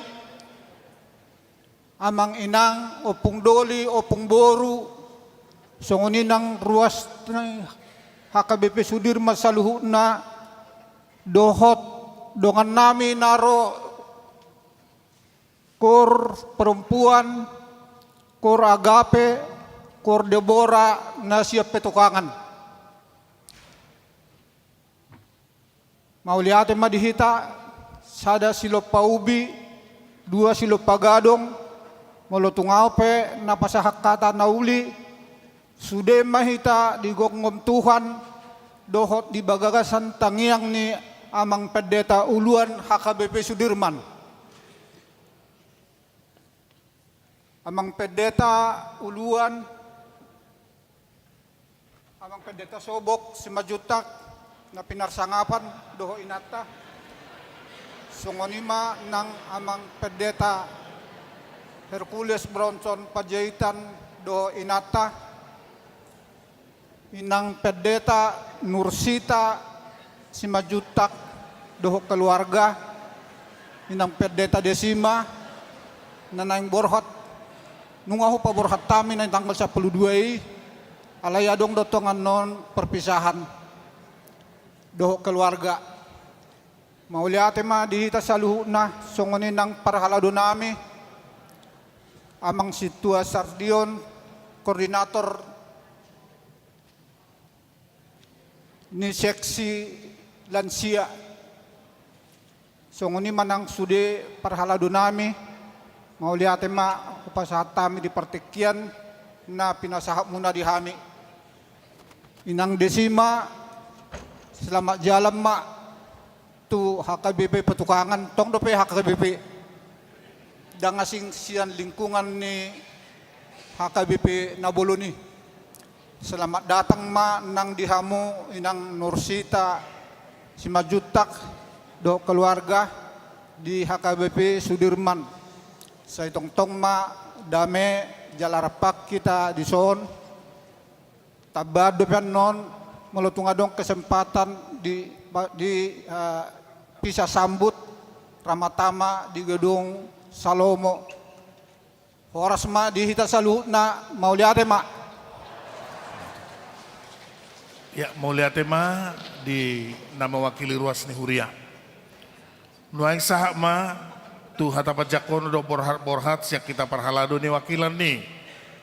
amang inang, ompung doli, ompung boru, songon i nang ruas ni H K B P Sudirman saluhutna, dohot dongan nami na ro, Kor Perempuan, Kor Agape, Kor Debora na sian Petukangan. Mauliate ma di hita, sada silompa ubi, dua silompa gadong, molo tung ahu pe na pasahat hata na uli, sude ma hita digomgom Tuhan, dohot di bagasan tangiang ni Amang Pendeta Uluan H K B P Sudirman. Amang Pendeta Uluan, Amang Pendeta Sobok Simanjuntak na pinarsangapan dohot inanta. Songon i ma nang Amang Pendeta Hercules Bronson Panjaitan dohot inanta. Inang Pendeta Nursita Simanjuntak dohot keluarga, Inang Pendeta Desima, na naeng borhat, nunga hupaborhat hami na tanggal sampulu dua i, alai adong do tong annon perpisahan dohot keluarga. Mauliate ma di hita saluhutna, songon i nang parhalado nami, Amang Sintua Sardion, koordinator ni seksi lansia. Songon i ma nang sude parhalado nami, mauliate ma hupasahat hami di partingkian na pinasahatmuna di hami. Inang Desima, selamat jalan ma tu H K B P Petukangan, tong dope H K B P. Ndang asing sian lingkungan ni H K B P na bolon i. Selamat datang ma nang di hamu Inang Nursita Simanjuntak dohot keluarga di H K B P Sudirman. Sai tongtong ma dame jala rap hita dison. Tambahan dope annon, molo tung adong kesempatan di, di, eh, pisa sambut, ra ma hita ma di gedung Salomo. Horas ma di hita saluhutna, mauliate ma. Ya, mauliate ma di na mewakili ruas ni huria. Nuaeng sahat ma tu hata panjangkon dohot borhat-borhat sian hita parhalado ni wakilan ni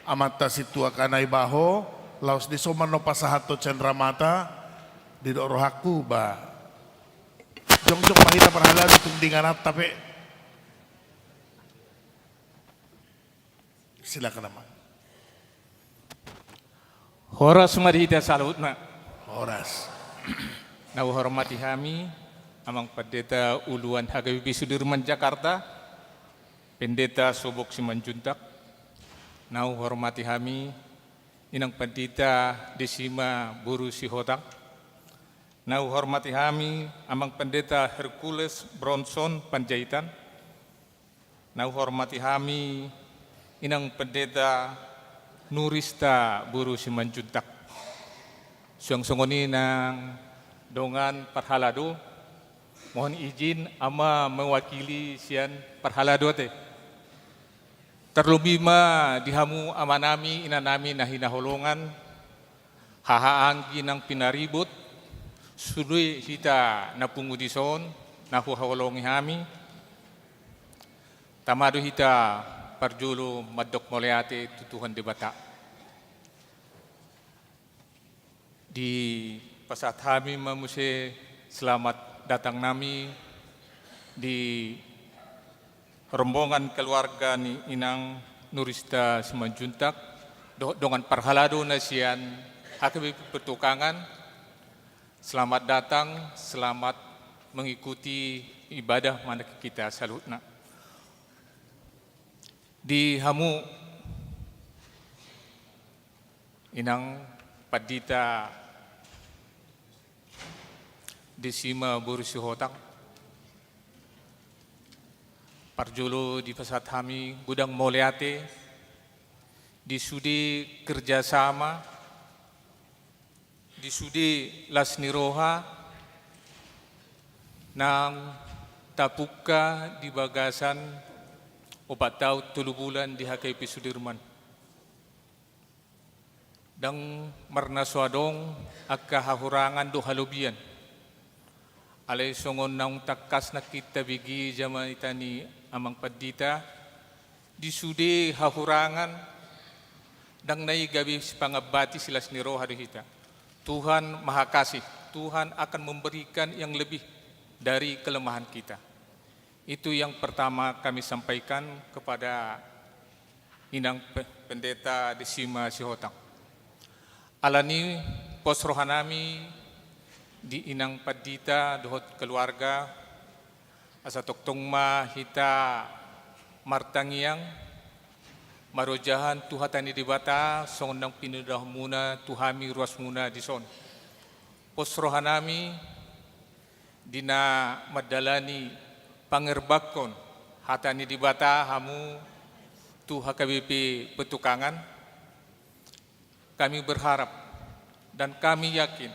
amanta Sintua Kana Ibaho, laos dison ma annon pasahathon cenramata, didok rohangku ba jongjong ma hita parhalado tung di ingananta pe. Silakan, Amang. Horas ma di hita saluhutna. Horas. Na huhormati hami Amang Pendeta Uluan H K B P Sudirman Jakarta, Pendeta Sobok Simanjuntak. Na huhormati hami Inang Pendeta Desima boru Sihotang. Na huhormati hami Amang Pendeta Hercules Bronson Panjaitan. Na huhormati hami Inang Pendeta Nurista boru Simanjuntak. Suang songon i nang dongan parhalado, mohon izin ama mewakili sian parhalado ate. Tarlobi ma di hamu amanami, inanami na hinaholongan, haha anggi nang pinaribot, sude hita na pungu dison, na huhaholongi hami. Tama do hita parjolo mandok mauliate tu Tuhan Debata. Dipasahat hami ma muse selamat datang nami di Rombongan keluarga ni Inang Nurista Simanjuntak dohot dongan parhalado na sian H K B P Petukangan, selamat datang, selamat mengikuti ibadah manang hita saluhutna. Di hamu Inang Pandita Desima boru Sihotang, parjolo dipasahat hami godang mauliate di sude kerjasama, di sude las ni roha naung tapungka di bagasan opat taon tolu bulan di H K B P Sudirman. Ndang marnaso adong angka hahurangan dohot halobian. Alai songon naung tangkas nangkin tabege jamita ni Amang Pandita, di sude hahurangan, ndang na i gabe sipangambati, silas ni roha do hita. Tuhan Maha Kasih, Tuhan akan memberikan yang lebih dari kelemahan kita. Itu yang pertama kami sampaikan kepada Inang Pe-, Pendeta Desima Sihotang. Alani pos rohanami di Inang Pandita dohot keluarga, asa tongtong ma hita martangiang, marojahan tu hata ni Debata, songon naung pinodahonmuna tu hami ruasmuna dison. Pos rohanami di na mandalani pangerbangkon hata ni Debata hamu tu H K B P Petukangan. Kami berharap dan kami yakin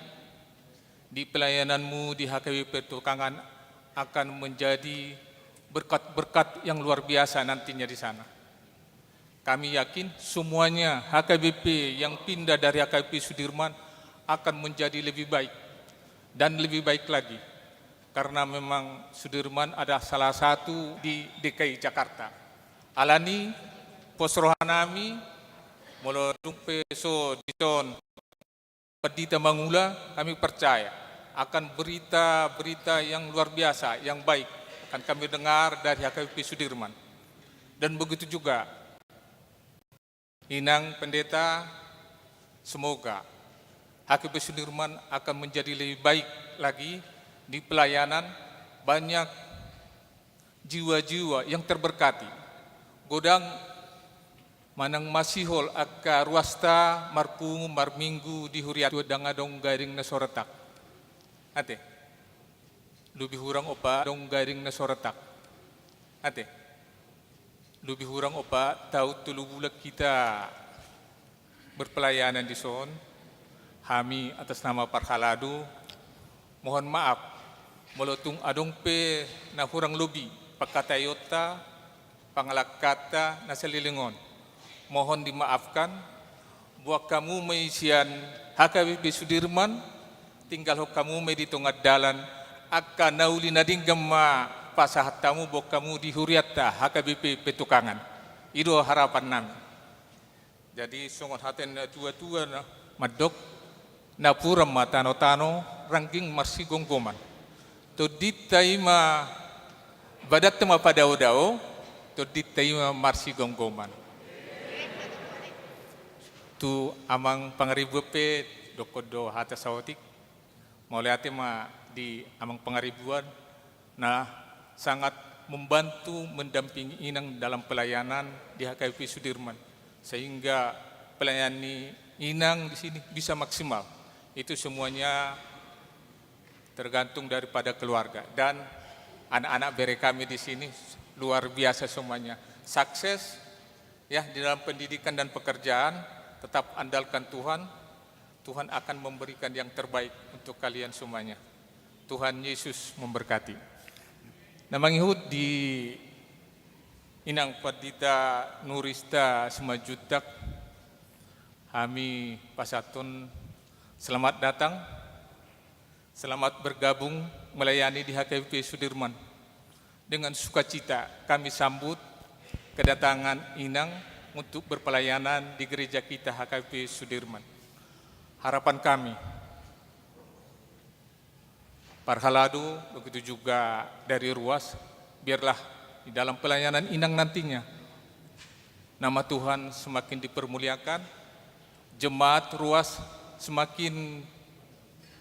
di pelayananmu di H K B P Petukangan akan menjadi berkat-berkat yang luar biasa nantinya di sana. Kami yakin semuanya H K B P yang pindah dari H K B P Sudirman akan menjadi lebih baik dan lebih baik lagi. Karena memang Sudirman adalah salah satu di D K I Jakarta. Alani pos rohanami, molo dung pe so dison Pandita mangula, kami percaya akan berita-berita yang luar biasa, yang baik akan kami dengar dari H K B P Sudirman. Dan begitu juga Inang Pendeta, semoga H K B P Sudirman akan menjadi lebih baik lagi di pelayanan, banyak jiwa-jiwa yang terberkati. Godang manang masihol angka ruasta marpungu marminggu di huriatta, ndang adong gading na so retak. Ate. Lobi hurang opat, adong gading na so retak. Ate. Lobi hurang opat taon tolu bulan hita berpelayanan dison, hami atas nama parhalado mohon maaf molo tung adong pe na hurang lobi pangkataionta, pangalangkanta na saleleng on. Mohon dimaafkan, boan hamu ma i sian H K B P Sudirman, tinggalhon hamu ma i di tonga dalan, angka na uli na denggan ma pasahat hamu boan hamu di huriatta H K B P Petukangan. I do harapannami. Jadi songon hata ni na tua-tua na mandok, napuran ma tano-tano, rangging marsigomgoman. Tondinta i ma, badanta ma padao-dao, tondinta i ma marsigomgoman. Tu Amang Pangaribuan pe dokkon do hata saotik. Mauliate ma di Amang Pangaribuan na sangat membantu, mendampingi Inang dalam pelayanan di H K B P Sudirman, sehingga pelayanan ni Inang di sini bisa maksimal. Itu semuanya tergantung daripada keluarga dan anak-anak bere kami di sini, luar biasa semuanya. Sukses ya di dalam pendidikan dan pekerjaan, tetap andalkan Tuhan. Tuhan akan memberikan yang terbaik untuk kalian semuanya. Tuhan Yesus memberkati. Na mangihut di Inang Pandita Nurista Simanjuntak, hami pasahathon selamat datang, selamat bergabung melayani di H K B P Sudirman. Dengan sukacita kami sambut kedatangan Inang untuk berpelayanan di gereja kita H K B P Sudirman. Harapan kami, parhalado, begitu juga dari ruas, biarlah di dalam pelayanan inang nantinya. Nama Tuhan semakin dipermuliakan, jemaat Ruas semakin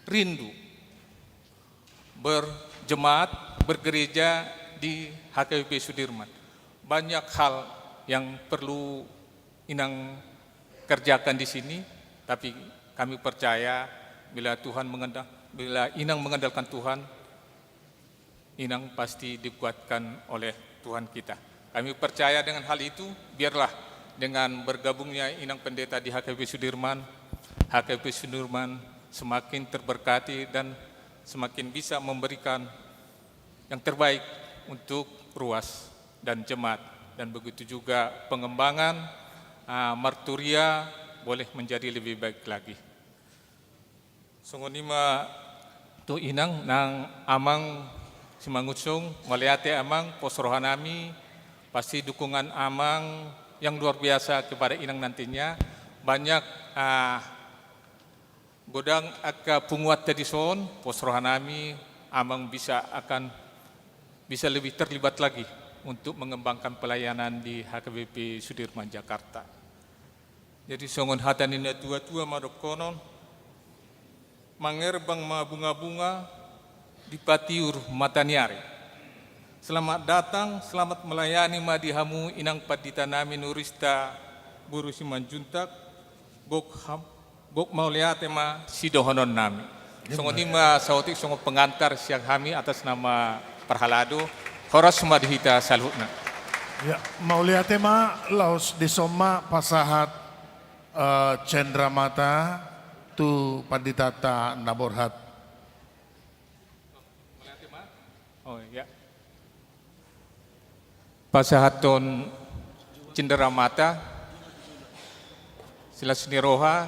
rindu berjemaat, bergereja di H K B P Sudirman. Banyak hal yang perlu inang kerjakan di sini, tapi kami percaya bila Tuhan mengenda-, bila inang mengandalkan Tuhan, inang pasti dikuatkan oleh Tuhan kita. Kami percaya dengan hal itu, biarlah dengan bergabungnya inang pendeta di H K B P Sudirman, H K B P Sudirman semakin terberkati dan semakin bisa memberikan yang terbaik untuk Ruas dan jemaat, dan begitu juga pengembangan, ah, marturia boleh menjadi lebih baik lagi. Songon i ma tu inang nang amang Simangunsong, mauliate amang, pos rohanami, pasti dukungan amang yang luar biasa kepada inang nantinya. Banyak, ah, godang angka punguanta dison, pos rohanami, amang bisa akan, bisa lebih terlibat lagi untuk mengembangkan pelayanan di H K B P Sudirman Jakarta. Jadi songon hata ni na tua-tua ma dohonon, mangerbang ma bunga-bunga di patiur mataniari. Selamat datang, selamat melayani ma di hamu inang panditanami nurista boru Simanjuntak, gok ham-, gok mauliate ma sidohononnami. Songon i ma saotik songon pengantar sian hami atas nama parhalado, horas ma di hita saluhutna. Ya, mauliate ma, laos dison ma pasahat, eh, cendramata tu panditanta na borhat. Oh, ya. Pasahathon cendramata, silas ni roha,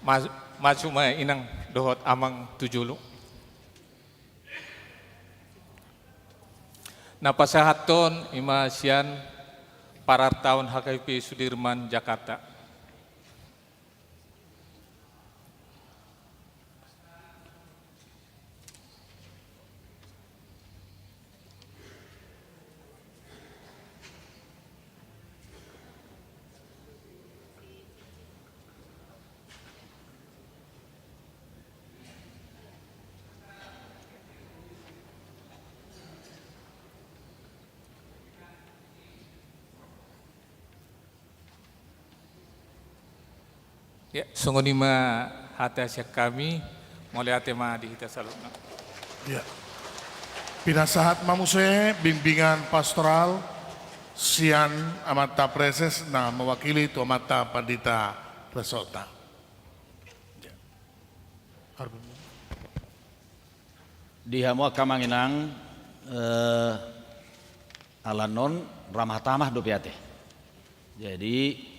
mas-, masuk ma inang dohot amang tu jolo. Na pasahathon i ma sian parartaon H K B P Sudirman Jakarta. Ya, songon i ma hata sian hami, mauliate ma di hita saluhutna. Ya. Pinasahat ma muse bimbingan pastoral sian amanta praeses na mewakili tu amanta pandita resort. Ya. Di hamu angka amang inang, eh, ala non ramah tamah dope ate. Jadi,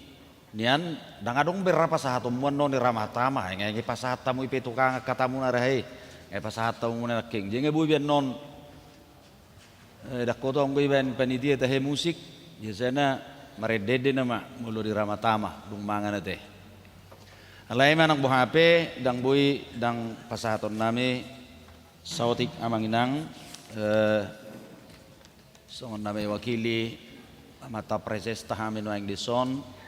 nian ndang adong be ra pasahatonmu annon i ramah tamah, nga, nga pasahat hamu i pe tukang angka tamu na rahe, nga pasahat hamu na nangkin. Jadi nga boi be annon. Eh, dakkoto anggo ibaen panitia tahe musik, biasana marende-ende nama molo di ramah tamah, dung mangan ate. Alai manang boha pe, ndang boi, ndang pasahatonnami saotik amang inang, eh, songon na mewakili amanta praesesta hami nuaeng dison.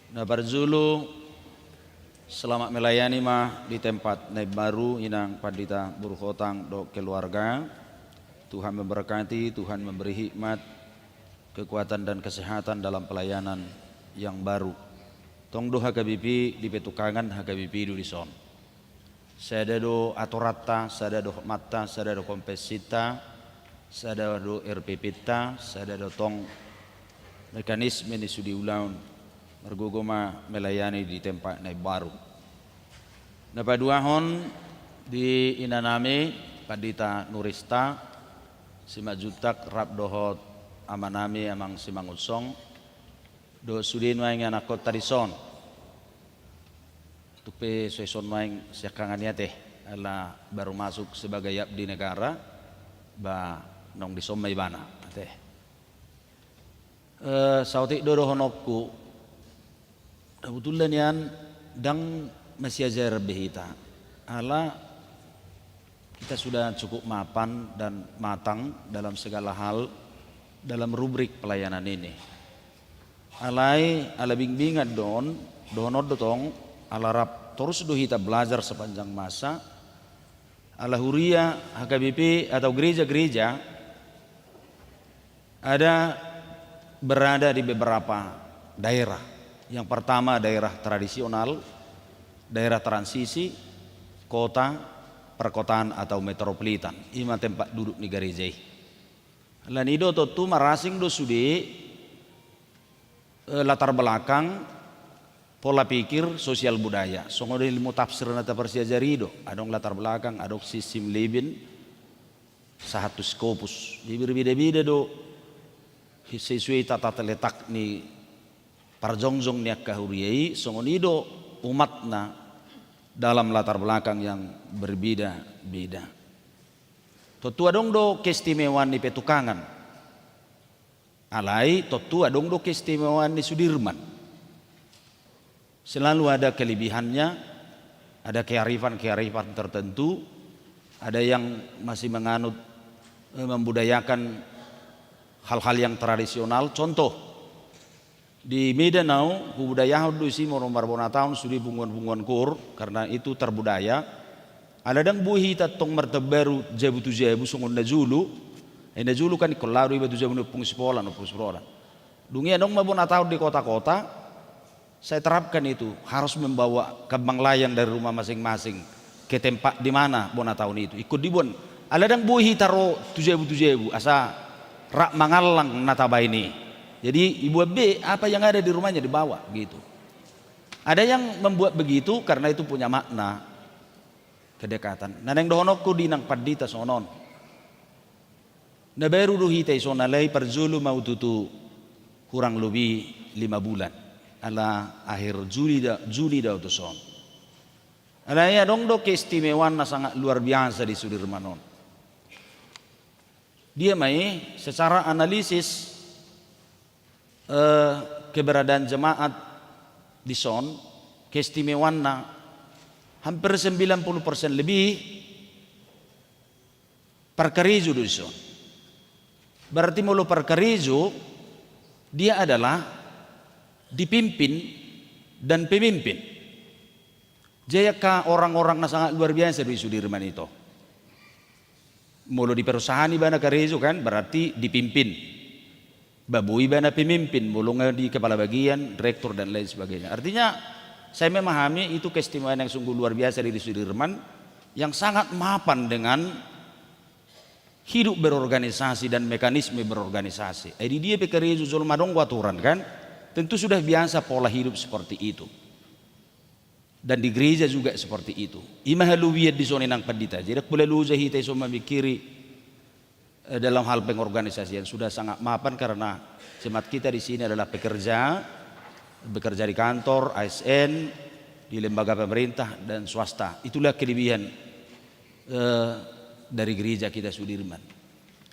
Na parjolo, selamat melayani ma di tempat na imbaru inang pandita boru Hotang dohot keluarga. Tuhan memberkati, Tuhan memberi hikmat, kekuatan dan kesehatan dalam pelayanan yang baru. Tong do H K B P, di petukangan H K B P do dison. Sada do atoranta, sada do hotmanta, sada do kompetensinta, sada do R P P-nta, sada do tong mekanisme ni sude ulaon, margogo ma melayani di tempat na imbaru. Na paduahon di inanami pandita nurista Simanjuntak rap dohot amanami amang Simangunsong, dohot sude nuaeng anakkonta dison. Tung pe so ison nuaeng siangkangan i ate, ala baru masuk sebagai abdi negara, ba naung dison ma ibana ate. Eh, saotik do dohononku, sabotulna nian ndang masiajaran be hita. Ala Kita sudah cukup mapan dan matang dalam segala hal dalam rubrik pelayanan ini. Alai ala bingbingan do on, dohonon do tong, ala rap torus do hita belajar sepanjang masa, ala huria H K B P atau gereja-gereja ada berada di beberapa daerah. Yang pertama daerah tradisional, daerah transisi, kota, perkotaan atau metropolitan. I ma tempat duduk ni gareja i. Alani do tontu marasing do sude, eh, latar belakang, pola pikir, sosial budaya. Songon ilmu tafsir na taparsiajari do. Adong latar belakang, adong sistem leben, sahat tu Skopus. Jadi berbeda-beda do sesuai tata letak ni parjongjong ni angka huria i, songon i do umatna dalam latar belakang yang berbeda-beda. Tontu adong do keistimewaan ni Petukangan. Alai tontu adong do keistimewaan ni Sudirman. Selalu ada kelebihannya, ada kearifan-kearifan tertentu, ada yang masih menganut, eh, membudayakan hal-hal yang tradisional. Contoh, di Medan au, hubudayahon do isi molo marbona taon sude punguan-punguan koor, karena itu terbudaya. Ala ndang boi hita tong martembaru jabu tu jabu songon na jolo. Eh, na jolo kan ingkon laho do iba tu jabu ni Ompung Sipolan, Ompung Sipolan. Dung i adong ma bona taon di kota-kota, saya terapkan itu, harus membawa kembang layang dari rumah masing-masing ke tempat di mana bona taon itu. Ingkon diboan. Ala ndang boi hita ro tu jabu tu jabu, asa rap mangallang na tabaen i. Jadi ibuat be apa yang ada di rumahnya dibawa, gitu. Ada yang membuat begitu karena itu punya makna kedekatan. Na naeng dohononku di inang pandita songon on. Na baru do hita i son, alai parjolo ma au tutu hurang lobi lima bulan. Ala akhir Juli da, Juni da au tuson. Alai adong do keistimewaan na sangat luar biasa di Sudirman on. Dia ma i, secara analisis, eh, keberadaan jemaat di son, keistimewaanna hampir sembilan puluh persen lebih parkarejo do di son. Berarti molo parkarejo, dia adalah dipimpin dan pemimpin. Jadi angka orang-orang na sangat luar biasa do i Sudirman ito. Molo di perusahaan ibana karejo kan, berarti dipimpin. Ba boi ibana pemimpin, molo nga di kepala bagian, direktur dan lain sebagainya. Artinya, saya memahami itu keistimewaan yang sungguh luar biasa di Sudirman, yang sangat mapan dengan hidup berorganisasi dan mekanisme berorganisasi. Eh, di dia pe karejo jolma adong do aturan kan, tentu sudah biasa pola hidup seperti itu. Dan di gereja juga seperti itu. I ma halobian di son inang pandita. Jadi pola loja hita i son mamingkiri, eh, dalam hal pengorganisasian sudah sangat mapan karena jemaat kita di sini adalah pekerja, bekerja di kantor, A S N, di lembaga pemerintah dan swasta. Itulah kelebihan, eh, dari gereja kita Sudirman.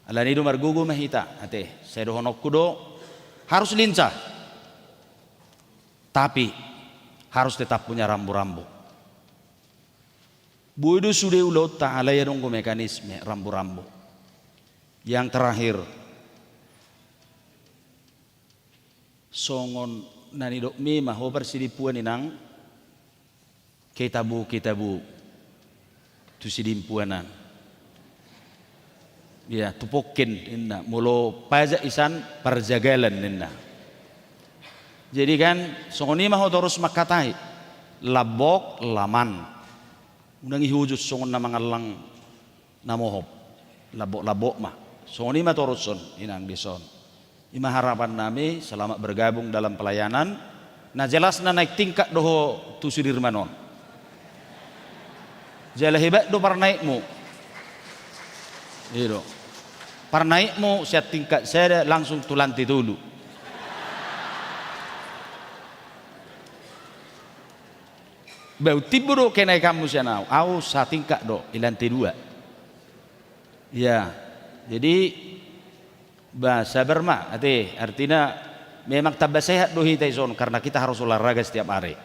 Alani do margogo ma hita, ate, sai dohononku do, harus lincah. Tapi harus tetap punya rambu-rambu. Boi do sude ulaonta alai adong do mekanisme rambu-rambu. Yang terakhir, songon na nidokmi ma ho parsidimpuan inang, ketabu, ketabu tu sidimpuanan. Ya, tu pongkin ninna, molo pajak isan parjagalan ninna. Jadi kan songon i ma ho torus mangkatai, lambok laman. Unang ihujut songon na mangallang na mohop. Lambok-lambok ma. Songon i ma torus on inang di son. I ma harapan nami, selamat bergabung dalam pelayanan. Na jelas na naik tingkat do ho tu Sudirman on. Jala hebat do parnaikmu. I do. Parnaikmu sian tingkat sada langsung tu lantai tolu. Ba untimbo do kenaikanmu sian au, au satingkat do, i lantai dua. Ya, jadi, ba, sabar ma, ate, artina memang tambah sehat do hita i son, karena kita harus olahraga setiap hari.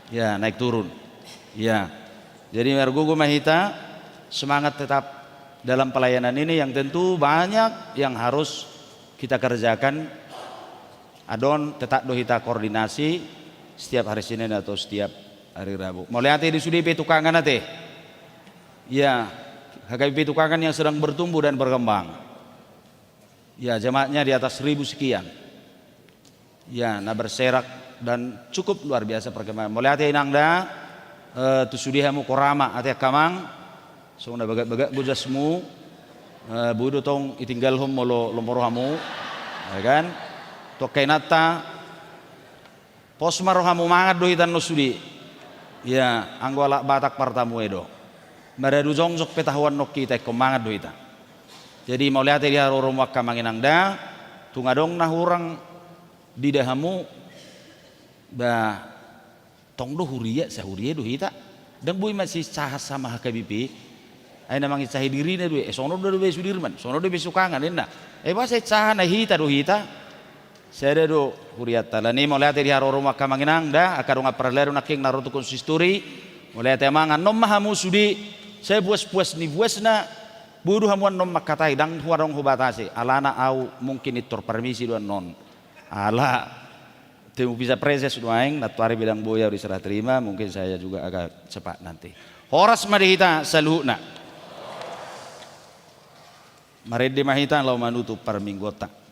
Ya, naik turun. Ya, jadi margogo ma hita, Semangat tetap dalam pelayanan ini yang tentu banyak yang harus kita kerjakan. Adong tetap do hita koordinasi setiap hari Senin atau setiap hari Rabu. Mauliate di sude P Tukangan ate. Ya, H K B P Tukangan yang sedang bertumbuh dan berkembang. Ya, jemaatnya di atas seribu sekian. Ya, na berserak dan cukup luar biasa perkembangan. Mauliate inang da, eh, tu sude hamu korama ate angka amang. Songon na bagak-bagak do jasmu. Eh, boi do tong itinggalhon molo lomo rohamu. Ya kan? Tu angka inanta. Pos ma rohamu, mangan do hita annon sude. Ya, anggo halak Batak partamue do. Maradu jongjong pe tahuan nongki hita, ingkon mangan do hita. Jadi mauliate di haroromu angka amang inang da, tung adong na hurang diida hamu, ba tong do huria, sahuria do hita. Ndang boi ma sisahat sama H K B P. Ai na manginsahi dirina do i, eh, songon on do be Sudirman, songon on do be Tukangan ninna. Eh, boasa insahatna hita do hita. Sada do hurianta. Alani mauliate di haroromu angka amang inang da, angka dongan parhalado nangkin na ro tu konsistori. Mauliate amang, annon ma hamu sude, sai puas-puas ni puasna, boi do hamu annon mangkatai, ndang huadong hubatasi. Alana au mungkin pintor parmisi do annon. Ala temu bisa preses do aeng, nantuari be ndang boi au diserah terima, mungkin saya juga agak cepat nanti. Horas ma di hita saluhutna. Marende ma hita laho manutup parmingguonta.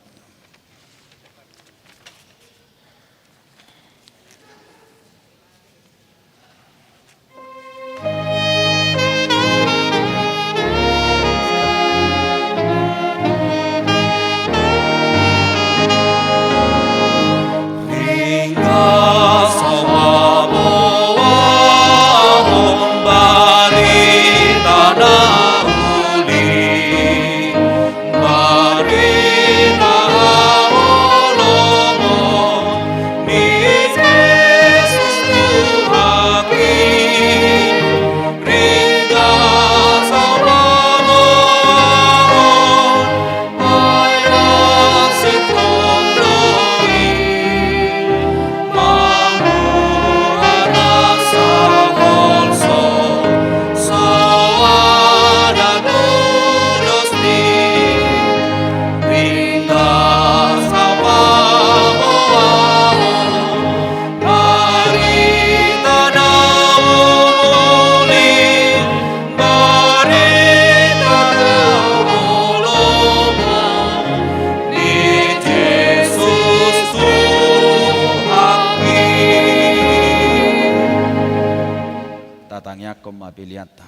Tatangiangkon ma peleanta.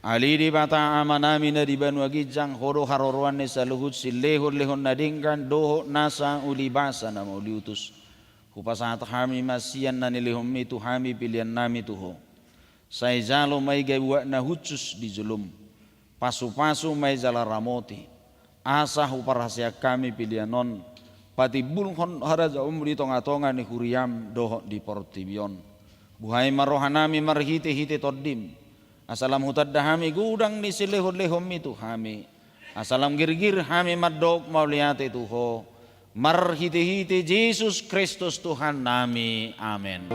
Ale Debata Amanami na di banua ginjang, Ho do haroroan ni saluhut silehonlehon na denggan dohot nasa ulibasa na mauliutus. Hupasahat hami ma sian na nilehonMi tu hami peleannami tu Ho. Sai jalo ma i gabe buat na hushus di jolom. Pasupasu ma i jala ramoti. Asa huparhaseang hami pelean on patimbulhon harajaonMu di tongatonga ni huriaM dohot di portibi on. Buhai ma rohanami marhitehite TondiM. Asa lam hutanda hami godang ni silehonlehonMi tu hami. Asa lam girgir hami mandok mauliate tu Ho. Marhitehite Jesus Kristus Tuhannami. Amen.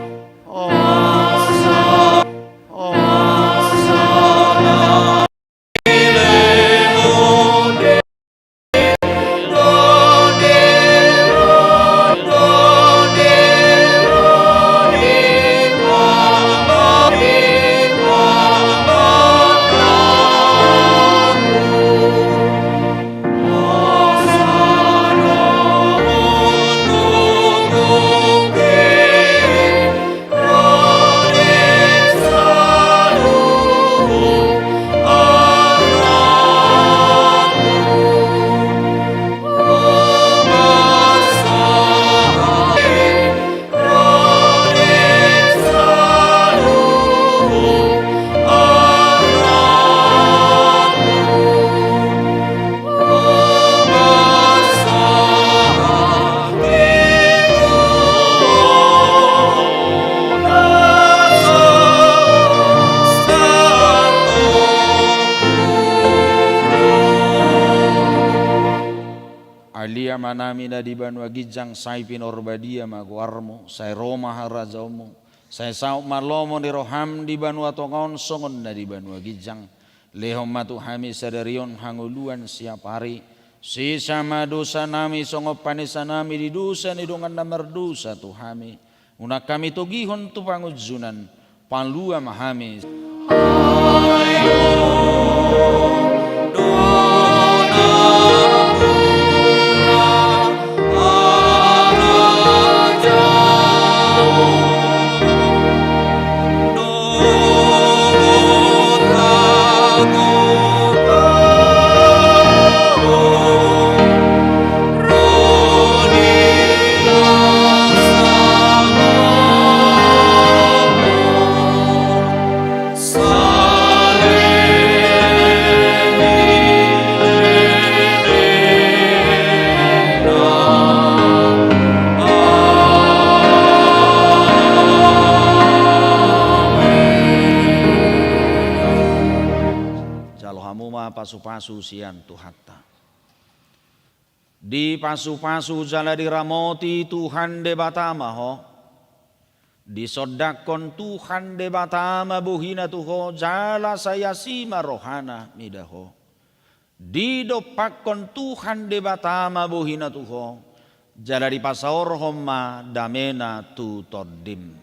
Ale Amanami na di banua ginjang, sai pinarbadia ma goarMu, sai ro ma harajaonMu, sai saut ma lomo ni rohaM di banua tonga on songon na di banua ginjang. Lehon ma tu hami sadari on hangoluan siapari. Sesa ma dosanami songon panesanami di dosa ni dongan na mardosa tu hami. Unang hami togihon tu pangunjunan, palua ma hami. Jalo hamu ma pasupasu sian Tuhanta. Dipasupasu jala diramoti Tuhan Debata ma ho. Disondangkon Tuhan Debata ma bohina tu ho, jala sai asi ma rohana mida ho. Didompakkon Tuhan Debata ma bohina tu ho, jala dipasaorhon ma damena tu tondim.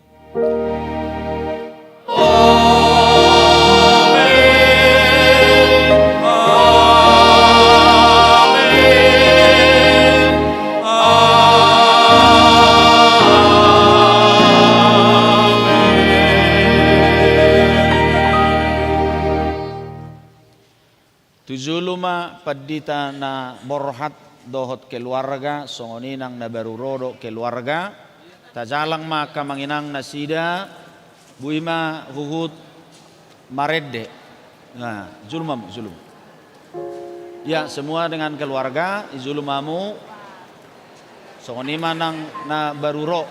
Tu jolo ma pandita na borhat dohot keluarga, songon i nang na baru ro dohot keluarga. Tajalang ma angka amang inang nasida, boi ma huhut marende. Nah, jolo ma hamu, jolo. Ya, semua dengan keluarga, jolo ma hamu. Songon i ma nang na baru ro.